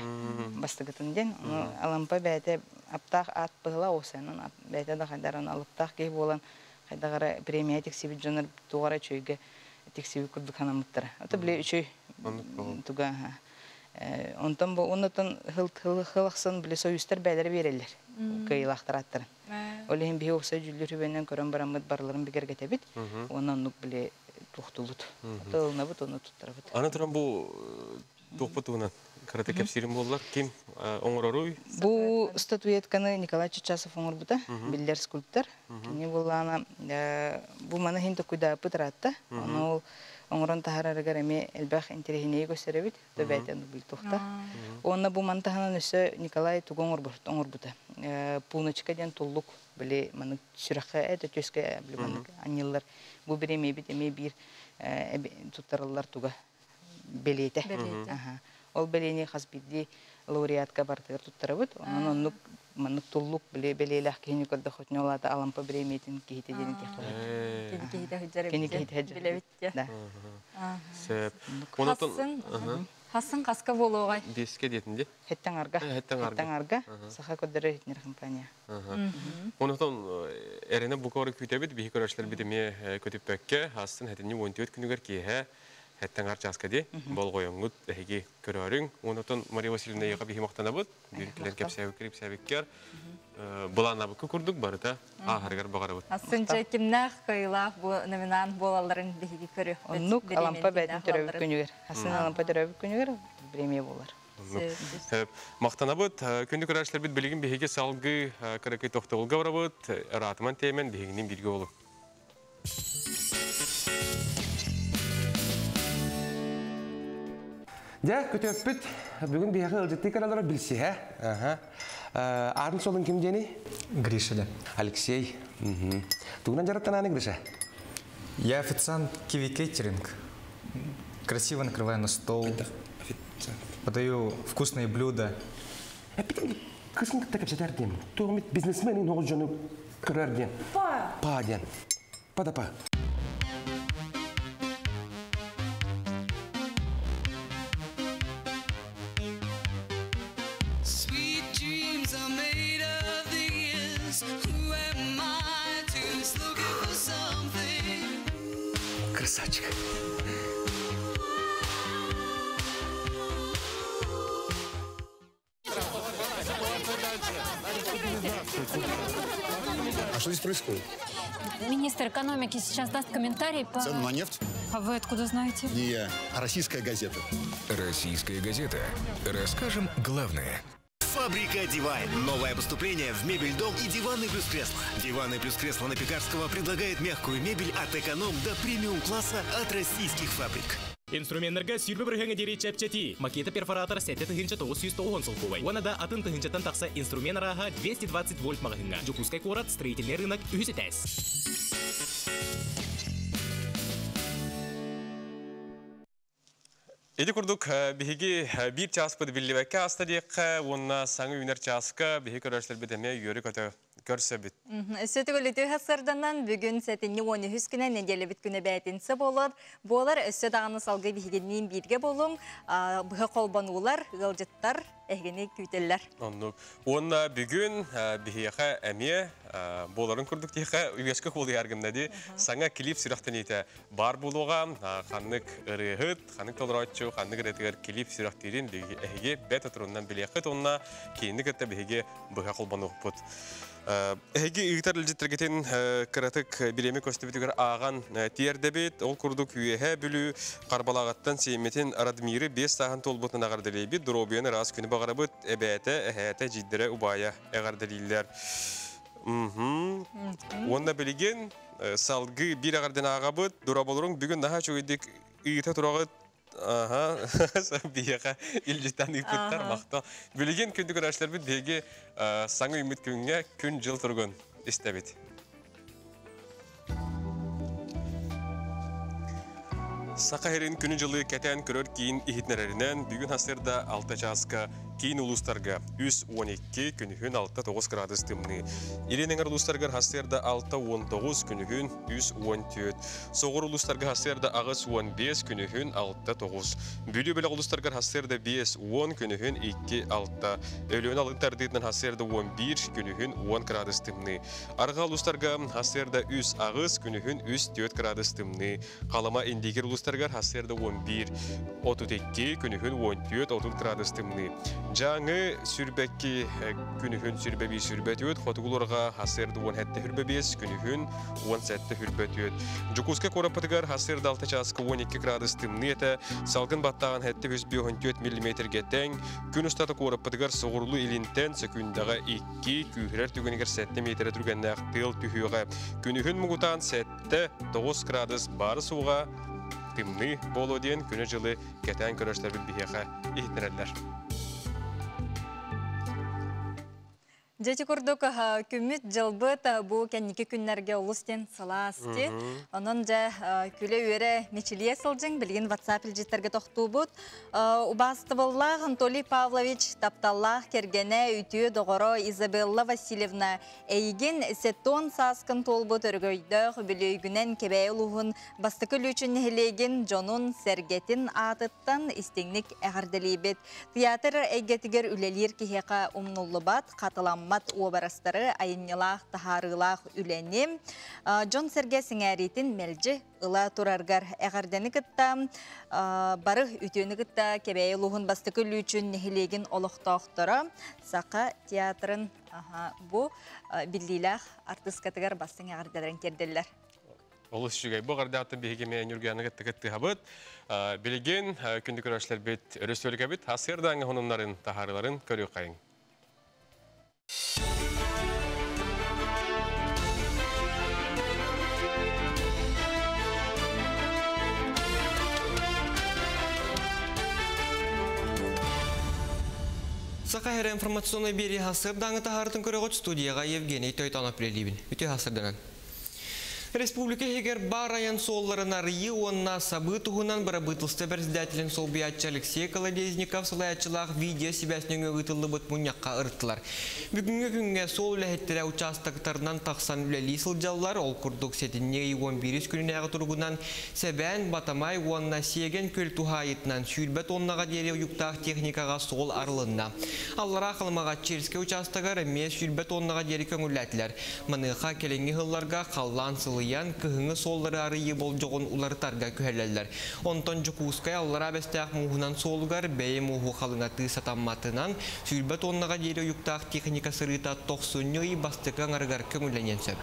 бастакытын диэн. Ону Алампа бэйэтэ аптаах аат быһыла осенон бэйэтэ да хайдаран алыптаах киһи буолан хайдагара премия тиксибит дьонор тугара үчүгэй тиксибит курдук ханаммыттара. Ото били үчүй туга онтон бу оннотон хыл хыл хылахсын били союзтар бээлери береллер. Кыйылахтар аттарын. Ол иһин биһи оксай жүллүр хүбэнен көрөн бараммыт барларын бигергетебит. Онон оннук били тухтулут. Ото ылынабыт, оны туттарабыт. Аны туран бу туохпутугунан карате кэпсиирин буоллар ким оҥороруй? Бу статуэтканы Николай Чичасов оҥорбута, биллэр скульптор. Кини буллаана бу маны хин токуйдааппыт ыраатта. Ону ол оҥорон таһарарыгар эмиэ элбэх интэриэһинэйи көрсөрөбүт. Төбөтен бил тухта. Онно бу маны таһынан өссө Николай тугу оҥорбута. Пуночка диэн туллук били маны сүрэххэ это төскө били маны анньыллар. Бу бириэмийэбит эмиэ биир туттарыллар туга белиэтэ. Ол белиэни хас биирдии лауреатка бартыгар туттарабыт. Онон оннук маннык туллук биле белиэлээх киһини көрдөхөтүнэ олаата Алампа бириэмийэтин киһитэ диэн этиэх Кини киһитэ сылдьар Кини киһитэ сылдьар. Билэбит дьэ. Да. Сөп. Онотон Хассын хаска буолуоҕай? Беске диэтин ди. Хэттэн арга. Хэттэн арга. Хэттэн арга. Саха көрдөрөр иһитиннэр компания. Онотон эрене букары күтәбит, биһи көрөшлөр битеме көтүппәккә, хассын хәтинни 14 күнүгэр киэһэ хэттэн ар часка ди болҕойоҥҥут эһиги көрөрүҥ. Онотон Мария Васильевна яга биһи мактанабыт, бүгүн кэлэн кэпсээбиккер ипсээбиккер былаанабыкка курдук барыта ааһарыгар бағарабыт. Ассынча кимнээх кыйылаах бу номинант буолалларын биһиги көрүөхпүт. Оннук Алампа бээтин төрөбүт күнүгэр. Хассын Алампа төрөбүт күнүгэр премия буолар. Мактанабыт, күндү көрәшләрбит билигин биһиги салгы кыракый тохтолга барабыт, ыраатыман темен биһигинин бирге болу. Дьэ, көтөппүт, бүгүн биһиэхэ ылдьыттыы кыралара билсиһэ. Арын солун ким диэни? Гриша да. Алексей. Тугунан жараттанааны, Гриша? Я официант Киви Кейтеринг. Красиво накрываю на стол. Подаю вкусные блюда. Кысын кытта кэпсэтэр диэн. Тугумит бизнесмен ин жону көрөр диэн. Па. Па диэн. Па да па. Sweet dreams are made of these. Who am I to looking for something? Красавчик. А что здесь происходит? Министр экономики сейчас даст комментарий по... Цену на нефть? А вы откуда знаете? Не я, а российская газета. Российская газета. Расскажем главное. Фабрика Дивайн. Новое поступление в мебель дом и диваны плюс кресло. Диваны плюс кресло на Пекарского предлагает мягкую мебель от эконом до премиум класса от российских фабрик. Инструменнерге сүйрбі біргіңі дері чәпчәти. Макета перфоратор 7990 солковай. Оны да атын тыгынчаттан тақса инструмент араға 220 вольт мағынға. Жукускай корат строительный рынок үхісетәс. Эди курдук биһиги биир чааспыт биллибэккэ ааста диэххэ уонна саҥа үүнэр чааска биһи көрөөччүлэрбит эмиэ үөрэ көтө көрсөбүт. Өссө төгүл үтүө сарданан бүгүн сэтинньи 13 күнэ нэдиэлэбит күнэ бээтинсэ буолар. Буолар өссө даҕаны салгыы биһигинниин бииргэ буолуҥ, быһа холбонуулар, ыалдьыттар эһигини күүтэллэр. Оннук. Уонна бүгүн биһиэхэ эмиэ буоларын курдук диэхэ үгэскэ куолуйар гынна дии. Саҥа клип сүрэхтэниитэ баар буолуоҕа. Ханнык ырыаһыт, ханнык толорооччу, ханнык ырыатыгар клип сүрэхтиирин эһиги бэт отурунан билиэххит уонна киинни кытта биһиги быһа холбонуохпут. Эһиги ыытар илдьиттэргитин кыратык бириэмэ көстүбүтүгэр ааҕан тиэрдэбит. Ол курдук Үөһээ Бүлүү Харбалааҕыттан сиэммитин Радмиры биэс сааһын туолбутун эҕэрдэлиибит. Доруобуйаны ыраас күнү баҕарабыт. Эбээтэ, эһээтэ, эдьиийдэрэ, убаайа эҕэрдэлииллэр. Уонна билигин салгыы биир эҕэрдэни ааҕабыт. Дорооболоруҥ бүгүн наһаа үчүгэйдик ыыта тураҕыт. Аха, биһиэхэ илдьиттэн ыыппыттар махтал. Билигин күндү көрөөччүлэрбит биһиги саҥа үүммүт күҥҥэ күн-дьыл туругун истэбит. Саха сирин күнү-дьылы кэтээн көрөр киин иһитиннэрэринэн, бүгүн сарсыарда 6 чааска киин улуустарга 3-12, күнүһүн 6-9 градус тымныы. Илин эҥэр улуустарыгар сарсыарда 6-19, күнүһүн 3-14. Соҕуруу улуустарга сарсыарда 8-15, күнүһүн 6-9. Бүлүү бөлөх улуустарыгар сарсыарда 5-10, күнүһүн 2-6. Өлүөнэ алын тардыытынан сарсыарда 11, күнүһүн 10 градус тымныы. Арҕаа улуустарга сарсыарда 3-8, күнүһүн 3-4 градус тымныы. Халыма Индигир улуустарыгар сарсыарда 11, 32, күнүһүн 14, 30 градус тымныы. Дьааҥы сүрбэкки күнүһүн сүрбэ биир сүрбэ түөрт, хотугуларга сарсыарда 17 хүрбэ биэс, күнүһүн 17 хүрбэ түөрт. Дьокуускай куораппытыгар сарсыарда 6 чааска 12 градус тымныы этэ, салгын баттааҕын 754 миллиметргэ тэҥ, күн устата куораппытыгар соҕуруулуу илинтэн сөкүүндэҕэ 2, күүһүрэр түгэнигэр 7 миэтэрэ түргэннээх тыал түһүөҕэ. Күнүһүн муҥутаан 7 9 градус баары суоҕа тымныы буолуо диэн күнү-дьылы кэтээн көрөөччүлэрбит биһиэхэ иһитиннэрэллэр. Дьэ ити курдук күммүт дьылбыт бу кэнники күннэргэ олус диэн сылаас ти. Онон дьэ күлэ-үөрэ мичилийэ сылдьыҥ, билигин WhatsApp илдьиттэргэ тохтуубут. Убаастыбыллаах Анатолий Павлович тапталлаах кэргэнэ, үтүө доҕоро Изабелла Васильевна эйигин сеттон сааскын туолбут өрөгөйдөөх үбүлүөйгүнэн Кэбээйи улууһун бастакы Лүүчүн нэһилиэгин дьонун сэргэтин аатыттан истиҥник эҕэрдэлиибит. Театр эйгэтигэр үлэлиир киһиэхэ умнуллубат, хатыламмат уобарастары, айымньылаах, таһаарыылаах үлэни дьон-сэргэ сэҥээриитин мэлдьи ыла тураргар эҕэрдэни кытта бары үтүөнү кытта Кэбээйи улууһун бастакы Лүүчүн нэһилиэгин олохтоохторо Саха театрын бу биллиилээх артыыскатыгар бастыҥ эҕэрдэлэрин тиэрдэллэр. Олус үчүгэй. Бу эҕэрдэҕиттэн биһиги эмиэ Ньургуйааны кытта кыттыһабыт. Билигин күндү көрөөччүлэрбит өрөспүүбүлүкэбит сарсыардааҥҥы сонуннарын таһаарыыларын көрүөххэйиҥ. Саха Сирэ информационнай биэрии сарсыардааҥҥы таһаарытын көрөҕүт студияҕа Евгений Тойтонов үлэлиибин. Үтүө сарсыарданан. Республика иһигэр баар айан суолларын арыйыы уонна сабыы туһунан бырабыыталыстыба председателин солбуйааччы Алексей Колодезников салайааччылаах видео-сибээс нөҥүө ыытыллыбыт мунньахха ырыттылар. Бүгүҥҥү күҥҥэ суол үлэһиттэрэ учаастактарынан тахсан үлэлии сылдьаллар. Ол курдук сэтинньи ый 11 күнүнээҕи туругунан Сэбээн, Батамай уонна Сиэгэн күөл туһаайытынан 20 тоннаҕа диэри уйуктаах техникаҕа суол арылынна. Аллараа Халымаҕа Черскэй учаастагар эмиэ 20 тоннаҕа диэри көҥүллээтилэр. Маныаха кэлиҥҥи сылларга халлаан сылыйан халыйан, кыһыҥҥы суоллары арыйыы болдьоҕун уларытарга күһэллэллэр. Онтон Дьокуускай Аллараа Бэстээх мууһунан суолугар бэйэ мууһу халыҥатыы сатамматынан, 20 тоннаҕа диэри уйуктаах техника сырыыта тохсунньу ый бастакы аҥарыгар көҥүллэниэн сөп.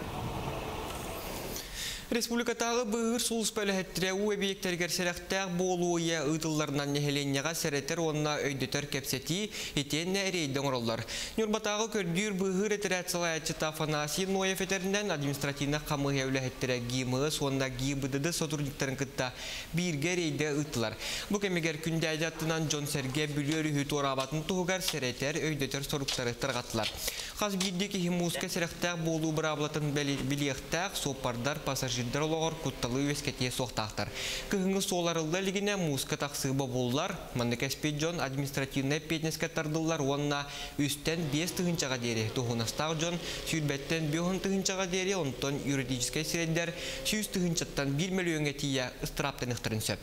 Республикатааҕы быыһыыр сулууспа үлэһиттэрэ уу эбийиэктэригэр сэрэхтээх буолуу ыйа ыытылларынан нэһилиэнньэҕэ сэрэтэр уонна өйдөтөр кэпсэтии итиэннэ эриэйдэ оҥороллор. Ньурбатааҕы көрдүүр-быыһыыр этэрээт салайааччыта Афанасий Ноев этэринэн, административнай хамыыһыйа үлэһиттэрэ ГИМС уонна ГИБДД сотрудниктарын кытта бииргэ эриэйдэ ыыттылар. Бу кэмигэр Күндээдэ аттынан дьон-сэргэ Бүлүү өрүһү туораабатын туһугар сэрэтэр, өйдөтөр соруктары тарҕаттылар. Хас биирдии киһи мууска сэрэхтээх буолуу быраабылатын билиэхтээх, суоппардар, пассажирдар олоҕор кутталы үөскэтиэ суохтаахтар. Кыһыҥҥы суол арылла илигинэ мууска тахсыы бобуллар, маннык эспит дьон административнай эппиэтинэскэ тардыллар уонна 3-тэн 5 тыһыынчаҕа диэри туһунастаах дьон 20-тэн 50 тыһыынчаҕа диэри, онтон юридическай сирэйдэр 100 тыһыынчаттан 1 мөлүйүөҥҥэ тиийэ ыстырааптаныахтарын сөп.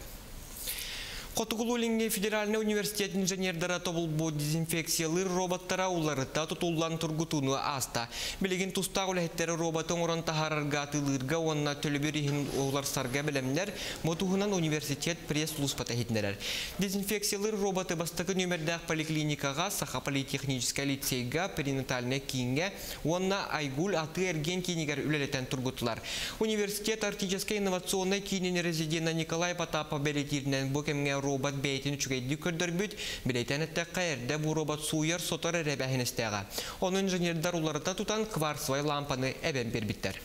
Хотугулуу-Илиҥҥи федеральнай университет инженердара тобулбут дезинфекциялыыр роботтара уларыта тутуллан тургутууну ааста. Билигин тустаах үлэһиттэр роботы оҥорон таһаарарга, атыылыырга уонна төлөбүр иһин уларсарга бэлэмнэр, бу туһунан университет пресс-сулууспата иһитиннэрэр. Дезинфекциялыыр роботы бастакы нүөмэрдээх поликлиникаҕа, Саха политехническай лицейга, перинатальнай кииҥҥэ уонна Айгуль атыы-эргиэн киинигэр үлэлэтэн тургутулар. Университет Арктическай инновационнай киинин резиденэ Николай Потапов бэлиэтииринэн, бу кэмҥэ робот бэйэтин үчүгэйдик көрдөрбүт, бэлиэтээн эттэххэ, эрдэ бу робот сууйар сотор эрэ эбээһинэстээҕэ. Ону инженердар уларыта тутан кварцевай лампаны эбэн биэрбиттэр.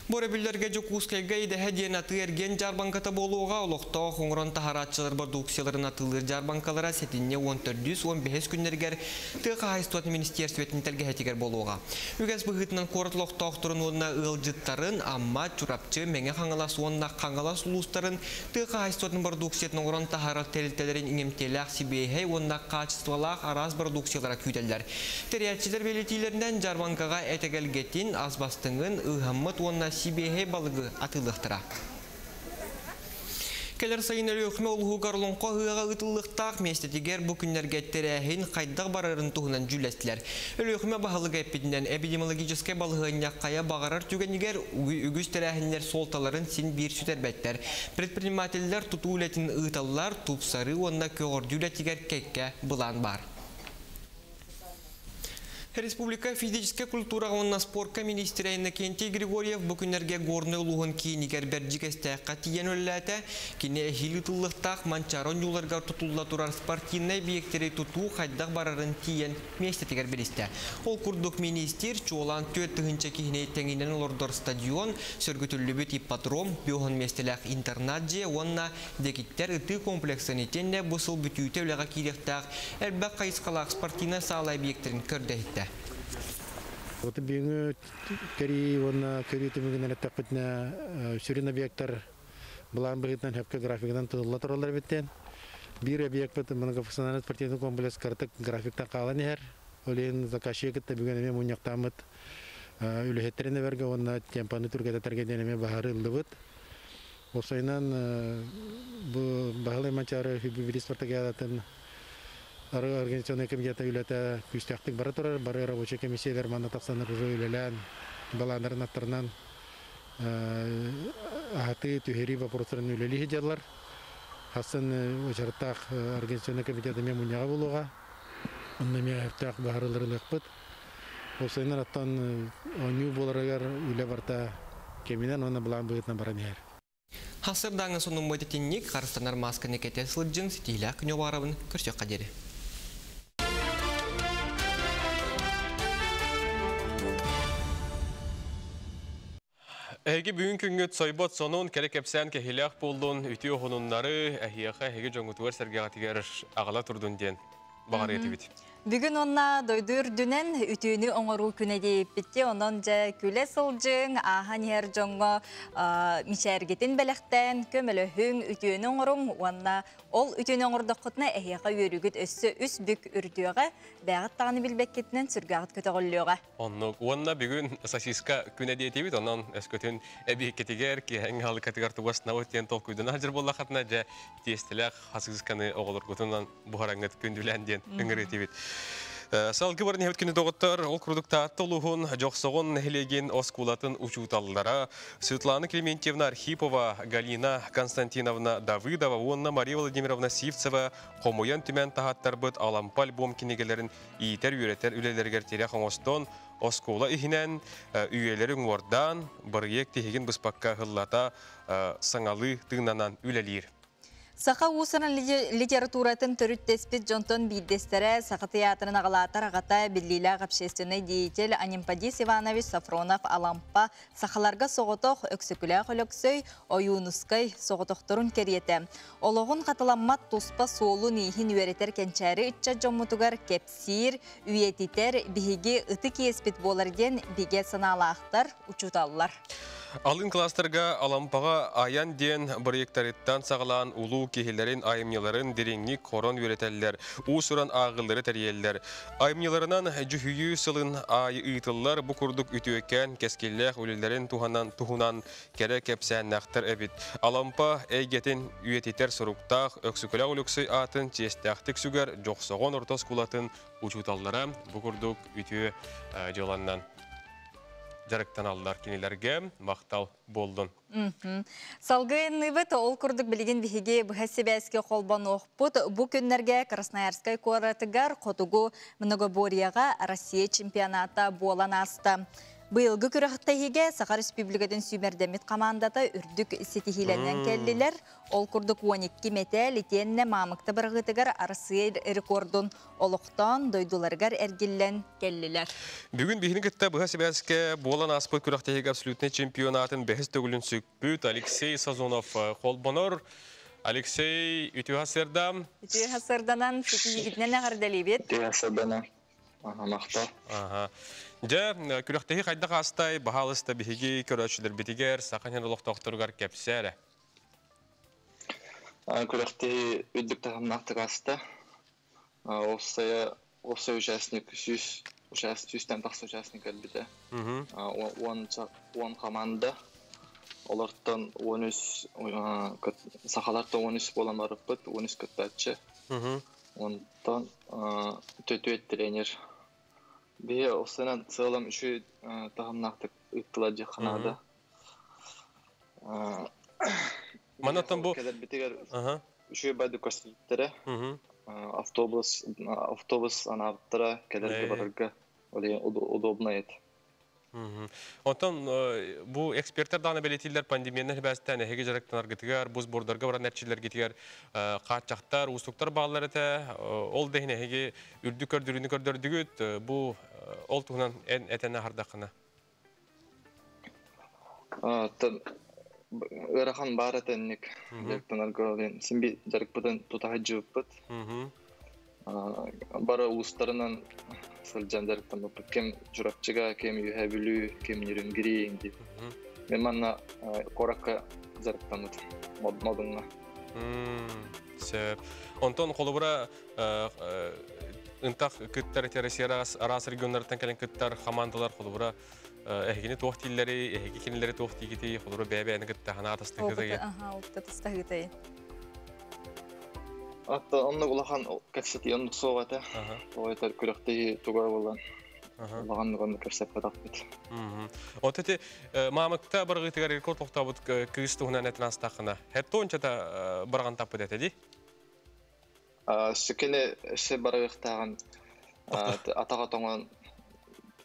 Бу өрөбүллэргэ Дьокуускайга идэһэ диэн атыы-эргиэн дьаарбаҥката буолуоҕа. Олохтоох оҥорон таһаарааччылар бородууксуйаларын атыылыыр дьаарбаҥкалара сэтинньи 14-15 күннэригэр тыа хаһаайыстыбатын министиэристибэтин тэлгэһэтигэр буолуоҕа. Үгэс быһыытынан куорат олохтоохторун уонна ыалдьыттарын Амма, Чурапчы, Мэҥэ Хаҥалас уонна Хаҥалас улуустарын тыа хаһаайыстыбатын бородууксуйатын оҥорон таһаарар тэрилтэлэрин иҥэмтиэлээх сибиэһэй уонна хаачыстыбалаах араас бородууксуйалара күүтэллэр. Тэрийээччилэр бэлиэтииллэринэн, дьаарбаҥкаҕа эт эгэлгэтин, ас бастыҥын, ыыһаммыт уонна сибиэһэй балыгы атыылыахтара. Кэлэр сайын Өлүөхүмэ улууһугар Олоҥхо ыһыаҕа ыытыллыахтаах миэстэтигэр бу күннэргэ тэрээһин хайдах барарын туһунан дьүүллэстилэр. Өлүөхүмэ баһылыга эппитинэн, эпидемиологическай балаһыанньа хайа баҕарар түгэнигэр үгүс тэрээһиннэр суолталарын син биир сүтэрбэттэр. Предпринимателлэр тутуу үлэтин ыыталлар, тупсарыы уонна көҕөрдүү үлэтигэр кэккэ былаан баар. Республика физическэй культураҕа уонна спорка министрэ Иннокентий Григорьев бу күннэргэ Горнай улууһун киинигэр Бэрдьигэстээххэ тиийэн үлэлээтэ. Кини эһиил ыытыллыахтаах Манчаары оонньууларыгар тутулла турар спортивнай объектэри тутуу хайдах барарын тиийэн миэстэтигэр билистэ. Ол курдук министр чуолаан 4000 киһини тэҥинэн олордор стадион, сөргүтүллүбүт ипподром, 50 миэстэлээх интернат дьиэ уонна дэгиттэр ытыы комплексын итиэннэ бу сыл бүтүүтэ үлэҕэ киириэхтээх элбэх хайысхалаах спортивнай саала объектэрин көрдө-иһиттэ. Вот бүгүҥҥү кэрии уонна көрүү түмүгүнэн эттэхпитинэ, сүрүн объектар былаан быһыытынан сөпкө графигынан тутулла тураллар эбиттэн. Биир объекпыт многофункциональный спортивный комплекс кыратык графиктан хаалан иһэр. Ол иһин заказчик кытта бүгүн эмиэ мунньахтааммыт үлэһиттэрин эбэргэ уонна темпаны түргэтэтэргэ диэн эмиэ быһаарыллыбыт. Уопсайынан бу Баһылай Манчаары Бүбүри спартакиадатын организационнай комитета үлэтэ күүстээхтик бара турар. Бары рабочай комиссиялар манна тахсаннар уже үлэлээн, балааннарын аттарынан аһатыы, түһэрии вопростарын үлэлии сылдьаллар. Хассын уочараттаах организационнай комитет эмиэ мунньаҕа буолуоҕа. Онно эмиэ сөптөөх быһаарыылары ылыахпыт. Уопсайынан оттон оонньуу буоларыгар үлэ барыта кэминэн уонна былаан быһыытынан баран иһэр. Сарсыардааҥҥы сонуммут итинник, харыстанар маасканы кэтэ сылдьыҥ, ситиһиилээх күнү баҕарабын, көрсүөххэ диэри. Эһиги бүгүн күҥҥүт сойбот сонун, кэрэ кэпсээн кэһиилээх буоллун, үтүө сонуннары эһиэхэ, эһиги дьоҥҥутугар сэргэҕитигэр аҕала турдун диэн баҕарыа этибит. Бүгүн онна дойду үрдүнэн үтүөнү оҥоруу күнэ диэппитти, онон дьэ күлэ сылдьыҥ, ааһан иһэр дьоҥҥо мичээргитин бэлэхтээн, көмөлөһүҥ, үтүөнү оҥоруҥ уонна ол үтүөнү оҥордоххутуна эһиэхэ үөрүүгүт өссө үс бүк үрдүөҕэ, бэйэҕит даҕаны билбэккитинэн сүргэҕит көтөҕүллүөҕэ. Оннук. Уонна бүгүн сосиска күнэ диэтибит, онон өскөтүн эбиэккитигэр, киэһэҥ аһылыккытыгар тугу астынабыт диэн толкуйданан сылдьар буоллаххытына, дьэ, тиэстэлээх сосисканы оҕолоргутунан буһараҥҥыт күндүлээн диэн ыҥырыы этибит. Салгы баран иһэбит күнү доҕоттор, ол курдук Таатта улууһун Дьохсоҕон нэһилиэгин оскуолатын учууталлара Светлана Клементьевна Архипова, Галина Константиновна Давыдова уонна Мария Владимировна Сивцева хомуйан түмэн таһааттарбыт Алампа альбом кинигэлэрин иитэр-үөрэтэр үлэлэригэр тирэх оҥостон, оскуола иһинэн үйэлэри уҥуордаан, бырайыак тиһигин быспакка ыһыллата саҥалыы тыынанан үлэлиир. Саха уус-уран литературатын төрүттэспит дьонтон биирдэстэрэ Саха тыйаатырын аҕалаатар аҕата, биллиилээх общественнай деятель Анемподист Иванович Софронов Алампа сахаларга соҕотох Өксөкүлээх Өлөксөй, Ойуунускай соҕотохторун кэриэтэ. Олоҕун хатыламмат туспа суолун-ииһин үөрэтэр кэнчээри ыччат дьоммутугар кэпсиир, үйэтитэр биһиги ытык иэспит буолар диэн бигэ санаалаахтар, учууталлар. Алын кластерга Алампаҕа айан диэн бырайыактарыттан саҕалаан улуу киһилэрин айымньыларын дириҥник хорон үөрэтэллэр, уус-уран ааҕыылары тэрийэллэр. Айымньыларынан дьүһүйүү сылын аайы ыытыллар бу курдук үтүөкэн, кэскиллээх үлэлэрин туһанан туһунан кэрэ кэпсээннээхтэр эбит. Алампа эйгэтин үйэтитэр соруктаах Өксөкүлээх Өлөксөй аатын чиэстээхтик сүгэр Дьохсоҕон орто оскуолатын учууталлара бу курдук үтүө дьыаланнан дьарыктаналлар кинилэргэ махтал буоллун. Салгыы ол курдук билигин биһиги быһа сибээскэ холбонуохпут. Бу күннэргэ Красноярскай куоратыгар хотугу многоборьеҕа Россия чемпионата буолан ааста. Быйылгы күрэхтэһиигэ Саха Республикатын сүүмэрдэммит хамаандата үрдүк ситиһиилэнэн кэллилэр. Ол курдук 12 мэтээл итиэннэ Маамыкта бырағыытыгар Арассыыйа рекордун олохтоон дойдуларыгар эргиллэн кэллилэр. Бүгүн биһини кытта быһа сибээскэ буолан ааспыт күрэхтэһиигэ абсолютнай чемпионатын бэһис төгүлүн сүкпүт Алексей Сазонов холбонор. Алексей, үтүө сырдам. Үтүө сырданан ситиһиигитинэн эҕэрдэлиибит. Үтүө сырданан. Махтал. Ага. Дьэ, күрэхтэһии хайдах аастай, баһаалыста биһиги көрөөччүлэрбитигэр, саха иһин олохтоохторугар кэпсээ эрэ. Күрэхтэһии үрдүк таһымнаахтык ааста. Уопсайа уопсай участник 100 сүүстэн тахса участник кэлбитэ. 10 команда. Олортон 13 сахалартан 13 буолан барыппыт, 13 кыттааччы. Онтон төтүөт тренер. Биһи осынан целом үчү таһымнаахтык ыыттылар диэххэ наада. Манаттан бу кэлэрбитигэр үчүгэй байды көрсүбүттэрэ. Автобус автобус анаабыттара кэлэргэ барарга удобно ет. Онтон бу эксперттэр даҕаны бэлиэтииллэр пандемияны сибээстээн эһиги дьарыктанаргытыгар, бу сбордарга баран эрчиллэргитигэр хааччахтар, уустуктар бааллар этэ. Ол да иһин эһиги үрдүк көрдөрүүнү көрдөрдүгүт. Бу ол туһунан эн этэн аһардаххына. Ыарахан баар этэ инник дьарыктанарга син би дьарыкпытын тута сылдьыбыппыт. Бары улуустарынан сылдьан дьарыктаммыппыт. Ким Чурапчыга, ким Үөһээ Бүлүү, ким Нерюнгри дип. Мен манна куоракка дьарыктаммыт модуҥҥа. Сөп. Онтон холобура ынтах кыттар Россия араас регионнарыттан кэлэн кыттар командалар холобура эһигини туох дииллэри, эһиги кинилэри туох диигити, холобура бэйэ-бэйэни кытта ханаа атастыгытай. Опыт атастаһыытай. Атта оннук улахан кэпсэтии оннук суох этэ. Тоҕо этэр күрэхтэһии туга буолан улахан оннук кэпсэппэтахпыт. От эти маамыкта барғытыгар рекорд тохтообут кыыс туһунан этин астахына. Хеттончата барган таппыт этэ ди? Сүкини өссө барыахтааҕын атаҕа тоҥон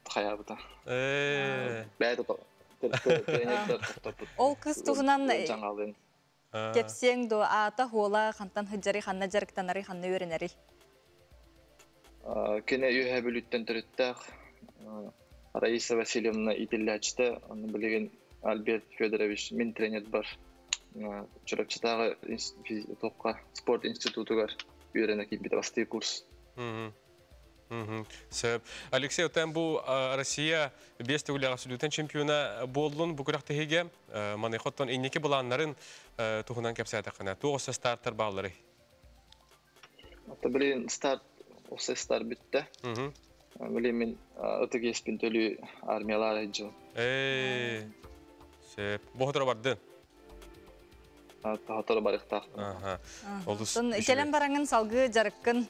хайаабыта. Бэйэ тренердэр тохтоппут. Ол кыыс туһунан кэпсиэҥ дуо аата хуола хантан сылдьарый, ханна дьарыктанарый, ханна үөрэнэрий? Кини Үөһээ Бүлүүттэн төрүттээх Раиса Васильевна иитиллээччитэ, онно билигин Альберт Федорович мин тренербар Чурапчытааҕы туохха спорт институтугар үөрэнэ киирбитэ бастыыр курс. Сөп. Алексей, оттон бу Россия биэс төгүллээх абсолютнай чемпиона буоллун бу күрэхтэһиигэ маныаха оттон инники былааннарын туһунан кэпсээтэххинэ, туох өссө стартар баалларый? Ата билигин старт уопсай старт бүттэ. Билигин мин ытык иэспин төлүү армиялаах сылдьабын. Ээ, сөп. Бу сотору бардын? Сотору барыахтаахпын. Олус Кэлэн бараҥын салгыы дьарыккын.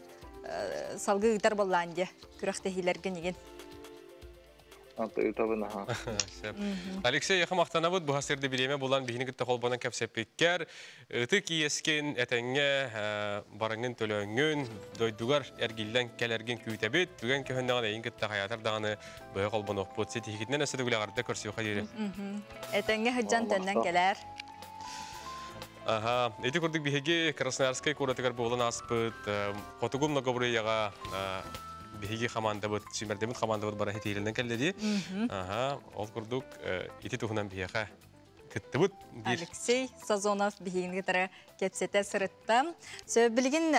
салгыы ыытар буоллаан дии күрэхтэһиилэргин игин. Ыытабын аха. Алексей, яха махтанабыт бу сирде бириэмэ булан биһини кытта холбонон кэпсэппиккэр, ытык иэскин этэҥҥэ бараҥҥын төлөөҥҥүн, дойдугар эргиллэн кэлэргин күүтэбит, түгэн көһүннэҕин эйин кытта хайаатар даҕаны быһа холбонуохпут. Ситиһикитинэн өссө төгүл көрсүөхэ диэри. Этэҥҥэ сылдьан төннөн кэлээр. Аха, ити курдук биһиги Красноярскай куоратыгар буолан ааспыт Хотугу многоборьеҕа биһиги хамаандабыт, сүүмэрдэммит хамаандабыт бара хитиилэнэн кэллэ дии. Аха, ол курдук ити туһунан биһиэхэ кыттыбыт биир. Алексей Сазонов биһигини кытары кэпсэтэ сырытта. Билигин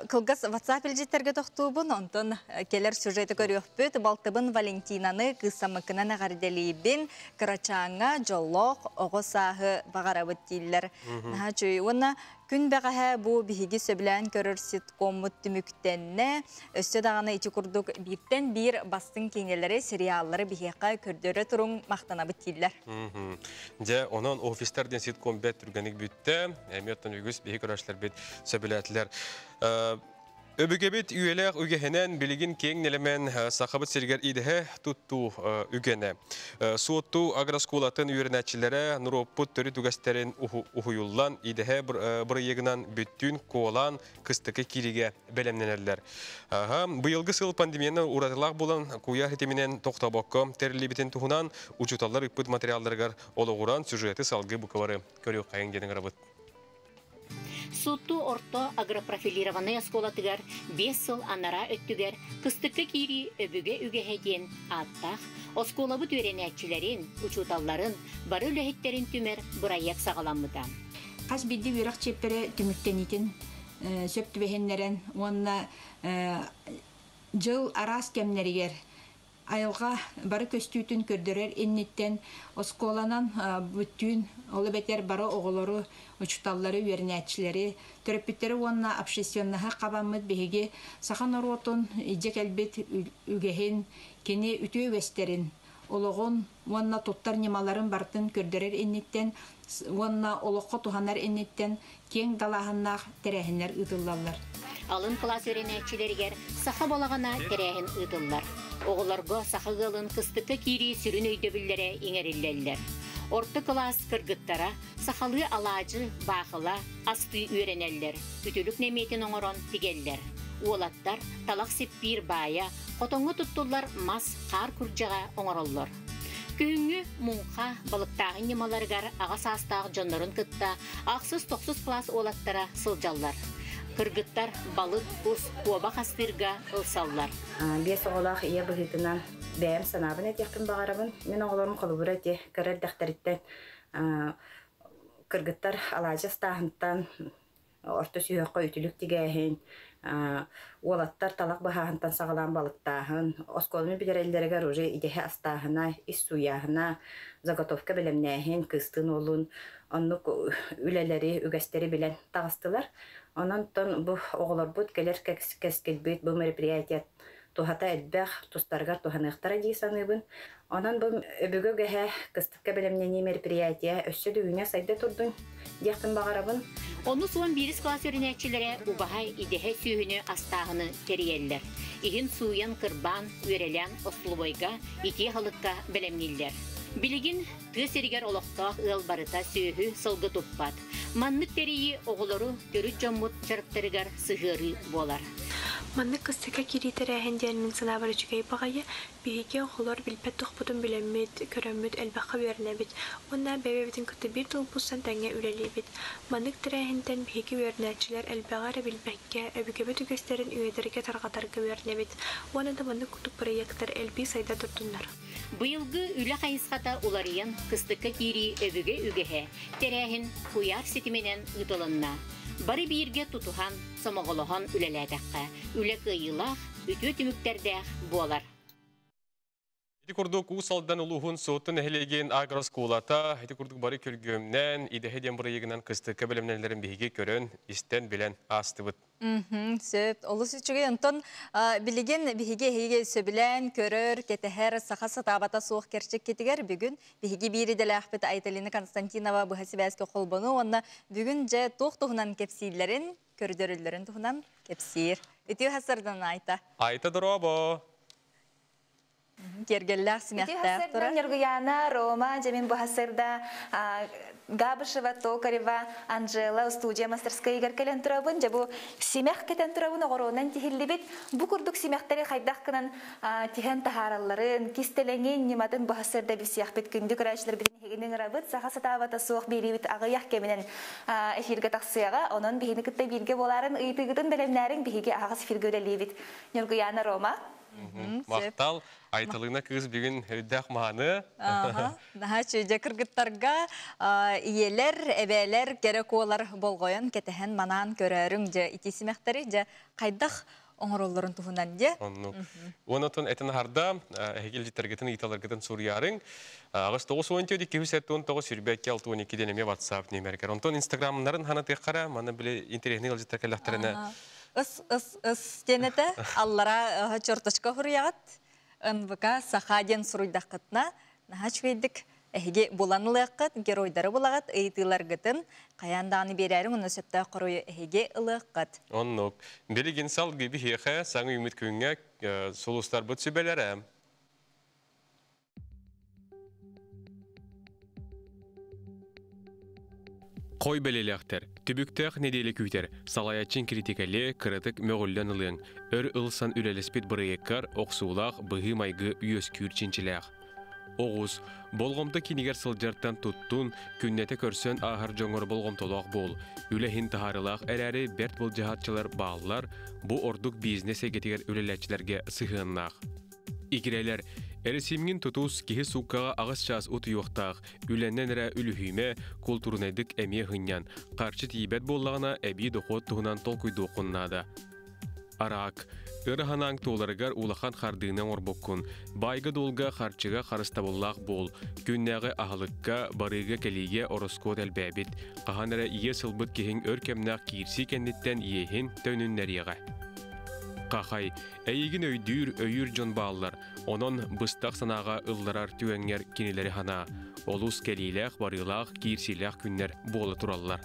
кылгас WhatsApp илдьиттерге тохтуубун, онтон келер сюжеты көрүөхпүт. Балтыбын Валентинаны кыысамыкынан эҕэрдэлиибин, кырачааҥҥа дьоллоох оҕо сааһы баҕарабыт дииллэр. Наһаа үчүгэй. Уонна күн бэҕэһээ бу биһиги сөбүлээн көрөр ситкоммут түмүктэннэ. Өссө даҕаны ити курдук бииртэн биир бастыҥ киинэлэри, сериаллары биһиэхэ көрдөрө туруҥ, махтанабыт дииллэр. Дьэ, онон офистар диэн ситком бэрт түргэнник бүттэ. Эмиэ оттон үгүс биһи көрөөччүлэрбит сөбүлээтилэр. Өбүгэбит үйэлээх үгэһинэн билигин киэҥ нэлэмэн Сахабыт сиригэр идэһэ туттуу үгэнэ. Суотту агроскуолатын үөрэнээччилэрэ норуоппут төрүт үгэстэрин уһуйуллан идэһэ бырайыагынан бүттүүн куолаан кыстыкы кииригэ бэлэмнэнэллэр. Быйылгы сыл пандемияны уратылаах буолан куйаар ситиминэн тохтобокко тэриллибитин туһунан учууталлар ыппыт материалларыгар олоҕуран сюжеты салгыы буквары көрүөххэйиҥ диэн ыҥырабыт. Суотту орто агропрофилированнай оскуолатыгар 5 сыл анараа өттүгэр кыстыкка киирии өбүгэ үгэһэ диэн ааттаах оскуолабыт үөрэнээччилэрин, учууталларын, бары үлэһиттэрин түмэр бырайыак саҕаламмыта. Хас биирдии үөрэх чиэппэрэ түмүктэниитин сөп түбэһиннэрэн уонна дьыл араас кэмнэригэр айылҕа бары көстүүтүн көрдөрөр инниттэн оскуоланан бүттүүн, ол эбэтэр бары оҕолору, учууталлары, үөрэнээччилэри, төрөппүттэри уонна общественноһы хабаммыт биһиги саха норуотун илдьэ кэлбит үгэһин, кини үтүө үгэстэрин, олоҕун уонна туттар ньымаларын барытын көрдөрөр инниттэн уонна олоххо туһанар инниттэн киэҥ далааһыннаах тэрээһиннэр ыытыллаллар. Алын кылаас үөрэнээччилэригэр саха балаҕана тэрээһин ыытыллар. Оҕолорго саха ыалын кыстыкка киирии сүрүн өйдөбүллэрэ иҥэриллэллэр. Орто кылаас кыргыттара сахалыы алаадьы, баахыла, астыы үөрэнэллэр, үтүлүк нэмиэтин оҥорон тигэллэр. Уолаттар талах сиппиир баайа, хотоҥҥо туттуллар мас, хаар күрдьэҕэ оҥороллор. Күһүҥҥү муҥха балыктааһын ньымаларыгар аҕа саастаах дьоннорун кытта ахсыс-тохсус кылаас уолаттара сылдьаллар. Кыргыттар балык, кус, куобах астыырга ылсаллар. Биэс оҕолоох ийэ быһыытынан бэйэм санаабын этиэхпин баҕарабын. Мин оҕолорум холобура ити кыра эрдэхтэриттэн кыргыттар алаадьы астааһынтан орто сүһүөххэ үтүлүк тигээһин, уолаттар талах быһааһынтан саҕалаан балыктааһын, оскуоланы бүтэрэллэригэр уже идэһэ астааһына, ис сууйааһына, заготовка бэлэмнээһин, кыыстыын уолун оннук үлэлэри, үгэстэри билэн таҕыстылар. Онон бу оҕолорбут кэлэр кэскилбит бу мероприятие туһата элбэх, тустарыгар туһаныахтара дии саныыбын. Онон бу өбүгэ үгэһэ кыстыкка бэлэмнэнии мероприятие өссө да үүнэ-сайда турдун диэхпин баҕарабын. Онус 11 кылаас үөрэнээччилэрэ убаһай идэһэ сүөһүнү астааһыны тэрийэллэр. Иһин сууйан, кырбаан, үөрэлээн остолобуойга итии аһылыкка бэлэмнииллэр. Билигин тыа сиригэр олохтоох ыал барыта сүөһү, сылгы туппат. Маннык тэрийии оҕолору төрүт дьоммут дьарыктарыгар сыһыарыы буолар. Маннык кыстыкка киирии тэрээһин диэн мин санаабар үчүгэй баҕайы. Биһиги оҕолор билбэт туохпутун билэммит, көрөммүт, элбэххэ үөрэнэбит уонна бэйэбитин кытта биир тылбытынан тэҥҥэ үлэлиибит. Маннык тэрээһинтэн биһиги үөрэнээччилэр элбэҕи эрэ билбэккэ, өбүгэбит үгэстэрин үйэтэргэ тарҕатарга үөрэнэбит уонна да маннык курдук бырайыактар элбии сайда турдуннар. Быйылгы үлэ хайысхата уларыйан, кыстыкка киирии өбүгэ үгэһэ, тэрээһин куйаар ситиминэн ыытылынна. Бары бииргэ тутуһан, сомоҕолоһон үлэлээтэххэ, үлэ кыайыылаах, үтүө түмүктэрдээх буолар. Ити курдук Уус Алдан улууһун Суотту нэһилиэгин агроскуолата ити курдук бары күргүөмнээн, идэһэ диэн бырайыагынан кыстыкка бэлэмнэнэллэрин биһиги көрөн, истэн, билэн аастыбыт. Сөп, олус үчүгэй. Онтон билигин биһиги эһиги сөбүлээн көрөр, кэтэһэр саха сатаабата суох кэрчиккитигэр бүгүн биһиги биир идэлээхпит Айталина Константинова быһа сибээскэ холбону уонна бүгүн дьэ туох туһунан кэпсииллэрин, көрдөрүллэрин туһунан кэпсиир. Үтүө сарсыарданан, Айта. Айта, дорообо. Киэргэллээх симэхтээх турар. Ньургуяна, Рома, дьэ мин бу сарсыарда Габышева, Токарева, Анжела студия мастерскайыгар кэлэн турабын. Дьэ бу симэх кэтэн турабын оҕуруонан тиһиллибит. Бу курдук симэхтэри хайдах гынан тиһэн таһааралларын, кистэлэҥин, ньыматын бу сарсыарда билсиэхпит. Күндү көрөөччүлэрбитин эһигини ыҥырабыт. Саха сатаабата суох биэриибит аҕыйах кэминэн эфиргэ тахсыаҕа. Онон биһини кытта бииргэ буоларын ыйытыыгытын бэлэмнээриҥ биһиги аһаҕас эфиргэ үлэлиибит. Ньургуяна, Рома. Махтал. Айталына кыыс бүгүн үрдэх мааны. Наһаа чүйдэ кыргыттарга ийэлэр, эбээлэр, кэрэ куолар болҕойон кэтэһэн манаан көрөөрүҥ дьэ ити симэхтэри дьэ хайдах оҥороллорун туһунан дьэ. Оннук. Онотон этин харда эһиги илдьиттэргитин ыйыталаргытын суруйаарыҥ. 8 9 14 279 22 62 диэн эмиэ WhatsApp нүөмэригэр. Онтон Инстаграмнарын ханатыаххара, манна били интересный илдьиттэр кэллэхтэринэ. Ыс ыс ыс диэнэтэ аллара черточка хуруйаҕыт. НВК Саха диэн суруйдаххытына наһаа үчүгэйдик эһиги булан ылыаххыт, геройдары булаҕыт, ыйытыыларгытын хайаан даҕаны биэрээриҥ, онно сөптөөх хоруйу эһиги ылыаххыт. Оннук. Билигин салгыы биһиэхэ саҥа үүммүт күҥҥэ сулустарбыт сүбэлэрэ. Хой бэлиэлээхтэр, түбүктээх нэдиэлэ күүтэр, салайааччыҥ критикэлиэ, кыратык мөҕүллэн ылыаҥ, өр ылсан үлэлэспит бырайыаккар охсуулаах быһыы-майгы үөскүүр чинчилээх. Оҕус, болҕомто кинигэр сылдьартан туттун, күннэтэ көрсөн ааһар дьоҥҥор болҕомтолоох буол. Үлэ иһин таһаарыылаах эрээри бэрт былдьаһааччылар бааллар, бу ордук бизнес эйгэтигэр үлэлээччилэргэ сыһыаннаах. Игирэлэр, эрэсиимҥин тутус, киһи сууккаҕа 8 чаас утуйуохтаах, үлэннэн эрэ үлүһүйүмэ, култуурунайдык эмиэ сынньан, харчы тиийбэт буоллаҕына эбии дохуот туһунан толкуйдуоххун наада. Араак, ыра санааҥ туоларыгар улахан хардыыны оҥорбуккун, баайга-дуолга харчыга харыстабыллаах буол, күннээҕи аһылыкка, барыыга-кэлиигэ ороскуот элбээбит, хаһан эрэ иэс ылбыт киһиҥ өр кэмнээх киирсии кэнниттэн иэһин төнүннэриэҕэ. Хахай, эйигин өйдүүр, өйүүр дьон бааллар, онон быстах санааҕа ылларар түгэҥҥэр кинилэри санаа. Олус кэлиилээх, барыылаах, киирсиилээх күннэр буола тураллар.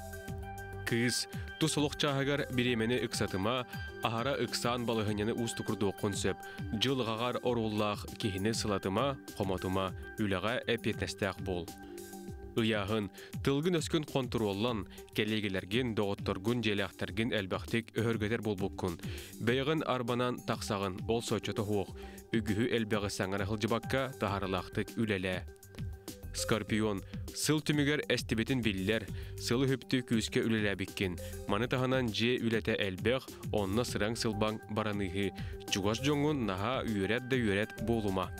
Кыыс, тус олох чааһыгар бириэмэни ыксатыма, аһара ыксаан балаһыанньаны уустугурдуоххун сөп. Дьылҕаҕар оруоллаах киһини сылатыма, хомотума, үлэҕэ эппиэтинэстээх буол. Ыйааһын, тылгын-өскүн хонтуруоллан, кэлиэгилэргин, доҕотторгун, дьиэлээхтэргин элбэхтик өһөргөтөр буолбуккун. Бэйэҕин арбанан тахсаҕын, ол соччото суох. Үгүһү элбэҕи саҥара сылдьыбакка таһаарыылаахтык үлэлээ. Скорпион, сыл түмүгэр эстибитин биллэр, сылы үптүү күүскэ үлэлээбиккин. Маны таһынан дьиэ үлэтэ элбэх, онно сыраҥ-сылбаҥ бараныыһы. Чугас дьоҥҥун наһаа үөрэт да үөрэт буолума.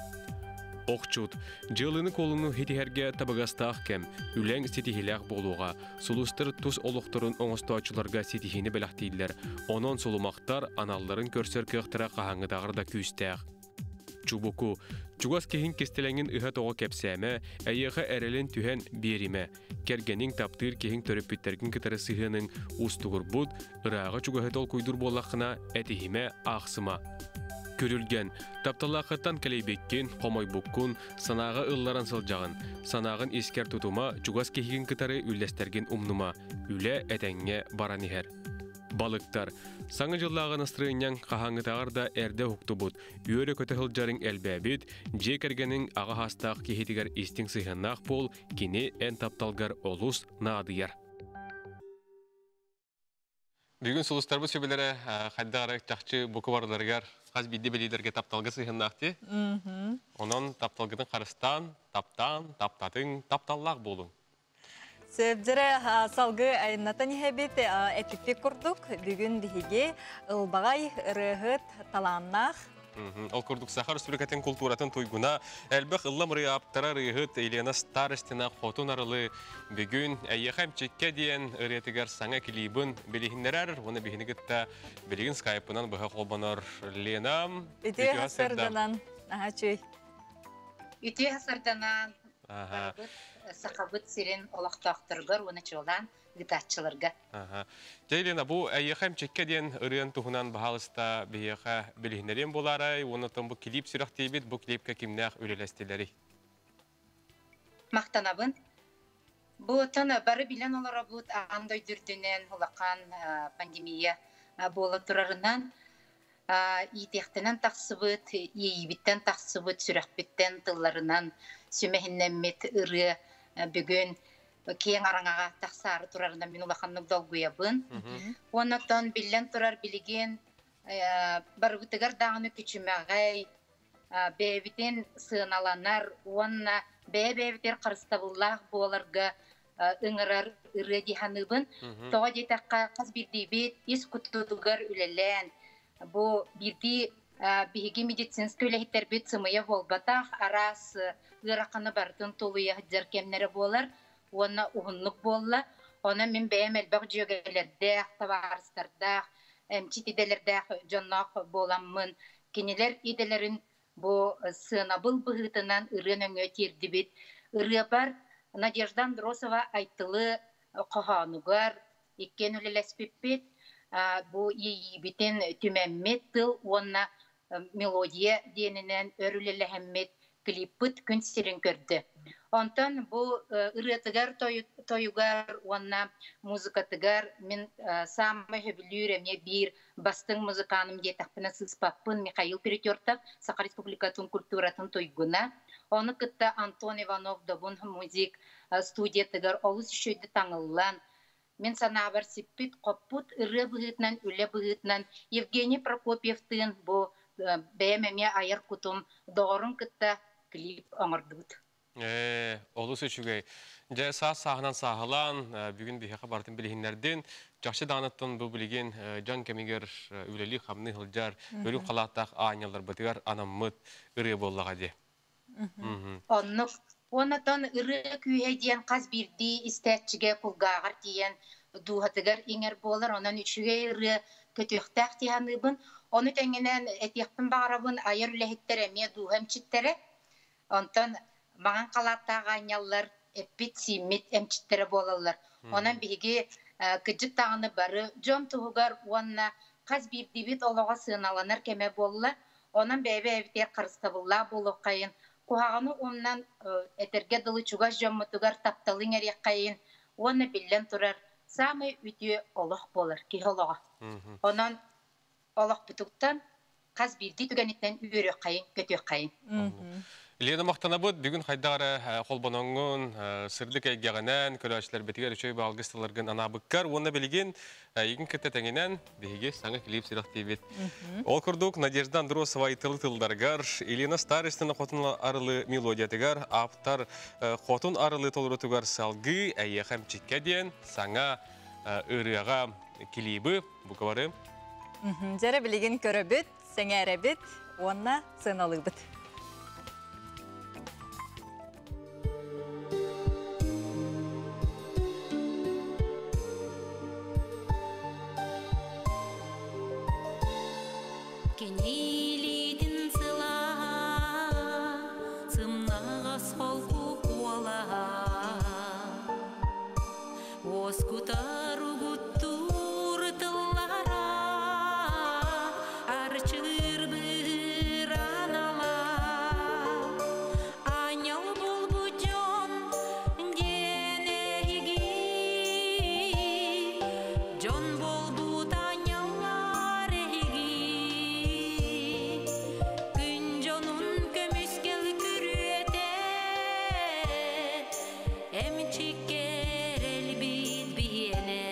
Охчут, дьыалыны-куолуну ситиһэргэ табыгастаах кэм, үлэҥ ситиһиилээх буолуоҕа. Сулустар тус олохторун оҥостооччуларга ситиһиини бэлэхтииллэр. Онон сулумахтар аналларын көрсөр кыахтара хаһааҥҥытааҕар да күүстээх. Чубуку, чугас киһиҥ кистэлэҥин ыһа-тоҕо кэпсээмэ, эйиэхэ эрэлин түһэн биэримэ. Кэргэниҥ таптыыр киһиҥ төрөппүттэргин кытары сыһыаныҥ уустугурбут, ырааҕы чугаһы толкуйдуур буоллаххына, этиһимэ, аахсыма. Күрүлгэн, тапталлааххыттан кэлэйбиккин, хомойбуккун, санааҕа ылларан сылдьаҕын. Санааҕын искэр тутума, чугас киһигин кытары үллэстэргин умнума. Үлэ этэҥҥэ баран иһэр. Балыктар, саҥа дьыллааҕы настырыанньаҥ хаһааҥҥытааҕар да эрдэ уһуктубут, үөрэ-көтө сылдьарыҥ элбээбит, дьиэ кэргэниҥ аҕа саастаах киһитигэр истиҥ сыһыаннаах буол, кини эн тапталгар олус наадыйар. Бүгүн сулустарбыт сүбэлэрэ хайдах эрэ чахчы бука барыларыгар хас биирдии бэлиэлэргэ тапталга сыһыаннаах дии. Онон тапталгытын харыстаан, таптаан, таптатыҥ, тапталлаах буолуҥ. Сөп, дьэ салгыы айаннатан иһэбит эпиппит курдук бүгүн биһиги ылбаҕай ырыаһыт талааннаах Ол курдук Саха Республикатын култууратын туйгуна элбэх ыллам ырыа ааптара ырыаһыт Елена Старостина Хотун Арылы бүгүн «Эйиэхэ эмчиккэ» диэн ырыатыгар саҥа клибын билиһиннэрэр. Уонна биһини кытта билигин скайпынан быһа холбонор Лена. Үтүө сарсыарданан. Наһаа үчүгэй. Үтүө сарсыарданан. Сахабыт сирин олохтоохторугар уонна чуолаан ыытааччыларга. Дьэ, Елена, бу «Эйиэхэ эмчиккэ» диэн ырыан туһунан баһаалыста биһиэхэ билиһиннэриэн буолаарай? Уонна бу клип сүрэхтиибит, бу клипкэ кимнээх үлэлэстилэрий? Махтанабын. Бу оттон бары билэн олоробут аан дойду үрдүнэн улахан пандемия буола турарынан. Иитиэхтэнэн тахсыбыт, иэйиибиттэн тахсыбыт, сүрэхпиттэн тылларынан сүмэһиннэммит ырыа бүгүн киэҥ араҥаҕа тахсаары турарынан мин улаханнык долгуйабын. Оннотон биллэн турар билигин барыбытыгар даҕаны күчүмэҕэй, бэйэбитин сыаналанар уонна бэйэ-бэйэбитигэр харыстабыллаах буоларга ыҥырар ырыа дии саныыбын. Тоҕо диэтэххэ, хас биирдиибит ис кутутугар үлэлээн, бу биирдии биһиги медицинскэй үлэһиттэрбит сымыйа буолбатах, араас ыараханы барытын тулуйа сылдьар кэмнэрэ буолар уонна уһуннук буолла. Онон мин бэйэм элбэх дьүөгэлэрдээх, табаарыстардаах, эмчит идэлэрдээх дьонноох буоламмын, кинилэр идэлэрин бу сыанабыл быһыытынан ырыа нөҥүө тиэрдибит. Ырыабар Надежда Андросова Айтылы хоһоонугар иккиэн үлэлэспиппит. Бу иэйиибитин түмэммит тыл уонна мелодия диэнинэн өр үлэлэһэммит клиппыт күн сирин көрдө. Онтон бу ырыатыгар тойугар уонна музыкатыгар мин саамай сөбүлүүр эмиэ биир бастыҥ музыкааным диэтэхпинэ сыыспаппын Михаил Перетертов, Саха Республикатын культуратын туйгуна. Ону кытта Антон Иванов Добун музик студиятыгар олус үчүгэйдик таҥыллан, мин санаабар сиппит хоппут ырыа быһыытынан, үлэ быһыытынан Евгений Прокопьевтыын бу бэйэм эмиэ айар кутум доҕорун кытта клип оҥордубут. Ээ, олус үчүгэй. Дьэ, саас сааһынан сааһылаан, бүгүн биһиэхэ барытын билиһиннэрдин. Чахчы даҕаныттан бу билигин дьон кэмигэр үлэлии-хамныы сылдьар, үрүҥ халааттаах аанньалларбытыгар анаммыт ырыа буоллаҕа дии. Оннук. Онтон ырыа күүһэ диэн хас биирдии истээччигэ кулгааҕар тиийэн дууһатыгар иҥэр буолар. Онон үчүгэй ырыа көтүөхтээх дии саныыбын. Ону тэҥинэн этиэхпин баҕарабын, айар үлэһиттэр эмиэ дууһа эмчиттэрэ. Онтон маҥан халааттаах аанньаллар эппит-сииммит эмчиттэрэ буолаллар. Онон биһиги кыдьык даҕаны бары дьон туһугар уонна хас биирдиибит олоҕо сыаналанар кэмэ буолла. Онон бэйэ-бэйэбитигэр харыстабыллаах буолуоххайын, куһаҕаны умнан этэргэ дылы чугас дьоммутугар тапталы иҥэриэххэйин уонна биллэн турар саамай үтүө олох буолар киһи олоҕо. Онон олохпутуттан хас биирдии түгэниттэн үөрүөххэйин, көтүөххэйин. Лена махтанабыт, бүгүн хайдах эрэ холбоноҥҥун, сырдык эйгэҕинэн, көрөөччүлэрбитигэр үчүгэй баалгыс тылларгын анаабыккар уонна билигин эйигин кытта тэҥинэн биһиги саҥа клип сүрэхтиибит. Ол курдук Надежда Андросова айтылы тылларыгар, Елена Старостина Хотун арылы мелодиятыгар, ааптар Хотун арылы толорутугар салгыы эйиэхэ эмчиккэ диэн саҥа ырыаҕа клибы бука Дьэрэ билигин көрөбүт, сэҥээрэбит уонна сыаналыыбыт. Кэнилитин сылааһа, сымнаҕас холку куолаһа, уоскутар угуттуур тыллара, арчылыыр быыранала. Аанньал булбут дьон диэн эһиги, дьон буолбут аанньаллар эһиги. Күн дьонун көмүскэл күрүөтэ, эмчиккэр элбит биһиэнэ.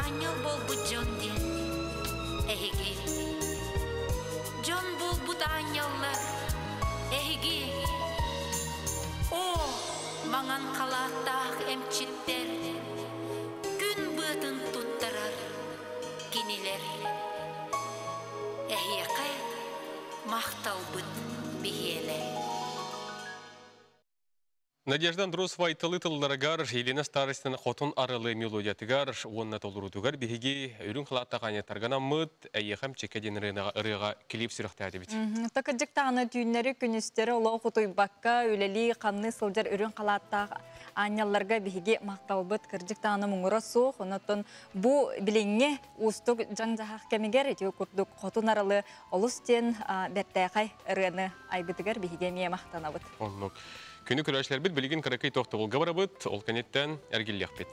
Аанньал буолбут дьон диэн эһиги. Дьон буолбут аанньаллар эһиги. Оо, маҥан халааттаах эмчиттэр күн быатын туттарар кинилэр. Эһиэхэ махталбыт биһиэнэ. Надежда Андросова айтылы тылларыгар Елена Старостина хотун арылы мелодиятыгар уонна толоруутугар биһиги үрүҥ халааттаах аанньаттарганаммыт эйиэхэм чекэ диэн ырыаҕа клип сүрэхтээтибит. Такыдьык даҕаны түүннэри күнүстэри олох утуйбакка үлэлии ханны сылдьар үрүҥ халааттаах аанньалларга биһиги махталбыт кырдьык даҕаны муҥура суох. Онотон бу билиҥҥи уустук дьаҥ-дьаһах кэмигэр ити курдук хотун арылы олус диэн бэртээхэй ырыаны айбытыгар биһиги эмиэ махтанабыт. Оннук. Күнү көрөөччүлэрбит билигин кыракый тохтобулга барабыт, ол кэнниттэн эргиллиэхпит.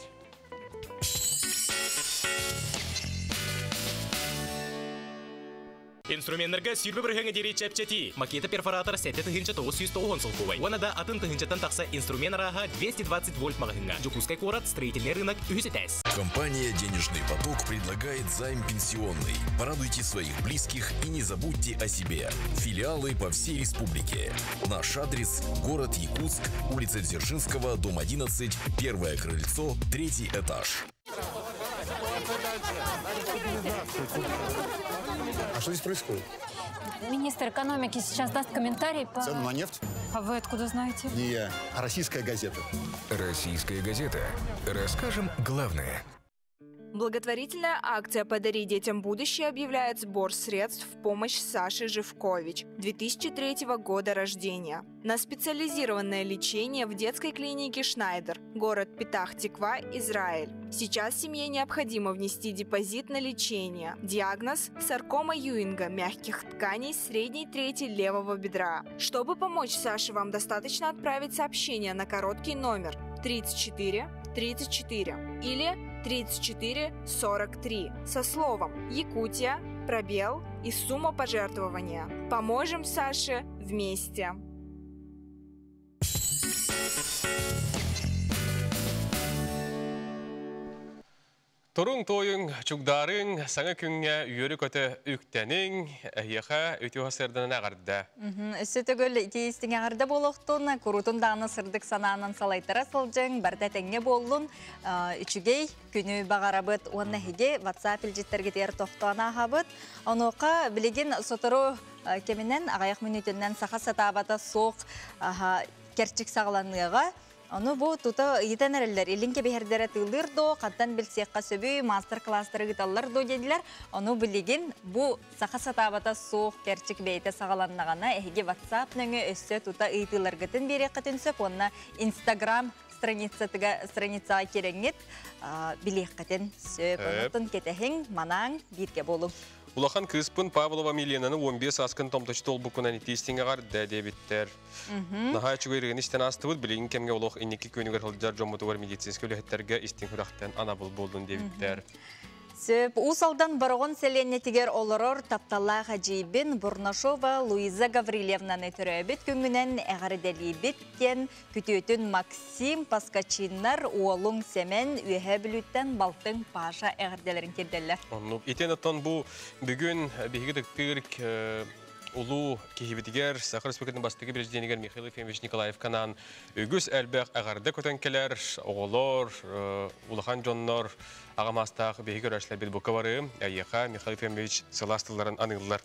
Инструменнарга сүүрбэ бырыһыаҥа диэри чэпчэтии. Макета перфоратор 7990 солкуобай. Уонна да атын тыһыынчаттан тахса инструмент арааһа 220 вольт маҕаһыыҥҥа. Дьокуускай куорат строительный рынок үһүс этээс. Компания «Денежный поток» предлагает займ пенсионный. Порадуйте своих близких и не забудьте о себе. Филиалы по всей республике. Наш адрес – город Якутск, улица Дзержинского, дом 11, первое крыльцо, третий этаж. А что здесь происходит? Министр экономики сейчас даст комментарий по... Цену на нефть? А вы откуда знаете? Не я, а российская газета. Российская газета. Расскажем главное. Благотворительная акция «Подари детям будущее» объявляет сбор средств в помощь Саше Живкович, 2003 года рождения, на специализированное лечение в детской клинике «Шнайдер», город Петах-Тиква, Израиль. Сейчас семье необходимо внести депозит на лечение. Диагноз – саркома Юинга мягких тканей средней трети левого бедра. Чтобы помочь Саше, вам достаточно отправить сообщение на короткий номер 34 34 или 34 43 со словом «Якутия», пробел и сумма пожертвования. Поможем Саше вместе! Туруҥ туойуҥ, чугдаарыҥ, саҥа күҥҥэ үөрэ-көтө үктэниҥ, эһиэхэ үтүө сырданан эҕэрдэ. Өссө төгүл ити истиҥ эҕэрдэ буолуохтун, куруутун даҕаны сырдык санаанан салайтара сылдьыҥ, барыта этэҥҥэ буоллун, үчүгэй күнү баҕарабыт уонна эһиги WhatsApp илдьиттэргитигэр тохтоон ааһабыт. Онуоха билигин сотору кэминэн аҕыйах мүнүүтүнэн саха сатаабата суох кэрчик саҕаланыаҕа. Ону бу тута ыйытан эрэллэр, илин кэбиһэрдэрэ тыылыыр дуо, хантан билсиэххэ сөбүй, маастар-кылаастары ыыталлар дуо диэтилэр. Ону билигин бу саха сатаабата суох кэрчик бэйэтэ саҕаланнаҕына, эһиги WhatsApp нөҥүө өссө тута ыйытыыларгытын биэриэххитин сөп уонна Instagram страницатыга страницаҕа киирэҥҥит билиэххитин сөп. Онтон кэтэһиҥ, манааҥ, бииргэ буолуҥ. Улахан кыыспын Павлова Миленаны 15 сааскын томточу толбуккунан итиистиҥэҕэр дэ диэбиттэр. Наһаа үчүгэй ырыаны истэн аастыбыт. Билигин кэмҥэ олох инники күөнүгэр сылдьар дьоммутугар медицинскэй үлэһиттэргэ истиҥ сүрэхтэн анабыл буоллун диэбиттэр. Сөп. Уус Алдан Бороҕон сэлиэнньэтигэр олорор тапталлаах эдьиийбин Бурнашова Луиза Гаврильевнаны төрөөбүт күҥҥүнэн эҕэрдэлиибит диэн күтүөтүн Максим Поскачиннар, уолуҥ Сэмэн, Үөһээ Бүлүүттэн балтыҥ Паша эҕэрдэлэрин тиэрдэллэр. Оннук. Итиэн оттон бу бүгүн биһиги ытыктыыр улуу киһибитигэр Саха Республикатын бастакы президенигэр Михаил Ефимович Николаевка анаан үгүс элбэх эҕэрдэ көтөн кэлэр оҕолор, улахан дьоннор, аҕа маастаах биһиги көрөөччүлэрбит бука бары эйиэхэ Михаил Ефимович сылаас тылларын аныыллар.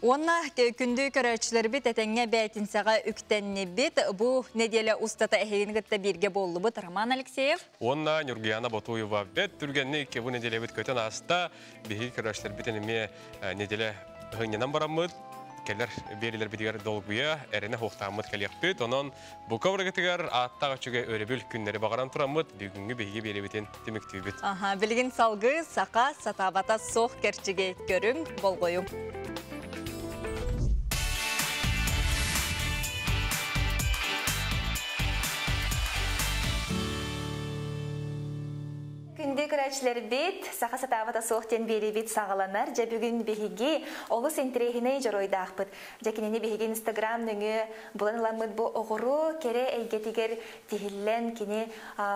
Уонна күндү көрөөччүлэрбит этэҥҥэ бээтинсэҕэ үктэннибит. Бу нэдиэлэ устата эһигини кытта бииргэ буоллубут Роман Алексеев. Уонна Нюргуяна Ботуева бэт түргэнник бу нэдиэлэбит көтөн ааста. Биһиги көрөөччүлэрбитин эмиэ нэдиэлэ ыһынньанан бараммыт кэлэр биэрилэрбитигэр долгуйа, эрэнэ хуохтааммыт кэлиэхпит. Онон бука барыгытыгар ааттаах үчүгэй өрөбүл күннэри баҕаран тураммыт, бүгүҥҥү биһиги биэрэбитин түмүктүүбүт. Аха, билигин салгыы саха сатаабата суох кэрчиги көрүҥ, болҕойуҥ. Күндү Күндү көрөөччүлэрбит, саха сатаабата суох диэн биэриибит саҕаланар. Дьэ бүгүн биһиги олус интэриэһинэй дьоруойдаахпыт. Дьэ кинини биһиги Инстаграм нөҥүө булан ыламмыт бу оҕуру кэрэ эйгэтигэр тиһиллэн кини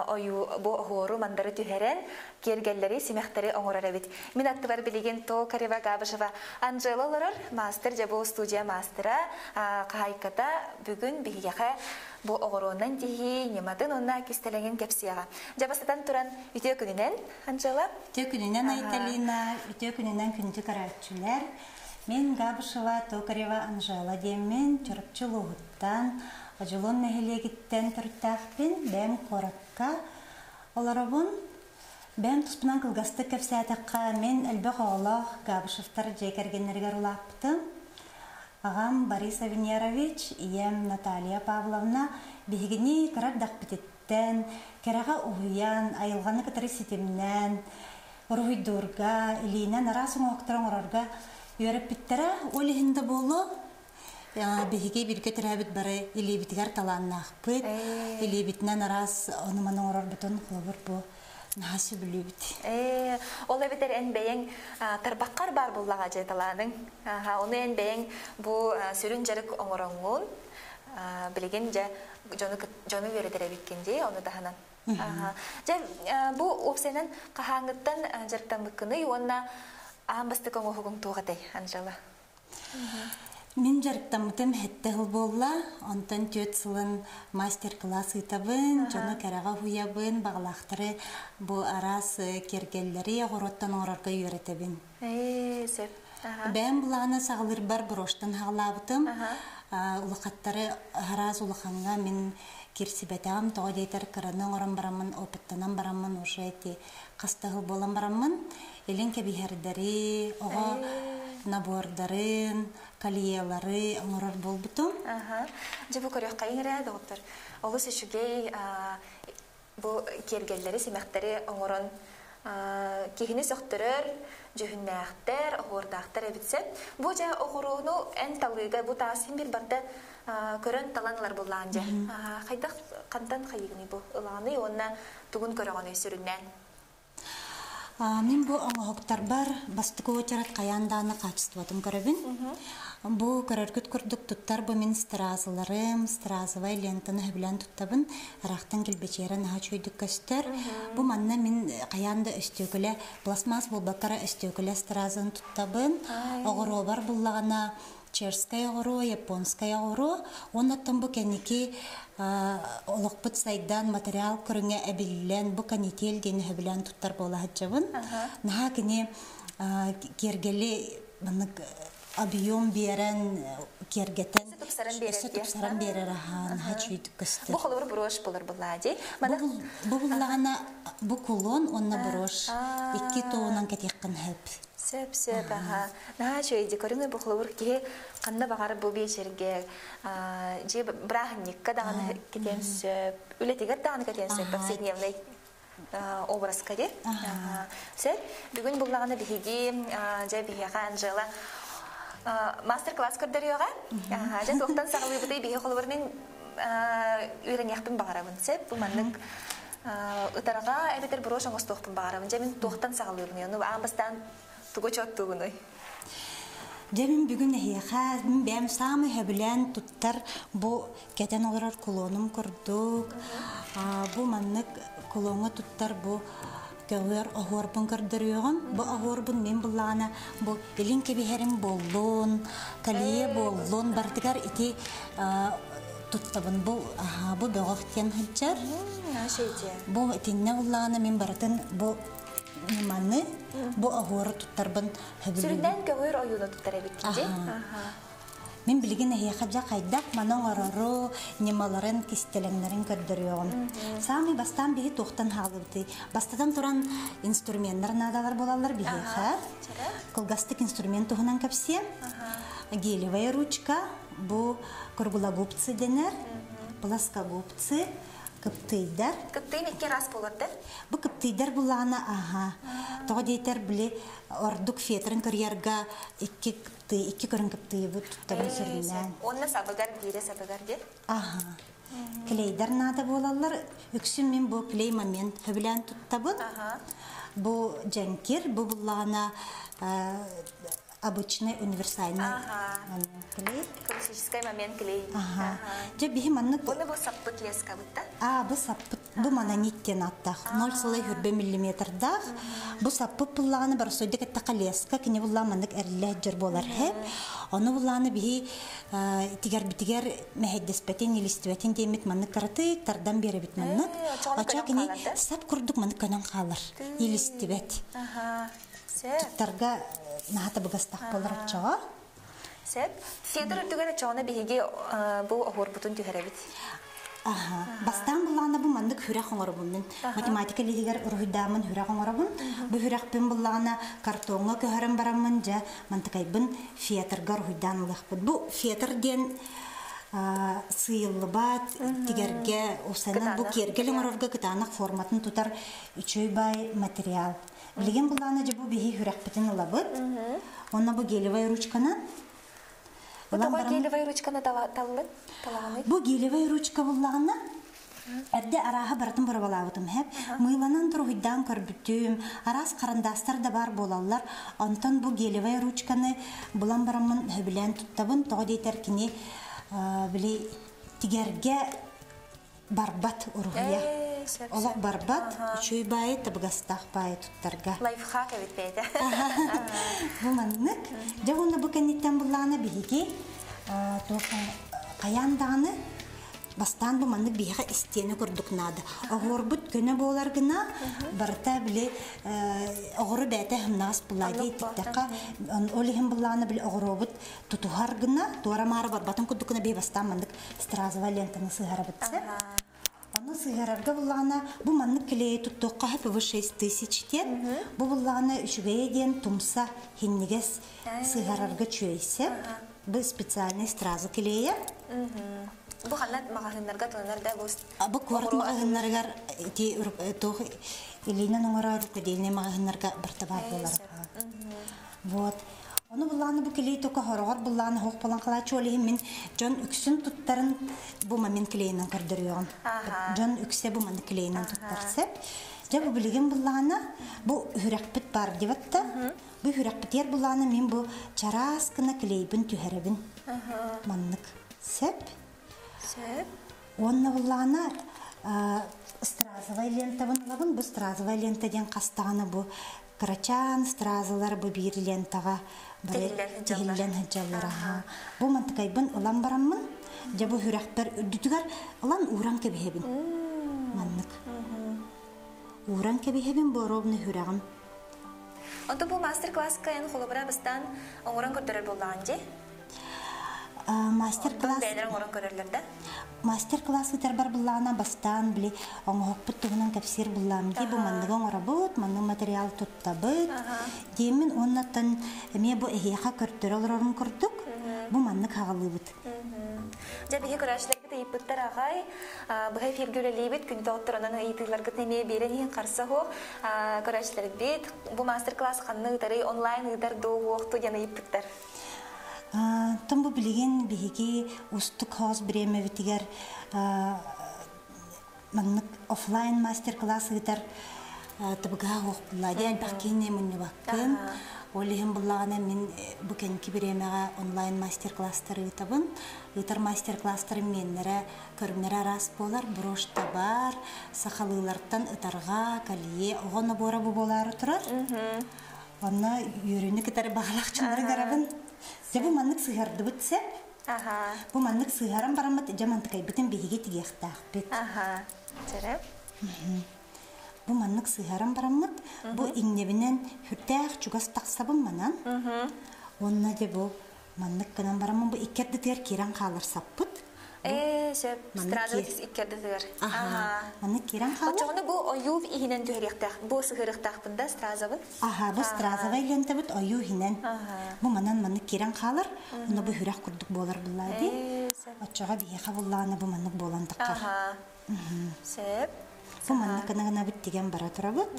ойуу бу оһуору мандары түһэрэн киэргэллэри, симэхтэри оҥорор эбит. Мин аттыбар билигин Токарева Габышева Анжела олорор, маастар дьэ бу студия маастара, хаһаайката бүгүн биһиэхэ Бу оҕуруонан тиһии ньыматын уонна кистэлэҥин кэпсиэҕэ. Дьэ бастатан туран, үтүө күнүнэн, Анжела. Үтүө күнүнэн, Айталина. Үтүө күнүнэн, күндү көрөөччүлэр. Мин Габышева Токарева Анжела диэммин, Чурапчы улууһуттан, Одьулуун нэһилиэгиттэн төрүттээхпин, бэйэм куоракка олоробун. Бэйэм туспунан кылгастык кэпсээтэххэ, мин элбэх оҕолоох Габышевтар дьиэ кэргэннэригэр улааппытым. Аҕам Борис Авенерович, ийэм Наталья Павловна биһигини кыра эрдэхпититтэн кэрэҕэ уһуйан, айылҕаны кытары ситимнээн, уруһуйдуурга, илиинэн араас оҥоһуктары оҥорорго үөрэппиттэрэ. Ол иһин да буолуо, биһиги бииргэ төрөөбүт бары илиибитигэр талааннаахпыт, илиибитинэн араас ону-маны оҥорорбутун холобур бу наһаа сөбүлүүбүт. Ээ, ол эбэтэр эн бэйэҥ тарбаххар баар буллаҕа дьэ талааныҥ. Аха, ону эн бэйэҥ бу сүрүн дьарык оҥороҥҥун билигин дьэ дьону дьону үөрэтэр эбиккин дии, ону таһынан. Аха. Дьэ, бу уопсайынан хаһааҥҥыттан дьарыктаммыккыный уонна аан бастакы оҥоһугуҥ туох этэй, Анжела? Мин дьарыктаммытым сэттэ сыл буолла. Онтон түөрт сылын мастер-класс ыытабын, дьону кэрэҕэ уһуйабын, баҕалаахтары бу араас киэргэллэри оҕуруоттан оҥорорго үөрэтэбин. Ээ, сөп. Бэйэм былаана саҕалыырбар брошьтан саҕалаабытым. Улахаттары араас улахаҥҥа мин кирсибэтэҕим, тоҕо диэтэр кыраны оҥорон бараммын, опыттанан бараммын уже эти хас да сыл буолан бараммын, илин кэбиһэрдэри, оҕо набордарын, кольелары оҥорор буолбутум. Дьэ бу көрүөххэйиҥ эрэ, доҕоттор. Олус үчүгэй бу киэргэллэри, симэхтэри оҥорон киһини сөхтөрөр дьүһүннээхтэр, оһуордаахтар эбит сөп. Бу дьэ оҕурууну эн талыыга бу таас син биир барда көрөн талан ылар буллаан дьэ. Хайдах хантан хайыгыный бу ылаҕыный уонна тугун көрөҕүнүй сүрүннээн? Мин бу оҥоһуктарбар бастакы уочарат хайаан даҕаны хаачыстыбатын көрөбүн. Бу көрөргүт курдук туттар бу мин стразаларым, стразовай лентаны сөбүлээн туттабын. Ыраахтан килбэчиэрэ наһаа үчүгэйдик көстөр. Бу манна мин хайаан да өстүөкүлэ, пластмасс буолбакка эрэ өстүөкүлэ стразаны туттабын. Оҕуруобар буллаҕына чешскай оҕуруо, японскай оҕуруо. Уонна оттон бу кэнники олохпут сайдан, материал көрүҥэ эбиллэн, бу канитель диэн сөбүлээн туттар буола сылдьабын. Наһаа кини киэргэли маннык объем биэрэн, киэргэтэн, өссө тупсаран биэрэр аһаа, наһаа үчүгэйдик көстөр. Бу холобур брошь булар буллаа дии. Бу буллаҕына бу кулон уонна брошь икки туонан кэтиэххин сөп. Сөп, сөп, аха. Наһаа үчүгэй көрүҥ бу холобур киһи ханна баҕар бу биэчэргэ дьиэ бырааһынньыкка даҕаны кэтиэн сөп, үлэтигэр даҕаны кэтиэн сөп, повседневный образка дии. Сөп. Бүгүн буллаҕына биһиги дьэ биһиэхэ Анжела мастер-класс көрдөрүөҕэ. Дьэ туохтан саҕалыыбытый биһи холобур мин үөрэниэхпин баҕарабын. Сөп. Бу маннык ытарҕа эбэтэр брошь оҥостуохпун баҕарабын. Дьэ мин туохтан саҕалыыбыный? Ону аан бастаан тугу чоттуугунуй? Дьэ мин бүгүн эһиэхэ мин бэйэм саамай сөбүлээн туттар бу кэтэн олорор кулонум курдук бу маннык кулоҥҥа туттар бу көҕүөр оһуорбун көрдөрүөҕүм. Бу оһуорбун мин буллаҕына бу илин кэбиһэрим буоллун, колье буоллун барытыгар ити туттабын. Бу бу бөҕөх диэн сылдьар. Бу итиннэ буллаҕына мин барытын бу ньыманы бу оһуору туттарбын сөбүлүүбүн. Сүрүннээн көҕүөр ойууну туттар эбиккин дии. Мин билигин эһиэхэ дьэ хайдах маны оҥорору, ньымаларын, кистэлэҥнэрин көрдөрүөҕүм. Саамай бастаан биһи туохтан хаалыбытый? Бастатан туран инструменнар наадалар буолаллар биһиэхэ. Кылгастык инструмент туһунан кэпсиэм. Гелевая ручка, бу круглогубцы дэнэр, плоскогубцы, кыптыйдар. Кыптыйын икки раз буолар да? Бу кыптыйдар буллаҕына аха. Тоҕо диэтэр били ордук фетрин көрүйэргэ икки кыптый, икки көрүҥ кыптыйыбыт туттабын сүрүннээн. Уонна сабыгар биирэ сабыгар диэн? Аха. Клейдар наада буолаллар. Үксүн мин бу клей момент сөбүлээн туттабын. Бу дьэҥкир, бу буллаҕына обычный универсальный клей. Классический момент клей. Ага. Дьэ биһи маннык Бұны бу саппыт лескабыт да? А, бу саппыт, бу мононит диэн ааттаах. 0,20 миллиметрдаах. Бу саппыт буллаҕына барсойдук эттэххэ леска, кини буллаҕа маннык эриллэ дьэр буолар хэп. Ону буллаҕына биһи тигэрбитигэр мэһэйдэспэтин, илистибэтин диэммит маннык кыратык тардан биэрэбит маннык. Очо кини сап курдук маннык көнөн хаалар. Илистибэт. Туттарга наһаа табыгастаах буолар оччоҕо. Сөп. Федор үрдүгэр оччоҕуна биһиги бу оһуорбутун түһэрэбит. Аха. Бастаан буллаҕына бу маннык хүрэх оҥоробун мин. Математика лиһигэр уруһуйдааммын хүрэх оҥоробун. Бу хүрэхпин буллаҕына картоҥҥа көһөрөн бараммын дьэ мантыкайбын фетрга уруһуйдаан ылыахпыт. Бу фетр диэн сыыйыллыбат тигэргэ усанан бу киэргэл оҥорорго кытаанах форматын тутар үчүгэй баай материал. Билигин буллаҕына дьэ бу биһи хүрэхпитин ылабыт. Онно бу гелевай ручканы Бу тоҕо гелевай ручканы таллын? Талаҕыный? Бу гелевай ручка буллаҕына эрдэ арааһа барытын боробалаабытым хэп. Мыыланан туруһуйдаан көрбүтүм, араас харандаастар да баар буолаллар. Онтон бу гелевай ручканы булан бараммын сөбүлээн туттабын. Тоҕо диэтэр кини били тигэргэ барбат уруһуйа. Олох барбат, үчүгэй баайы, табыгастаах баайы туттарга. Лайфхак эбит бэйэтэ. Бу маннык. Дьэ уонна бу кэнниттэн буллаҕына биһиги хайаан даҕаны бастаан бу маннык биһиэхэ истиэнэ курдук наада. Оҕуорбут көнө буолар гына барыта били оҕору бэйэтэ хымнаҕас буллаа дии ититтэххэ ол иһин буллаҕына били оҕуруобут тутуһар гына туора-маара барбатын курдук гына биһи бастаан маннык стразовая лентаны сыһарабыт сеп. Ону сыһарарга буллаҕына бу маннык клейи туттуохха ХПВ 6000 диэн. Бу буллаҕына үчүгэйэ диэн тумса хиннигес сыһарарга үчүгэйсеп. Бу специальный страза клейэ. Бу ханна маҕаһыыннарга тылынар да бу Бу куорат маҕаһыыннарыгар ити туох илиинэн оҥорор рукодельный маҕаһыыннарга барыта баар буолар. Вот. Ону буллааны бу клей тока хороҕор буллааны хоох болан халааччы ол иһин мин дьон үксүн туттарын бу момент клейинэн көрдөрүөҕүм. Дьон үксэ бу маннык клейинэн туттар сеп. Дьэ бу билигин буллаана бу үрэхпит бар дебатта. Бу үрэхпитигэр буллаана мин бу чараас гына клейбин түһэрэбин. Маннык сеп. Сеп. Уонна буллаана стразовая лентабын ылабын. Бу стразовая лента диэн хастаҕына бу кырачаан стразалар бу биир лентаҕа тиһиллэн сылдьаллар. Бу мантыкайбын ылан бараммын, дьэ бу сүрэхпэр үрдүтүгэр ылан ууран кэбиһэбин. Маннык. Ууран кэбиһэбин бу ровно сүрэҕим. Онтон бу мастер-класска эн холобура бастаан оҥорон көрдөрөр буоллаҕын дии? Мастер-класс бэйэлэрин оҥорон көрөллөр да? Мастер-класс ыытарбар буллаҕына бастаан били оҥоһукпут туһунан кэпсиир буллаам дии бу манныгы оҥоробут, маннык материал туттабыт диэммин уоннаттан эмиэ бу эһиэхэ көрдөрө олорорум курдук бу маннык хаҕалыыбыт. Дьэ биһи көрөөччүлэрбит ыйыппыттар аҕай быһа эфиргэ үлэлиибит күн тоҕотторунан ыйытыыларгытын эмиэ биэрэн иһин харса суох көрөөччүлэрбит бу мастер-класс ханна ыытарый онлайн ыытар дуу уохту диэн ыйыппыттар. Тон бу билигин биһиги устук хоос бириэмэбитигэр маннык офлайн мастер-класс ыытар табыгаһа суох булла диэн элбэх киһини мунньубаккын. Ол иһин буллаҕына мин бу кэнники бириэмэҕэ онлайн мастер-класстары ыытабын. Ыытар мастер-класстарым миэннэрэ көрүҥнэрэ араас буолар. Брошь да бар, сахалыылартан ытарҕа, колье, оҕо набора бу буолаары турар. Онно үөрүүнү кытары баҕалаах дьоннору гарабын. Дьэ бу маннык сыһардыбыт сеп. Бу маннык сыһаран бараммыт дьэ мантыкайбытын биһиги тигиэхтээхпит. Бу маннык сыһаран бараммыт бу иҥнэбинэн сүрдээх чугас тахсабын манан. Уонна дьэ бу маннык гынан бараммын бу икки ардытыгар киирэн хаалар саппыт. Ээ, сөп. Стразовый икки ардытыгар. Аха. Маннык киирэн хаалар. Оччоҕуна бу ойуу иһинэн түһэриэхтээх, бу сыһыарыахтаахпын да стразовын? Аха, бу стразовай лентабыт ойуу иһинэн. Бу манан маннык киирэн хаалар. Онно бу хүрэх курдук буолар буллаа дии. Оччоҕо биһиэхэ буллаҕына бу маннык буолан таххар. Аха. Сөп. Бу маннык гына-гынабыт тигэн бара турабыт.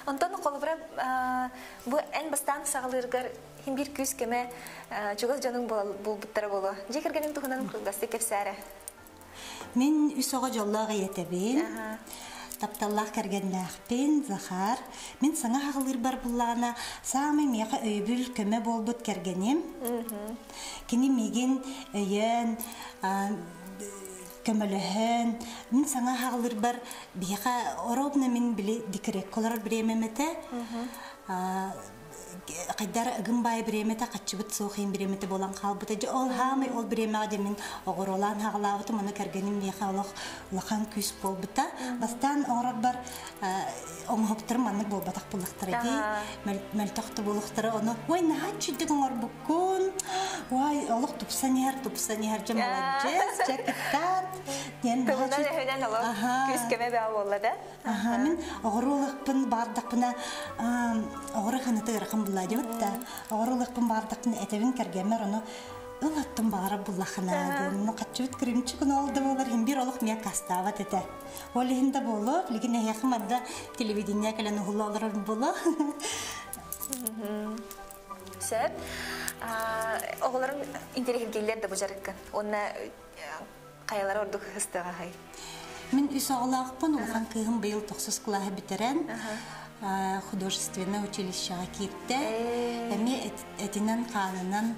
Онтон холобура бу эн бастаан саҕалыыргар иһин биир күүс көмө чугас дьонуҥ буолбуттара буолуо. Дьиэ кэргэниҥ туһунан кылгастык кэпсээрэ. Мин үс оҕо дьоллоох ийэтэбин. Тапталлаах кэргэннээхпин, Захар. Мин саҥа хаҕылыырбар буллаҕына, саамай миэхэ өйөбүл, көмө буолбут кэргэним. Кини миигин өйөөн, көмөлөһөн, мин саҥа хаҕылыырбар биһиэхэ оробно мин били декрекка олорор бириэмэм этэ. Хайдар ыгым баай бириэмэтэ хаччыбыт суох иин бириэмэтэ буолан хаалбыта. Дьэ ол хаамай ол бириэмэҕэ дьэ мин оҕуруолаан хаҕалаабытым, ону кэргэним миэхэ олох улахан күүс буолбута. Бастаан оҥорорбор оҥоһуктарым маннык буолбатах буоллахтара дии. Мөлтөх да буолуохтара. Ону ой наһаа чүйдүк оҥорбуккун. Ой олох тупсан иһэр, тупсан иһэр дьэ маладьыас, дьэ кыттаат. Диэн Тылынан өһүнэн олох күүс көмө бөҕө буолла да? Аха, мин оҕуруолукпун баардахпына оҕура ханыта ыарахан булла дебит да оҕуруолукпун баардахпына этэбин кэргэммэр ону ыл аттым баҕара буллахына диэн хаччыбыт кырыымчык ол да буолар иһин бир олох миэ кастаабат этэ ол иһин да буолуо билигин эһиэхэ манна телевидение кэлэн уһулла олорор буолуо. Сөп. Оҕолорум интэриэһиргииллэр да бу дьарыккын. Уонна хайалара ордук ыстыаҕаһый? Мин үс оҕолоохпун, улахан кыыһым быйыл тохсус кылааһы бүтэрэн художественнай училищеҕа киирдэ. Эмиэ этинэн-хаанынан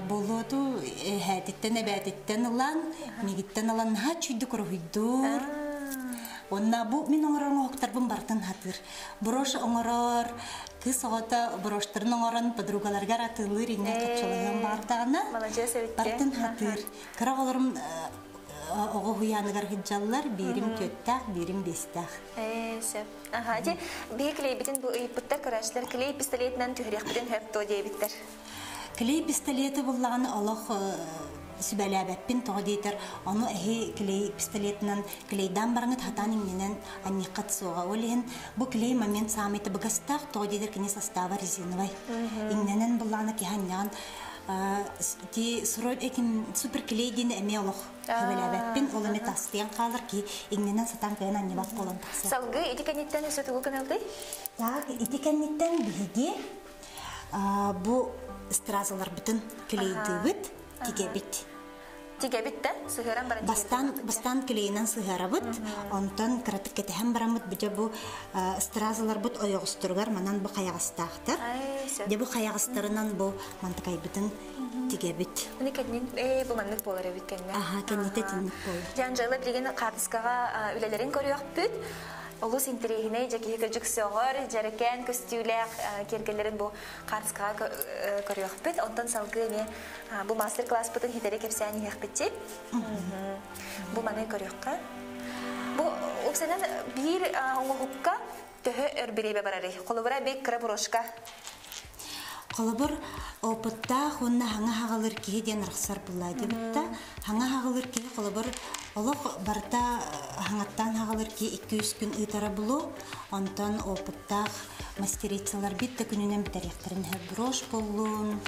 буолуоту эһээтиттэн, эбээтиттэн ылан, мигиттэн ылан наһаа чүйдүк уруһуйдуур. Уонна бу мин оҥорор оҥоһуктарбын барытын хатыыр. Брошь оҥорор, кыыс оҕото броштарын оҥорон подругаларыгар атыылыыр иннэ хаччылаһыан баардаҕына барытын хатыыр. Кыра оҕолорум оҕо уһуйааныгар сылдьаллар, биирим түөттээх, биирим биэстээх. Ээ, сөп. Аха, ити биһи клейбитин бу ыйыппыттар, көрөөччүлэр клей пистолетинэн түһэриэхпитин сөп дуо диэбиттэр. Клей пистолеты буллаҕына олох сүбэлээбэппин, тоҕо диэтэр, ону эһи клей пистолетынан клейдаан бараҥыт хатаан иҥнэнэн анньыаххыт суоҕа. Ол иһин бу клей момент саамай табыгастаах, тоҕо диэтэр кини состава резиновай. Иҥнэнэн буллаҕына киһи анньаҕын Ти срой этим суперклей диэн эмиэ олох сөбүлээбэппин. Ол эмиэ тастыйан хаалар ки иҥнэнэн сатаан кыайан анньыбат буолан тахсар. Салгыы ити кэнниттэн өссө тугу гыналый? Так, ити кэнниттэн биһиги бу стразаларбытын клейдыыбыт, тигэбит. Тигэбит да, сыһыаран баран Бастаан, бастаан клейинэн сыһыарабыт, онтон кыратык кэтэһэн бараммыт бу дьэ бу стразаларбыт ойоҕосторугар манан бу хайаҕастаахтар. Дьэ бу хайаҕастарынан бу мантыкайбытын тигэбит. Ини кэннин ээ бу маннык буолар эбит кэннэ. Аха, кэннитэ тинник буолар. Дьэ Анжела билигин хаартыскаҕа үлэлэрин көрүөхпүт. Олус интэриэһинэй дьэ киһи кырдьык сөҕөр, дьэрэкээн көстүүлээх киэргэллэрин бу хаартыскаҕа көрүөхпүт. Онтон салгыы эмиэ Бу мастер-класспытын хитэри кэпсээн иһиэхпитчи. Бу маны көрүөххэ. Бу уксанан биир оҥоһукка төһө өр бириэмэ барарый? Холобура бик кыра брошка. Холобур, опыттаах уонна хаҥа хаҕалыр киһи диэн арахсар буллаа диэбитта. Хаҥа хаҕалыр киһи холобур олох барыта хаҥаттаан хаҕалыр киһи 2-3 күн ыытара булу. Онтон опыттаах мастерицалар бит да күнүнэн бүтэриэхтэрин брошь боллун,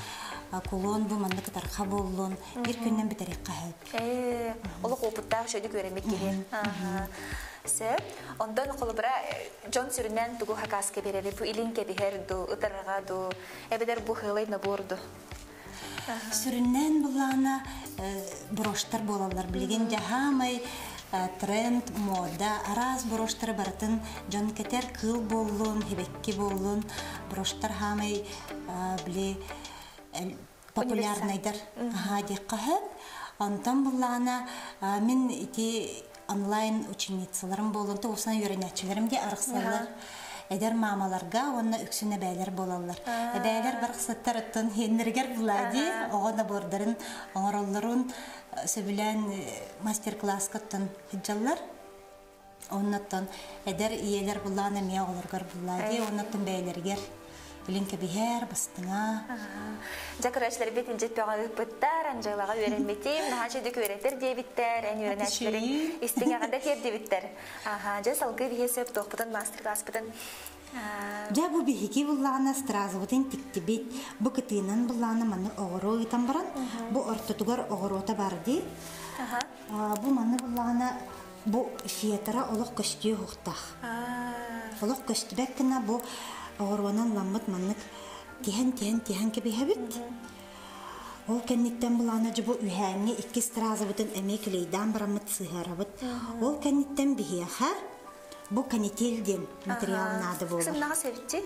кулон бу манна кытарха буоллун, биир күннэн бүтэриэххэ сөп. Ээ, олох опыттаах үчүгүйдүк үөрэммит киһи. Сөп. Онтон холобура дьон сүрүннээн тугу хакааска биэрэри бу илин кэбиһэр ду, ытарҕа ду, эбэтэр бу хыылай набор ду? Сүрүннээн буллаҕына броштар буолаллар. Билигин дьаһаамай тренд, мода, араас броштары барытын дьон кэтэр, кыыл буоллун, хибэкки буоллун, броштар хаамай били популярнайдар аһаа диэххэ сөп. Онтон буллаҕына мин ити онлайн ученицаларым буоллун, тугусна үөрэнээччилэрим дии арахсаллар. Эдэр маамаларга уонна үксүн эбээлэр буолаллар. Эбээлэр барахсаттар оттон хиэннэригэр булади оҕо набордарын оҥороллорун сөбүлээн мастер-класска оттон сылдьаллар. Оннуттан эдэр ийэлэр буллаан эмиэ оҕолоругар буллаа дии, оннуттан бэйэлэригэр илин кэбиһэр, бастыҥа. Дьэ, көрөөччүлэрбит илдьит бөҕө ыыппыттар, Анжелаҕа үөрэммитим, наһаа үчүгүйдүк үөрэтэр диэбиттэр, эн үөрэнээччилэриҥ истиҥ эҕэрдэ тиэрдибиттэр. Аха, дьэ, салгыы биһиэ сөп туохпутун мастер-класспытын Дьэ, бу биһиги буллаҕына стразыбытын тиктибит. Бу кытыынан буллаҕына маны оҕуруо ыытан баран, бу ортотугар оҕуруота бар дии. Бу маны буллаҕына бу фетра олох көстүө уһуктаах. Олох көстүбэт гына бу оҕуруонан ламмыт маннык тиһэн-тиһэн-тиһэн кэбиһэбит. Ол кэнниттэн былаана дьэ бу үһээҥҥи иккис стразабытын эмиэ клейдаан бараммыт сыһыарабыт. Ол кэнниттэн биһиэхэ. Бу канитель диэн материал наада буолар. Сымнаҕас эбитчи.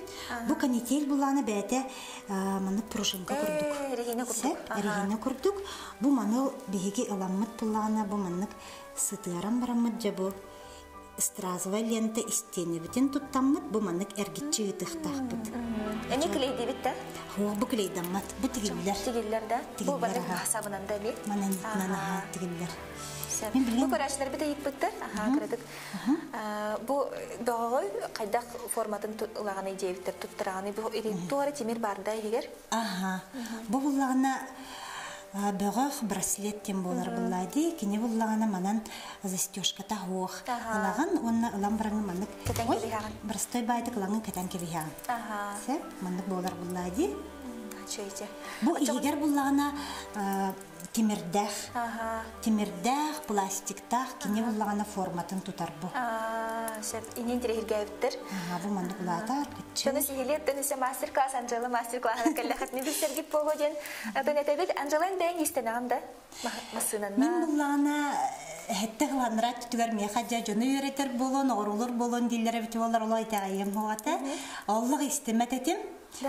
Бу канитель булаана бэйэтэ маннык пружинка курдук. Эрихине курдук. Эрихине курдук. Бу маны биһиги ыламмыт буллаана бу маннык сытыаран бараммыт дьэ бу стразовая лента истиэнэбитин туттаммыт бу маннык эргиччи ыытыахтаахпыт. Эми клейдибит да? Хуох бу клейдаммат. Бу тигиллэр. Тигиллэр да? Бу маннык сабынан да эми? Манан аха тигиллэр. Бу көрәчләрбит ыйыппыттар. Аха, кыратык. Бу бөҕөҕөй хайдах форматын ылаганы диэбиттэр туттараганы бу туора тимир барда иһигэр. Аха. Бу буллаҕына бөҕөх браслет тем буолар буллади. Кини буллаҕына манан застежката хуох. Ылагын уонна ылан бараҥы маннык простой баайдык ылаҥын кэтэн кэбиһэҕин. Сеп, маннык буолар буллади. Бу иһигэр буллаҕына тимирдээх. Тимирдээх, пластиктаах, кини буллаҕына форматын тутар бу. Сөп, инин тирехиргээбиттер. Бу маннык улаатар, Шаны сихилиэттэн үсэ мастер-класс Анжела мастер-класс кэллэхэтини билсэргит буолуо диэн этэн Анжелан бэйэҥ истэнэҕин да массыынанна. Мин буллаҕына эһэтте хыланнара түтүгэр миэхэ дьэ дьону үөрэтэр буолуон, оҕорулур буолуон дииллэрэ бити буолар олой итэҕэйиэм хуоҕата. Оллох истимэт этим.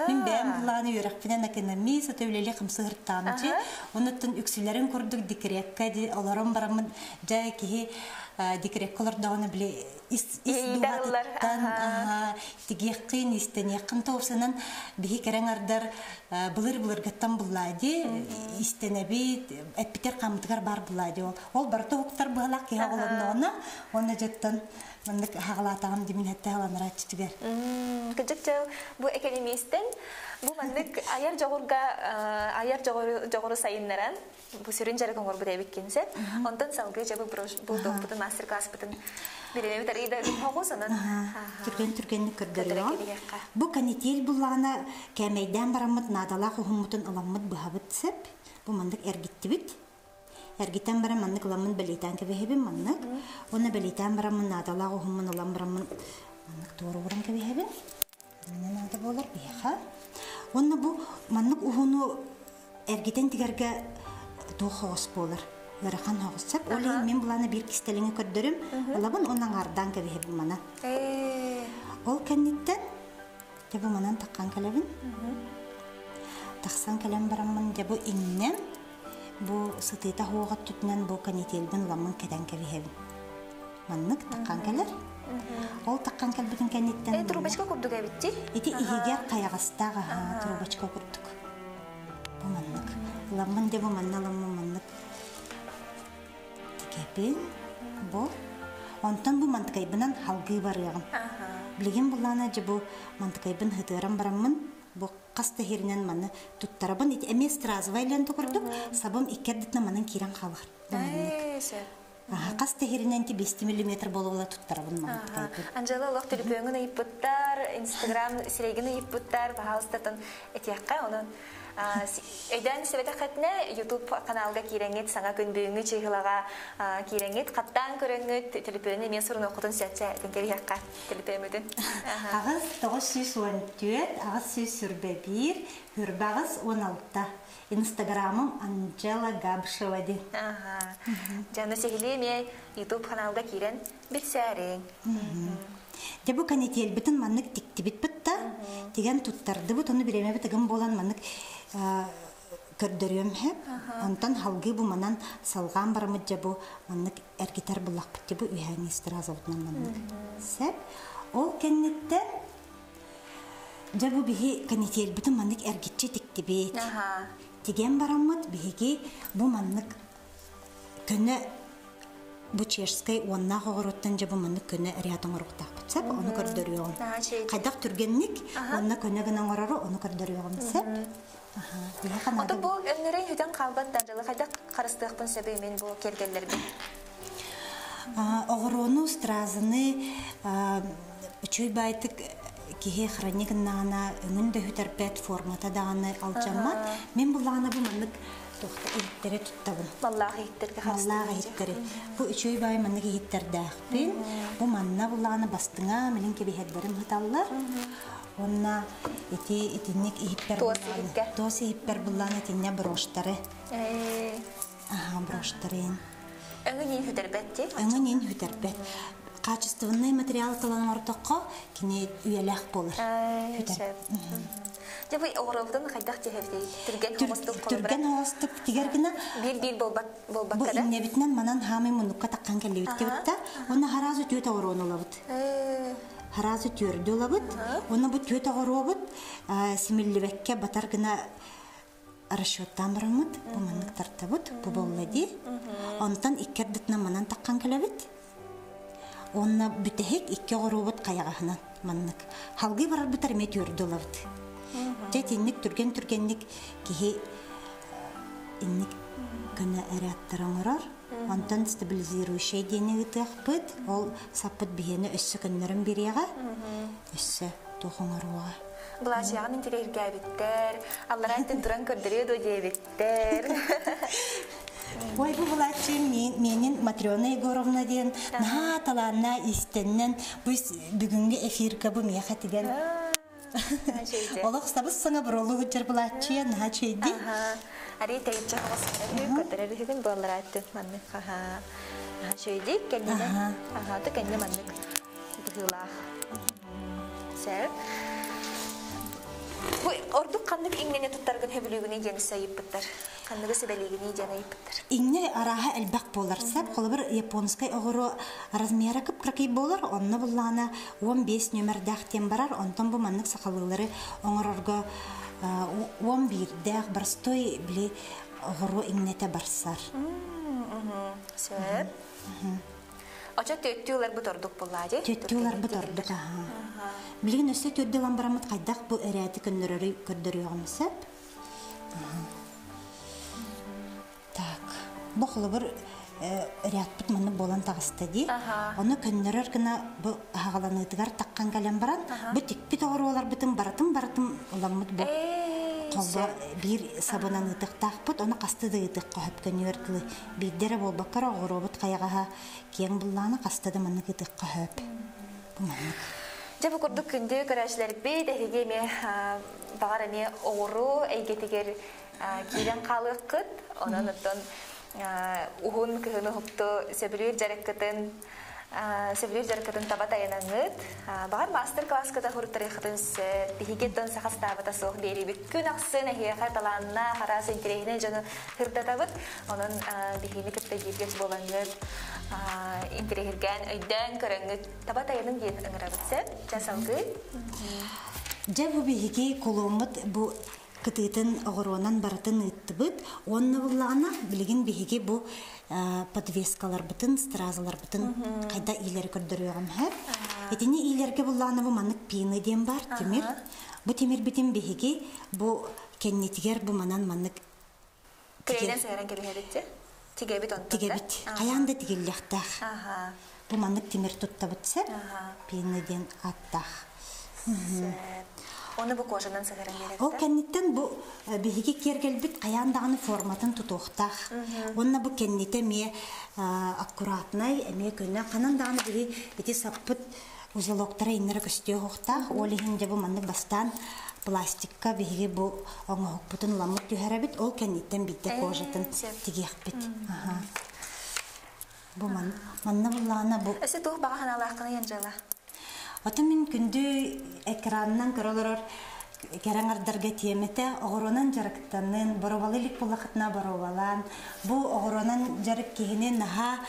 Мин бэйэм буллаҕына үөрэхпинэн экономист, ото үлэли хымсыһыртаамчы. Онуттан үксүлэрин курдук декрекка олорон бараммын дьэ киһи декрекка олордоҕуна били ис дууһатыттан тигиэххин, истэниэххин тоопсанан биһи кэрэҥ ардар былыр-былыргыттан буллаади истэнэбит, эппитер хамытыгар бар буллаади ол. Ол барыта уктар быһалаах киһи оҕолонноҕуна, онно дьыттан маннык хаҕалаатаҕым димин хэтте халанырааччытыгар. Кыдьык дьыл бу экономистен бу маннык айар жоҕурга айар жоҕуру сайыннаран бу сүрүн жарык оҥорбут эбиккин сеп. Онтон салгыы жабы бу туохпутун мастер-класспытын биремебит арыйда хоҕус онон түргэн түргэнник көрдөрүө. Бу канитель буллаҕына кээмэйдээн бараммыт наадалаах уһуммутун ыламмыт быһабыт сеп. Бу маннык эргиттибит. Эргитэн баран маннык ыламмын бэлиэтээн кэбиһэбин маннык. Уонна бэлиэтээн бараммын наадалаах уһуммун ылан бараммын маннык туорууран кэбиһэбин. Манна наада буолар биһиэхэ. Уонна бу маннык уһуну эргитэн тигэргэ туох хоҕус буолар. Ыарахан хоҕус сеп. Ол иһин мин булаана биир кистэлэҥи көрдөрүм. Ылабын уонна аҥаардаан кэбиһэбин мана. Ол кэнниттэн дьэ бу манан таххан кэлэбин. Тахсан кэлэн бараммын дьэ бу иҥнэм бу сытыыта хуоҕа түтүнэн бу канителбин ламмын кэтэн кэбиһэбин. Маннык таххан кэлэр. Ол таххан кэлбитин кэнниттэн трубочка курдук эбитти. Ити иһигэр хайаҕастаах аха трубочка курдук. Бу маннык. Ламмын дьэ бу манна ламмын маннык тикэпин бу. Онтон бу мантыкайбынан халгыы барыаҕым. Билигин буллаана дьэ бу мантыкайбын хытыаран бараммын бу хас да хиринэн маны туттарабын. Ити эмиэ стразовая лента курдук сабым иккердитинэ манан киирэн хаалар. Хас да хиринэн ти 5 миллиметр болуола туттарабын мантыкайбын. Анжела олох телефоҥун ыйыппыттар, Инстаграм сирейгин ыйыппыттар, пожалуйста, этиэххэ онон Өйдөөн себетехетне YouTube каналга киирэҥҥит саҥа күн бүгүҥҥү чыыһылаҕа киирэҥҥит хаттаан көрөҥҥүт төлөпүөнү эмиэ суруҥуоххутун сөпсө кэбиһиэххэ төлөпүөммүтүн. Аҕыс 914, 821, хүрбаҕыс 16. Инстаграмым Анжела Габшева ди. Дьэ, сиһилии эмиэ YouTube каналга киирэн билсээриҥ. Дьэ бу канителбитин маннык тиктибит бытта, тигэн туттардыбыт, ону биремэбит ыгым буолан маннык көрдөрүөм хэп. Онтон халгыы бу манан салҕаан барамыт дьэ бу маннык эргитэр буллахпыт дьэ бу үһээҥи стразовытынан маннык. Сеп. Ол кэнниттэн дьэ бу биһи канителбитин маннык эргиччи тиктибит. Тиген бараммыт биһиги бу маннык көнө бу чешскэй уоннаах оҕороттон дьэ бу маннык көнө ряд оҥоруохтаахпыт сеп ону көрдөрүөҕүм. Хайдах түргэнник уонна көнө гына оҥорору ону көрдөрүөҕүм сеп. Ото бу өҥнөрөн хүтэн хаалбат да хайдах харыстыахпын сөбүй мен бу кергеллербин. Оҕорону стразаны үчүй байтык киһи хроник наана өҥүн да хүтэрбэт формата даҕаны алчаммат. Мен буллаҕына бу маннык туохта иһиттэри туттабын. Маллаах иһиттерге Маллаах иһиттери. Бу үчүй бай маннык иһиттердээхпин. Бу манна буллаҕына бастыҥа милин кэбиһэрдэрим хыталлар. Онна ити итинник иһиппер туос иһиппер буллаан итинне броштары. Аха, броштарын. Өҥүн иин хүтэрбэт ти? Өҥүн иин хүтэрбэт. Качественный материал талан ортоққа кини үйелэх болар. Дьэ бу оҕоробутун хайдах тиһэбитий? Түргэн хоҕустук Түргэн хоҕустук тигэргина биир-биир болбат Бу иннебитинэн манан хаамай муннукка таққан кэллибит кебитта. Онно харазы түөт оҕоруон олабыт. Харазы түөрдү олабыт. Онно бу түөт оҕоруобут симиллибэккэ батар гына расчеттаан бараммыт. Бу маннык тартабыт. Бу болла ди. Онтон иккердитинэн манан таққан кэлэбит. Онно бүтэһик икки оҕоруобут хайаҕаһынан маннык. Халгыы барарбытар эмиэ түөрдү олабыт. Дьэ итинник түргэн-түргэнник киһи инник көнө эрээттэр оҥорор. Онтон стабилизирующай диэни ыытыахпыт. Ол саппыт биһиэни өссө көннөрөн бириэҕэ. Өссө туох оҥоруоҕа. Былаачыйаҕын интириэһиргээбиттэр, аллараа өттүн туран көрдөрүө дуо диэбиттэр. Ой, бу былааччы менин Матрена Егоровна диэн наһаа талаанна истэннэн бу бүгүҥҥү эфирга бу миэхэ тигэн Олох сабыс саҥа буролу сылдьар былааччыйа наһаа үчүгэйдии. Ари тэйиччи хаҕыс көтөрөр үһүгүн буолларааттын маннык хаха үчүгэйдик кэннинэн аха то кэннэ маннык быһыылаах. Сэр. Бу ордук ханнык иҥнэни туттаргын хөбүлүүгүнүй диэн сайыппыттар. Ханныгы сүбэлиигиний диэн ыйыппыттар. Иҥнэ арааһа элбэх буолар. Сап холобур японскай оҕуруо размера кып-кыракый буолар, онно буллаҕына 15 нүөмэрдээх диэн барар, онтон бу маннык сахалыылары оҥорорго 11-дээх простой били оҕуруо иҥнэтэ барсар. Сөп. Очо төттүү ыларбыт ордук буллаа дии. Төттүү ыларбыт ордук аха. Билигин өссө төрдө ылан бараммыт хайдах бу эрээти көннөрөрү көрдөрүөҕүм сөп. Так, бу холобур рядпыт маннык буолан таҕыста дии. Ону көннөрөр гына бу аһаҕаланыытыгар таххан кэлэн баран, бу тикпит оҕуруоларбытын барытын-барытын ыламмыт бу холбо биир сабынан ыытыахтаахпыт, ону хаста да ыытыахха сөп көнүөр дылы. Биирдэ эрэ буолбакка эрэ оҕуруобут хайаҕаһа киэҥ буллаҕына хаста да маннык ыытыахха сөп. Бу маннык. Дьэ бу курдук күндү көрөөччүлэрбит эһиги эмиэ баҕар эмиэ оҕуруо эйгэтигэр киирэн хаалыаххыт. Онон оттон уһун кыһын уһукту сөбүлүүр дьарыккытын сөбүлүүр дьарыккытын таба тайанаҥҥыт. Баҕар маастар-кылааскыта хуруттарыаххытын сөп. Биһиги оттон саха ыстаабыта суох биэриибит күн ахсын эһиэхэ талааннаах араас интэриэһинэй дьону сырдатабыт. Онон биһигини кытта бииргэ буолаҥҥыт интэриэһиргээн өйдөөн көрөҥҥүт таба тайанын диэн ыҥырабыт сөп. Дьэ салгыы. Дьэ бу биһиги кулуоммут бу кытыытын оҕуруонан барытын ыыттыбыт. Уонна буллаҕына билигин биһиги бу подвескаларбытын, стразаларбытын хайда иилэри көрдөрүөҕүм һэр. Итини иилэргэ буллаҕына бу маннык пины диэн бар тимир. Бу тимирбитин биһиги бу кэннитигэр бу манан маннык Тигэн сыһаран кэбиһэбит Тигэбит онтон Тигэбит. Хайаан да тигиллиэхтээх. Бу маннык тимир туттабыт сеп. Пины диэн ааттаах. Оны бу кожанан сыһаран биэрэбит. Ол кэнниттэн бу биһиги киэргэлбит хайаан даҕаны форматын тутуохтаах. Уонна бу кэннитэ эмиэ аккуратнай, эмиэ көнө. Ханан даҕаны биһи ити саппыт узелоктара иннэрэ көстүөх Ол иһин дьэ бу маннык бастаан пластикка биһиги бу оҥоһукпутун ыламмыт түһэрэбит. Ол кэнниттэн биирдэ кожатын тигиэхпит. Бу манна буллаҕына бу Өссө туох баҕа санаалааххыный, Анжела? Ото мин күндү экранынан көрө олорор кэрэ аҥардарга тиэмэтэ оҕуруонан дьарыктанын, боруобалыы илик буоллахытына боруобалаан, бу оҕуруонан дьарык киһини наһаа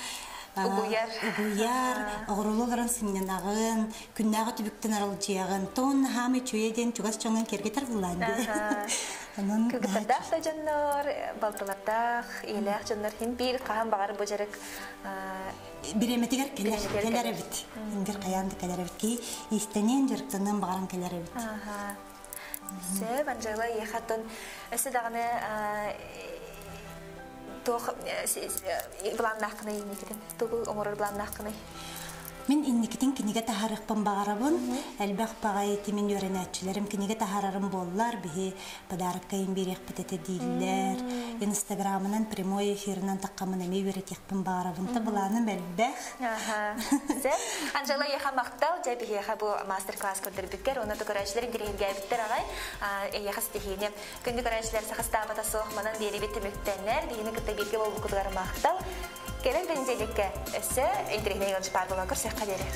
угуйар, угуйар, оҕуруолу олорон сынньанаҕын, күннээҕи түбүктэн аралдьыйаҕын, тоон наһаамай үчүгэйэ диэн чугас дьоҥҥун киэргэтэр буллаан дии. Онон Кыргыттардаах да дьоннор, балтылардаах, ийэлээх дьоннор хин биир хаһан баҕар бу дьарык бириэмэтигэр кэлэр, кэлэр эбит. Ингер хайаан да кэлэр эбит. Ки иистэниэн дьарыктаныан баҕаран кэлэр эбит. Сөп, Анжела, ийэхаттан өссө даҕаны туох былааннааххыный инникитин? Тугу оҥорор былааннааххыный? Мин инникитин кинигэ таһаарыахпын баҕарабын. Элбэх баҕайы тимин үөрэнээччилэрим кинигэ таһаарарым буоллар, биһи подарокка им биэриэхпит этэ дииллэр. Инстаграмынан прямой эфирынан таххаммын эмиэ үөрэтиэхпин баҕарабын. Та былааным элбэх. Анжела эйиэхэ махтал, дьэ биһиэхэ бу мастер-класс көрдөрбүккэр, уонна көрөөччүлэр интэриэһиргээбиттэр аҕай. Эйиэхэ ситиһиини. Күндү көрөөччүлэр, сахастаабата суох манан биэрибит түмүктэнэр. Биһини кытта бииргэ буолбуккутугар махтал. Кэлэр бэнидиэнньиккэ өссө интэриэһинэй ыалдьыт баар буолуо, көрсүөххэ диэри.